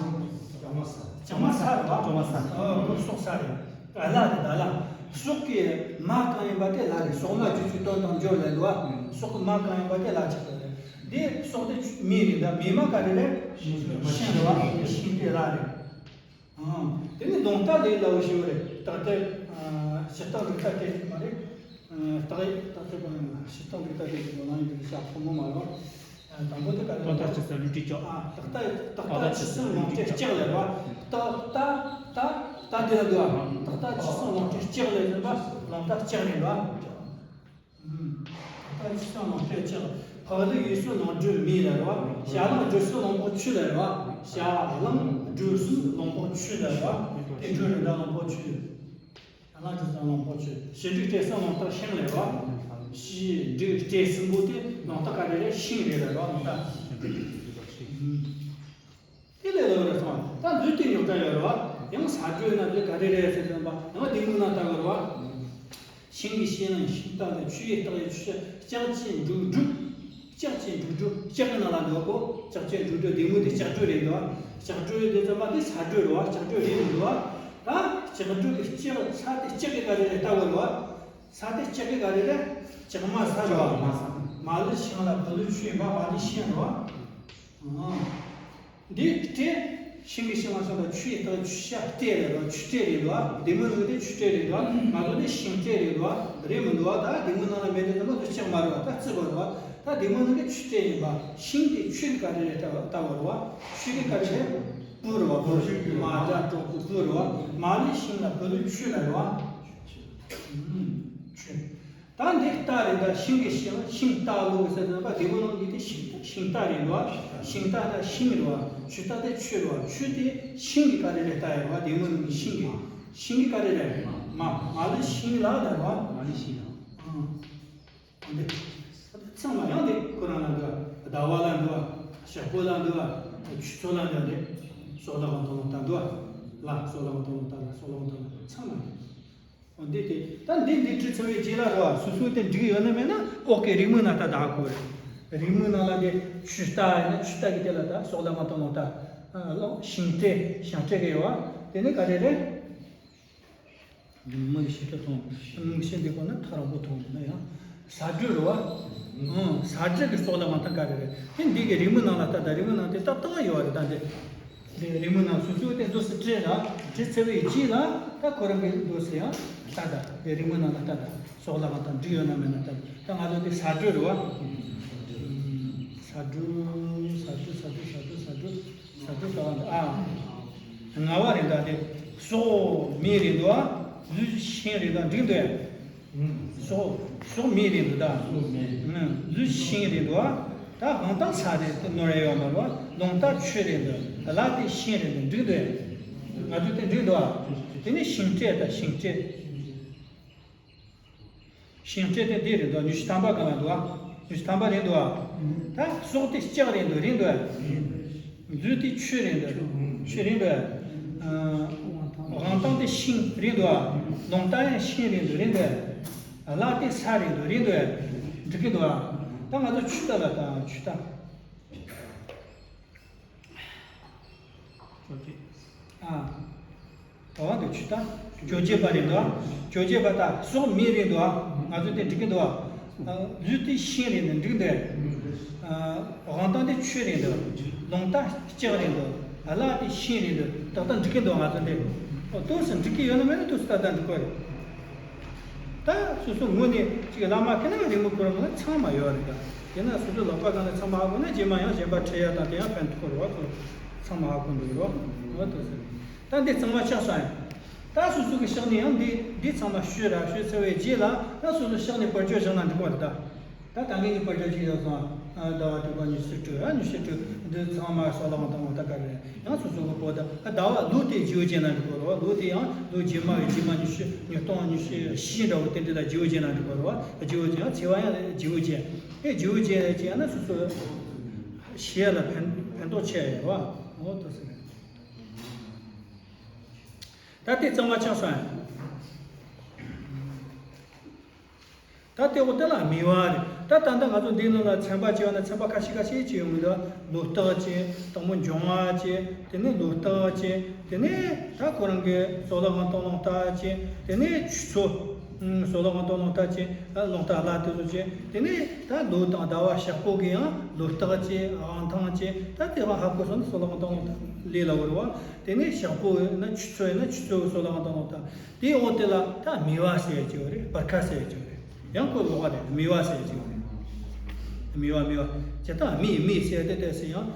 ལྕགས་མ་ས་རེད་བ། ལྕགས་མ་ས། ཨ་ཁོ་སོག་ས་རེད། ཨ་བླ་རེད། ད་བླ། སོག་གི་མ་གང་ཡིན་པ་དེ་བླ་རེད། སོག་ལ་རྗེས་ཚུལ་དོན་དང་སྦྱོར་ལས་འདུག་བ། སོག་གི་མ་གང་ཡིན་པ་དེ་བླ་ཆགས་པ་རེད། འདི་སོག་དེ་མེ་རེད། ད་མེ་མ་ག་རེ་རེད། ཤིང་རེད་བ། ཤིང་དེ་བླ་རེད། ཨང་། དེ་ནི་ལོང་རྟ་ལས་སླ་བོ་ཞེ་པོ་རེད། ད་ལྟ་ཨ་སྤྱིར་བཏང་རིགས་རྟགས་དེ་ཞིག་མ་རེད། ཨ་རྟགས་རིགས་རྟགས་དེ་པ་རིགས་རྟགས་དེ་ཞིག་ལ་ནང་ཡོད་པའི་ཤ་ཕོ་མོ་མ་རེད་བ། ཨ་དང་པོ་དེ་ག་རེ་རྟགས་རྟགས་ཆུ་སྲིན་ལུས་དྲི་ལྕགས། ཨ་རྟགས་རྟགས་རྟགས་རྟགས་ཆུ་སྲིན་ལོང་སྤྲད་ལྕགས་ལ་རེད་བ། རྟགས་རྟགས་རྟགས་རྟགས་དེ་ལ་འདུག་བ། རྟགས་རྟགས་ཆུ་སྲིན་ལོང་སྤྲད་ལྕགས་ལ་ཟེར་བ་ལོང་རྟ་ལྕགས་རེད་བ། ཨུམ། ད་ཆུ་སྲིན་ལོང་སྤྲད་ལྕགས། ཕག་ལུག་ཡུལ་སྲིན་ལོང་སྦྲུལ་མེ་ལ་རེད་བ། བྱ་གླང་སྦྲུལ་སྲིན་ལོང་པོ་ཆུ་ལ་རེད་བ། བྱ་གླང་སྦྲུལ་སྲིན་ལོང་པོ་ཆུ་ལ་རེད་བ། དེ་སྦྲུལ་རེད། ད་ལོང་པོ་ཆུ། བྱ་གླང་སྦྲུལ་སྲིན་ལོང་པོ་ཆུ། ཞི་འབྲུག་སྤྲེལ་སྲིན་ལོང་རྟ་ཤིང་ལ་རེད་བ། ཞི་འབྲུག་སྤྲེལ་སྲིན་པོ་དེ་ལོང་རྟ་ག་རེ་རེད། ཤིང་རེད་ལ་རེད་བ། ལོང་རྟ། ཨུམ། དེ་ལས་ལོ་རེ་སོང་། ད་ལུས་དེ་རྙོག་དྲ་ཡོད་རེད་བ། ཡང་ས་སྒྲོས་ན་ལུས་ག་རེ་རེད་ཟེར་དུས་ཡང་བདེ་མོ་ན་ལྟ་བུ་རེད་བ། ཤིང་གི་ཤིང་ལ་ཤིང་རྟ་ལ་ཆུ་ཡི་རྟགས་ཡི་ཆུ་ཤ་ལྕགས་ཀྱི་འབྲུག་སྒྲོ། ལྕགས་ཀྱི་འབྲུག་སྒྲོ། ལྕགས་ཀྱི་ནང་ལ་འདུག་གོ། ལྕགས་ཀྱི་འབྲུག་སྒྲོ་བདེ་མོ་དེ་ལྕགས་སྒྲོ་རེད་འདུག་བ། ལྕགས་སྒྲོ་རེད་དེ་ཚང་མ་དེ་ས་སྒྲོ་རེད་བ། ལྕགས་སྒྲོ་རེད་མི་འདུག་བ། ད་ལྕགས་སྒྲོ་གི་ལྕགས་ས་དེ་ལྕགས་གི་ག་རེ་རེད་ལྟ་བུ་རེད་བ། ས་དེ་ལྕགས་གི་ག་རེ་རེད། ལྕགས་མ་ས་རེད་བ། མ་ལུས་ཤིང་ལ་བུ་ལུས་ཆུ་ཡིན་པ། མ་ལུས་ཤིང་རེད་བ། ཨང་། འདི་སྤྲེལ། ཤིང་གི་ཤིང་ལ་སོགས་པ་ཆུ་ཡི་རྟགས་ཆུ་ཤ་སྤྲེལ་རེད་བ། ཆུ་སྤྲེལ་རེད་བ། བདེ་མོ་ནང་གི་ཆུ་སྤྲེལ་རེད་བ། ང་ཚོ་ནི་ཤིང་སྤྲེལ་རེད་བ། རེད་མི་འདུག་བ། ད་བདེ་མོ་ནང་ལ་མེད་དེ་ཚང་མ་དུ་ལྕགས་མ་རེད་བ། ད་རྩི་བ་རེད་བ། ད་བདེ་མོ་ནང་གི་ཆུ་སྤྲེལ་ཡིན་པ། ཤིང་དེ་ཆུ་གི་ག་རེ་རེད་ལྟ་བ་རེད་བ། ཆུ་གི་ག་རེ་རེད། བུ་རེད་བ། བུ། མ་སྒྲ་གྲོགས་པོ་བུ་རེད་བ། མ་ལུས་ཤིང་ལ་བུ་ལུས་ཆུ་ལ་རེད་བ། ཆུ། ད་འདི་རྟ་རེད། ད་ཤིང་གི་ཤིང་ཤིང་རྟ་ལོ་ཟེར་ན་པ་དེ་མོ་ནང་གི་དེ་ཤིང་ཤིང་རྟ་རེད་བ། ཤིང་རྟ་ད་ཤིང་རེད་བ། ཆུ་རྟ་དེ་ཆུ་རེད་བ། ཆུ་དེ་ཤིང་གི་ག་རེ་རེད་ལྟ་ཡོད་བ། དེ་མོ་ནང་གི་ཤིང་གི་ཤིང་གི་ག་རེ་རེད། མ་མ་ལུས་ཤིང་ལ་ལ་རེད་བ། མ་ལུས་ཤིང་ལ། ཨང་། འདི་ཚང་མ་ཡང་འདི་ཁོ་རང་ལ་འདུག་ཟླ་བ་ལ་འདུག་ཞག་པོ་ལ་འདུག་ཆུ་ཚོད་ལ་འདུག་འདི་སོགས་ལ་གང་དང་ལ་ད་འདུག་ལ་སོགས་ལ་གང་དང་ལ་ད་ལ་སོགས་ལ་གང་དང་ལ་ཚང་མ་འདུག་འོ་འདི་དེ་ད་འདི་འདི་བྲིས་ཚར་བའི་རྗེས་ལ་རེད་བ། སོ་སོའི་དེ་འགྲིག་ཡོད་ན་མེད་ན་ཨོ་ཀེ་རེད། རིང་མོའི་ནང་ད་ད་གོ་རེད། རིང་མོའི་ནང་ལ་འདི་ཆུ་རྟ་ཡིན་ན་ཆུ་རྟ་གི་དེ་ལ་ད་སོགས་ལ་མ་གཏོང་ལོང་ད་ལོ་ཤིང་སྤྲེལ་ཤིང་སྤྲེལ་གི་ཡོད་བ། དེ་ནི་ག་རེ་རེད། མི་གི་ཤིང་རྟ་མཐོང་། མི་གི་ཤིང་འདི་གོ་ན་ཐག་རིང་པོ་མཐོང་ན་ཡང་ས་སྦྲུལ་རེད་བ། ཨང་། ས་སྦྲུལ་གི་སོགས་ལ་མ་གཏོང་ག་རེ་རེད། དེ་འདི་གི་རིང་མོའི་ནང་ལ་ད་ད་རིང་མོའི་ནང་དེ་ཏག་ཏག་ཡོད་བ་རེད། ད་འདི། འདི་རིང་མོའི་ནང་སོ་སོའི་དེ་འདུག་སེ་བྲིས་ལ་བྲིས་ཚར་བའི་རྗེས་ལ་ད་ཁོ་རང་གི་འདུག་སེ་ཡང་ད་ད་འདི་རིང་མོའི་ནང་ལ་ད་ད་སོགས་ལ་མ་གཏོང་འགྲིག་ཡོད་ན་མེད་ན་ད་ད་ང་ཚོ་དེ་ས་སྦྲུལ་རེད་བ། ས་སྦྲུལ་ས་སྦྲུལ་ས་སྦྲུལ་ས་སྦྲུལ་ས་སྦྲུལ་ས་སྦྲུལ་ས་སྦྲུལ་ལྟ་བ་འདི་ཨ། ང་བ་རེད་ད་དེ། སོགས་མེ་རེད་འདུག་ཨ། ལུས་ཤིང་རེད་ད་འགྲིག་འདུག་ཨ། སོགས་སོགས་མེ་རེད་འདུག་ད། སོགས་མེ། ལུས་ཤིང་རེད་འདུག་ཨ། ད་དབང་ཐང་ས་རེད་དེ་ནོར་ཡ་ཡོད་མ་རེད་བ། ལོང་རྟ་ཆུ་རེད་འདུག་ལ་དེ་ཤིང་རེད་འདུག་འགྲིག་འདུག་ཨ། ང་ཚོ་དེ་འགྲིག་འདུག་ཨ། དེ་ནི་ཤིང་སྤྲེལ་ད་ཤིང་སྤྲེལ། ཤིང་སྤྲེལ་དེ་འདི་རེད་འདུག་ཉི་ཤུ་ཐམ་པ་གང་ལ་འདུག་ཉི་ཤུ་ཐམ་པ་རེད་འདུག་ད་སྲོག་དེ་ལྕགས་རེད་འདུག་རེད་འདུག་མཛོད་དེ་ཆུ་རེད་འདུག་ཆུ་རེད་འདུག་དབང་ཐང་དེ་ཤིང་རེད་འདུག་ལུང་རྟ་ཡང་ཤིང་རེད་འདུག་རེད་འདུག་ལག་དེ་ས་རེད་འདུག་རེད་འདུག་འགྲིག་གི་འདུག་ད་ང་ཚོ་ཆུ་རྟ་ལ་ད་ཆུ་རྟ། ཨ། བ་བ་འདི་ཆུ་དང་། བཅོ་བརྒྱད་པ་རེད་འདུག་བཅོ་བརྒྱད་པ་དང་སྲོག་མེ་རེད་འདུག་ང་ཚོ་དེ་འགྲིག་གི་འདུག་ལུས་དེ་ཤིང་རེད་འདུག་འགྲིག་འདུག་དབང་ཐང་དེ་ཆུ་རེད་འདུག་ལུང་རྟ་ལྕགས་རེད་འདུག་ལག་དེ་ཤིང་རེད་འདུག་ཏག་ཏག་འགྲིག་གི་འདུག་ང་ཚོ་འདི། ཨོ་ཏོག་ཙམ་འགྲིག་གི་ཡོད་ན་མེད་ན་ཏོག་ཙམ་ཏག་ཏག་འགྲིག་གི་རེད། ད་སོ་སོ་ངོས་ནས་ཅིག་བླ་མ་ཁྱེད་ན་རིང་མོ་ཁོ་རང་ལ་ཚང་མ་ཡོད་རེད་ད། དེ་ན་སོ་སོ་ལག་པ་གང་ལ་ཚང་མ་ཧ་གོ་ན་རྗེས་མ་ཡང་གཞན་པ་ཁྲིད་ཡ་དང་དེ་ཡང་ཕན་ཐོགས་རེད་བ། ཚང་མ་ཧ་གོ་འདུག་རོགས་ངོ་ཏོག་ཙམ། ད་འདི་ཚང་མ་ཆགས་སོང་ཡ། ད་སོ་སོ་གི་ཕྱག་ནས་ཡང་འདི་འདི་ཚང་མ་ཞུས་ར་ཞུས་ཚར་བའི་རྗེས་ལ་ད་སོ་སོ་ཕྱག་ནས་བར་གཅོད་བཞག་ན་འགྲིག་པ་རེད་ད། ད་ད་གིན་གྱི་བར་གཅོད་ཅིག་ཡོད་སོང་ཨ། ཟླ་བ་དྲུག་པ་ཉི་ཤུ་དྲུག་ཨ་ཉི་ཤུ་དྲུག་འདི་ཚང་མ་སོགས་ལ་དབང་དང་དབང་ད་ག་རེ་ཡང་སོ་སོ་གི་པོ་ད་ཟླ་བ་ལོ་དེ་བརྗེ་བོ་བྱས་ན་འགྲིག་གི་རེད་བ། ལོ་དེ་ཡང་ལོ་རྗེས་མ་གི་རྗེས་མ་ཉི་ཤུ་ཉིས་སྟོང་ཉི་ཤུ་བཞི་འདྲ་བོ་དེ་འདྲ་ལ་བརྗེ་བོ་བྱས་ན་འགྲིག་གི་རེད་བ། བརྗེ་བོ་བྱས་ཡང་ཚེས་པ་ཡང་བརྗེ་བོ་བྱས་ཨེ་བརྗེ་བོ་བྱས་བྱས་ན་སོ་སོ་ཤེས་ཡ་ལ་ཕན་ཕན་ཐོགས་ཆེ་ཡ་ཡོད་བ། འོ་ཏོག་ཙམ་རེད། ད་དེ་གཙང་མ་ཆགས་སོང་ཡ། ད་དེ་འོ་དེ་ལ་མི་བ་རེད། ད་ད་ལྟ་ང་ཚོ་འདི་ནང་ལ་ཚན་པ་བྱས་པ་ན་ཚན་པ་ཁ་ཤས་ཁ་ཤས་བྱས་ཡོང་གི་འདུག་ལོ་རྟགས་བྱས། དང་པོ་འབྱུང་བ་བྱས། དེ་ནས་ལོ་རྟགས་བྱས། དེ་ནས་ད་ཁོ་རང་གི་སོ་ལ་དབང་དང་རླུང་རྟ་བྱས། དེ་ནས་ཆུ་ཚོད། སོ་ལ་དབང་དང་རླུང་རྟ་བྱས། རླུང་རྟ་ལ་དེ་ཚོ་བྱས། དེ་ནས་ད་ལོ་དང་ཟླ་བ་ཞག་པོ་གི་ཡང་ལོ་རྟགས་བྱས། དབང་ཐང་བྱས། ད་དེ་བ་ཧ་གོ་སོང་ན་སོ་ལ་དབང་དང་རླུང་རྟ་ལས་ལ་བར་བ། དེ་ནས་ཞག་པོ་ཡིན་ན་ཆུ་ཚོད་ཡིན་ན་ཆུ་ཚོད་སོ་ལ་དབང་དང་རླུང་རྟ། དེའི་འོག་དེ་ལ་ད་མི་བ་ཟེར་ཡ་ཅིག་ཡོད་རེད། བར་ཁ་ཟེར་ཡ་ཅིག་ཡོད་རེད། ཡང་ཁོ་ལོགས་ཀ་རེད། མི་བ་ཟེར་ཡ་ཅིག་ཡོད་རེད། མི་བ་མི་བ་ཇི་ལྟར་མི་མི་ཟེར་དེ་དེ་སྲིད་ཡང་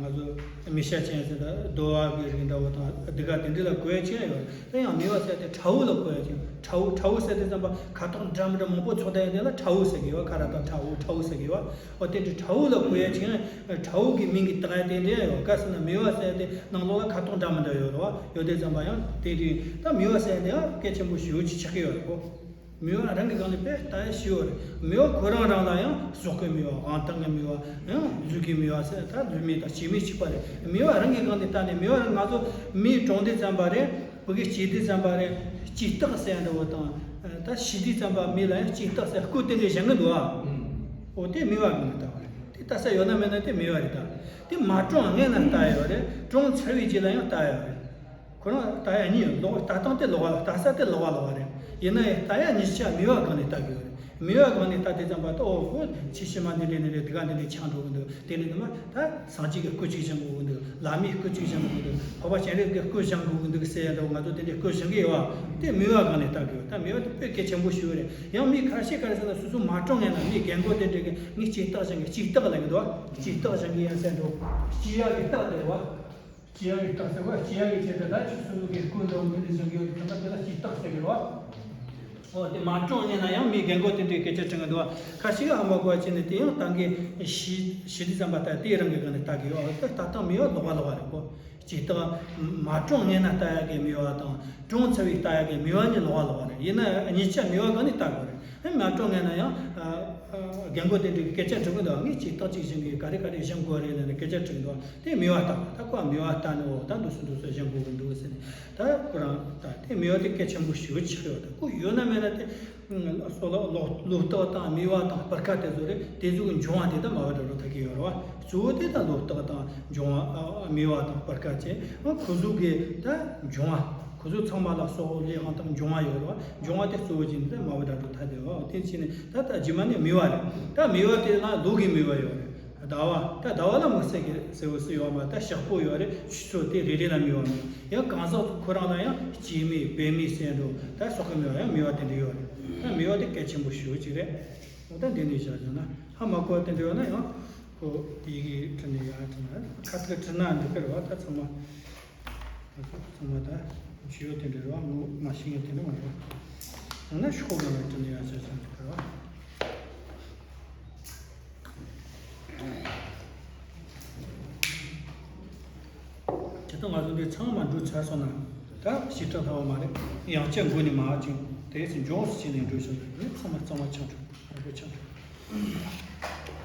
ང་ཚོ་མི་ཤ་ཅན་ཟེར་ད་རྡོ་བ་གི་རིགས་འདྲ་བོ་དང་དེ་ག་དེ་འདྲ་ལ་གོ་ཡ་ཅིག་ཡང་ཡོད་རེད། དེ་ཡང་མི་བ་ཟེར་དེ་ཁྲ་བོ་ལ་གོ་ཡ་ཅིག་ཁྲ་བོ་ཁྲ་བོ་ཟེར་དེ་ཙམ་པ་ཁ་དོག་འདྲ་མི་འདྲ་མང་པོ་ཚོགས་བསྡད་ཡ་དེ་ལ་ཁྲ་བོ་ཟེར་གི་ཡོད། ཁ་ར་དང་ཁྲ་བོ་ཁྲ་བོ་ཟེར་གི་ཡོད། འོ་དེ་འདྲའི་ཁྲ་བོ་ལ་གོ་ཡ་ཅིག་ཡང་ཁྲ་བོ་གི་མིང་གི་བཏགས་ཡ་དེ་འདྲ་ཡང་ཡོད། ག་ཟེར་ན་མི་བ་ཟེར་དེ་ནང་ལོགས་ལ་ཁ་དོག་འདྲ་མི་འདྲ་ཡོད་རེད་བ། ཡོད་དེ་ཙམ་པ་ཡང་དེ་དུས་ད་མི་བ་ཟེར་དེ་ཡང་གལ་ཆེན་པོ་ཞེ་པོ་ཅིག་ཆགས་ཀྱི་ཡོད་རེད་གོ། མི་བ་རང་གི་སྒང་ནས་དཔེ་ལྟ་ཡ་ཞིག་ཡོད་རེད། མི་བ་ཁོ་རང་རང་ལ་ཡང་སྲོག་གི་མི་བ། དབང་ཐང་གི་མི་བ། ཡང་ལུས་ཀྱི་མི་བ་ཟེར། ད་ལུས་མེད་དང་སྐྱེ་མེད་གཅིག་པ་རེད། མི་བ་རང་གི་སྒང་ནས་ལྟ་ནས་མི་བ་རང་ང་ཚོ་མིའི་གྲོང་སྡེ་ཙམ་པ་རེད། བུ་གའི་སྐྱེས་དུས་ཙམ་པ་རེད། སྐྱེས་རྟགས་ཟེར་འདྲ་བོ་དང་། ད་ཤི་དུས་ཙམ་པ་མི་ལ་ཡང་སྐྱེས་རྟགས་ཟེར་སྐུ་དེ་འདྲ་བཞེངས་གི་འདུག་ཨ། འོ་དེ་མི་བ་སྒང་ནས་ལྟ་བ་རེད། དེ་ལྟ་ས་ཡོད་ན་མེད་ན་དེ་མི་བ་རེད་ད། དེ་མ་གྲོངས་སྔོན་ན་ལྟ་ཡོད་རེད། གྲོངས་ཚར་བའི་རྗེས་ལ་ཡང་ལྟ་ཡོད་རེད། ཁོ་རང་ལྟ་ཡ་གཉིས་ཡོད། ལོག་ལྟ་སྟངས་དེ་ལོགས་ཀ་ལ། ལྟ་ས་དེ་ལོགས་ཀ་ལོགས་ཀ་རེད། ཡིན་ན་ཡང་ལྟ་ཡ་གཉིས་ཆ་མི་བ་སྒང་ནས་ལྟ་གི་ཡོད་རེད། མི་བ་སྒང་ནས་ལྟ་དུས་ཙམ་པ་ད་འོ་ཧོ་ཕྱི་ཕྱི་མ་འདི་འདྲས་འདི་འདྲས་དེ་ག་འདི་འདྲས་ཆགས་འགྲོ་གི་འདུག་དེ་ནས་ནི་མ་ད་སངས་རྒྱས་ཀྱི་སྐུ་གཅིག་བཞེངས་དགོས་ཀྱི་འདུག་བླ་མའི་སྐུ་གཅིག་བཞེངས་དགོས་ཀྱི་འདུག་འཕགས་པ་སྤྱན་རས་གཟིགས་ཀྱི་སྐུ་བཞེངས་དགོས་ཀྱི་འདུག་ཟེར་ཡ་འདྲ་བོ་ང་ཚོ་དེ་འདྲས་སྐུ་བཞེངས་གི་ཡོད་བ། དེ་མི་བ་སྒང་ནས་ལྟ་གི་ཡོད། ད་མི་བ་དེ་དཔེ་གལ་ཆེན་པོ་ཞིག་རེད། ཡང་མི་ཁ་ཤས་ཁ་ཤས་ཟེར་ན་སོ་སོ་མ་གྲོངས་སྔོན་ལ་མི་རྒན་གོག་དེ་འདྲས་ཀྱི་ངས་སྐྱེས་རྟགས་བཞེངས་གི། སྐྱེས་རྟགས་ལབ་ཀྱི་འདུག་སྐྱེས་རྟགས་བཞེངས་གི་ཡིན་ཟེར་འདྲ་བོ། སྐྱེས་ཡག་གི་རྟགས་དེ་རེད་བ། སྐྱེ་ཡག་གི་རྟགས་ཟེར་བ། སྐྱེ་ཡག་གི་ཆེད་དུ་ད་ཁྱོད་སོ་སོ་གི་སྐུ་འདྲ་བོ་འདི་འདྲ་བཞེངས་ཡོད་དུས་ཙམ་པ་དེ་ལ་སྐྱེས་རྟགས་ཟེར་གི་རེད་བ། འོ་དེ་མ་གྲོངས་སྔོན་ན་ཡང་མི་རྒན་གོག་དེ་འདྲའི་སྐད་ཆ་དྲི་གི་འདུག་ཁ་ཤས་ཀྱིས་ཧ་མ་གོ་བ་བྱས་ནས་དེ་ཡང་ད་གིན་ཤི་ཤི་དུས་ཙམ་པ་ད་དེ་རང་གི་སྒང་ནས་ལྟ་གི་ཡོད། འོ་ད་ལྟ་སྟངས་མི་བ་ལོགས་ཀ་ལོགས་ཀ་རེད་གོ། སྐྱེས་རྟགས་མ་གྲོངས་སྔོན་ན་ལྟ་ཡག་གི་མི་བ་དང་གྲོངས་ཚར་བའི་ལྟ་ཡག་གི་མི་བ་གཉིས་ལོགས་ཀ་ལོགས་ཀ་རེད། ཡིན་ན་ཡང་གཉིས་ཆ་མི་བ་སྒང་ནས་ལྟ་དགོས་རེད། ཨ་མ་གྲོངས་སྔོན་ན་ཡང་ཨ་ཨ་རྒན་གོག་དེ་འདྲའི་སྐད་ཆ་དྲི་གི་འདུག་ངས་སྐྱེས་རྟགས་གཅིག་བཞེངས་གི། ག་རེ་ག་རེ་བཞེངས་དགོས་རེད་ལབ་ནས་སྐད་ཆ་དྲི་གི་འདུག་དེ་མི་བ་ལྟ་བ། ད་ཁོ་མི་བ་ལྟ་ནས་འོ་ད་འདུག་སེ་འདུག་སེ་བཞེངས་དགོས་ཀྱི་འདུག་ཟེར་ནས་ད་ཁོ་རང་ལྟ། དེ་མི་བ་དེ་གལ་ཆེན་པོ་ཞེ་པོ་ཆགས་ཡོད། ད་ཁོ་ཡོད་ན་མེད་ན་དེ་སོ་ལོ་ལོ་ལོ་རྟགས་དང་མི་བ་དང་སྤར་ཁ་དེ་ཚོ་རེད། དེ་ཚོ་གི་འབྱུང་བ་དེ་ད་མ་བ་འདྲ་འགྲོ་ཐག་གི་ཡོད་རེད་བ། གཙོ་བོ་དེ་ད་ལོ་རྟགས་དང་འབྱུང་བ། ཨ་ཨ་མི་བ་དང་སྤར་ཁ་བྱས། ཨ་ཁོ་ཚོ་གི་ད་འབྱུང་བ། ཁོ་ཚོ་ཚང་མ་ལ་སོགས་ལས་དབང་དང་འབྱུང་བ་ཡོད་རེད་བ། འབྱུང་བ་དེ་གཙོ་བོ་བྱས་ནས་ད་མ་བ་འདྲ་འགྲོ་ཐག་དེ་བ། དེ་བྱས་ནས་ད་ད་རྗེས་མ་ནས་མི་བ་རེད། ད་མི་བ་དེ་ལ་ལོ་གི་མི་བ་ཡོད་རེད། ཟླ་བ། ད་ཟླ་བ་ལ་མི་ཟེར་གི་ཟེར་བ་སུ་ཡོད་མ། ད་ཞག་པོ་ཡོད་རེད། ཆུ་ཚོད་དེ་རེ་རེ་ལ་མི་བ་མི། ཡང་གང་ཟག་ཁོ་རང་ལ་ཡང་སྐྱེས་མི་པད་མི་ཟེར་འགྲོ། ད་སྲོག་གི་མི་བ་ཡང་མི་བ་དེ་འདྲ་ཡོད་རེད། ད་མི་བ་དེ་གལ་ཆེན་པོ་ཞེ་པོ་ཅིག་རེད། འོ་ད་འདི་ནས་བཞག་བྱུང་ན་ཧ་མ་གོ་བ་དེ་འདྲ་ཡོད་ན་ཡང་ཁོ་ཡི་གེ་བྲིས་ནས་ཡར་བྲིས་ན། ཁ་ཐུག་བྲིས་ན་འགྲིག་གི་རེད་བ། ད་ཚང་མ། ང་ཚོ་ཚང་མ་ད་ཇི་ཡོད་དེ་འདྲ་རེད་བ། ངོ་མ་ཤེས་ཡོད་དེ་འདྲ་མ་རེད་བ། ཡང་ན་ཤོག་གུ་ལ་བྲིས་ནས་ཡར་བྱས་ཙང་འགྲིག་གི་རེད་བ། དེ་ལྟར་ང་ཚོ་འདི་ཚང་མ་འགྲོ་ཚར་སོང་ན་ད་ཞིབ་ཕྲ་ལྷག་པ་མ་རེད། ཡང་བསྐྱར་འགོ་ནས་མར་ཅིག་དེའི་ཚེ་མགྱོགས་སུ་བྱས་ནས་འགྲོ་བཞིན་དུ་ཚང་མ་གཙང་མ་ཆགས་འགྲོ། རིན་པོ་ཆགས་འགྲོ།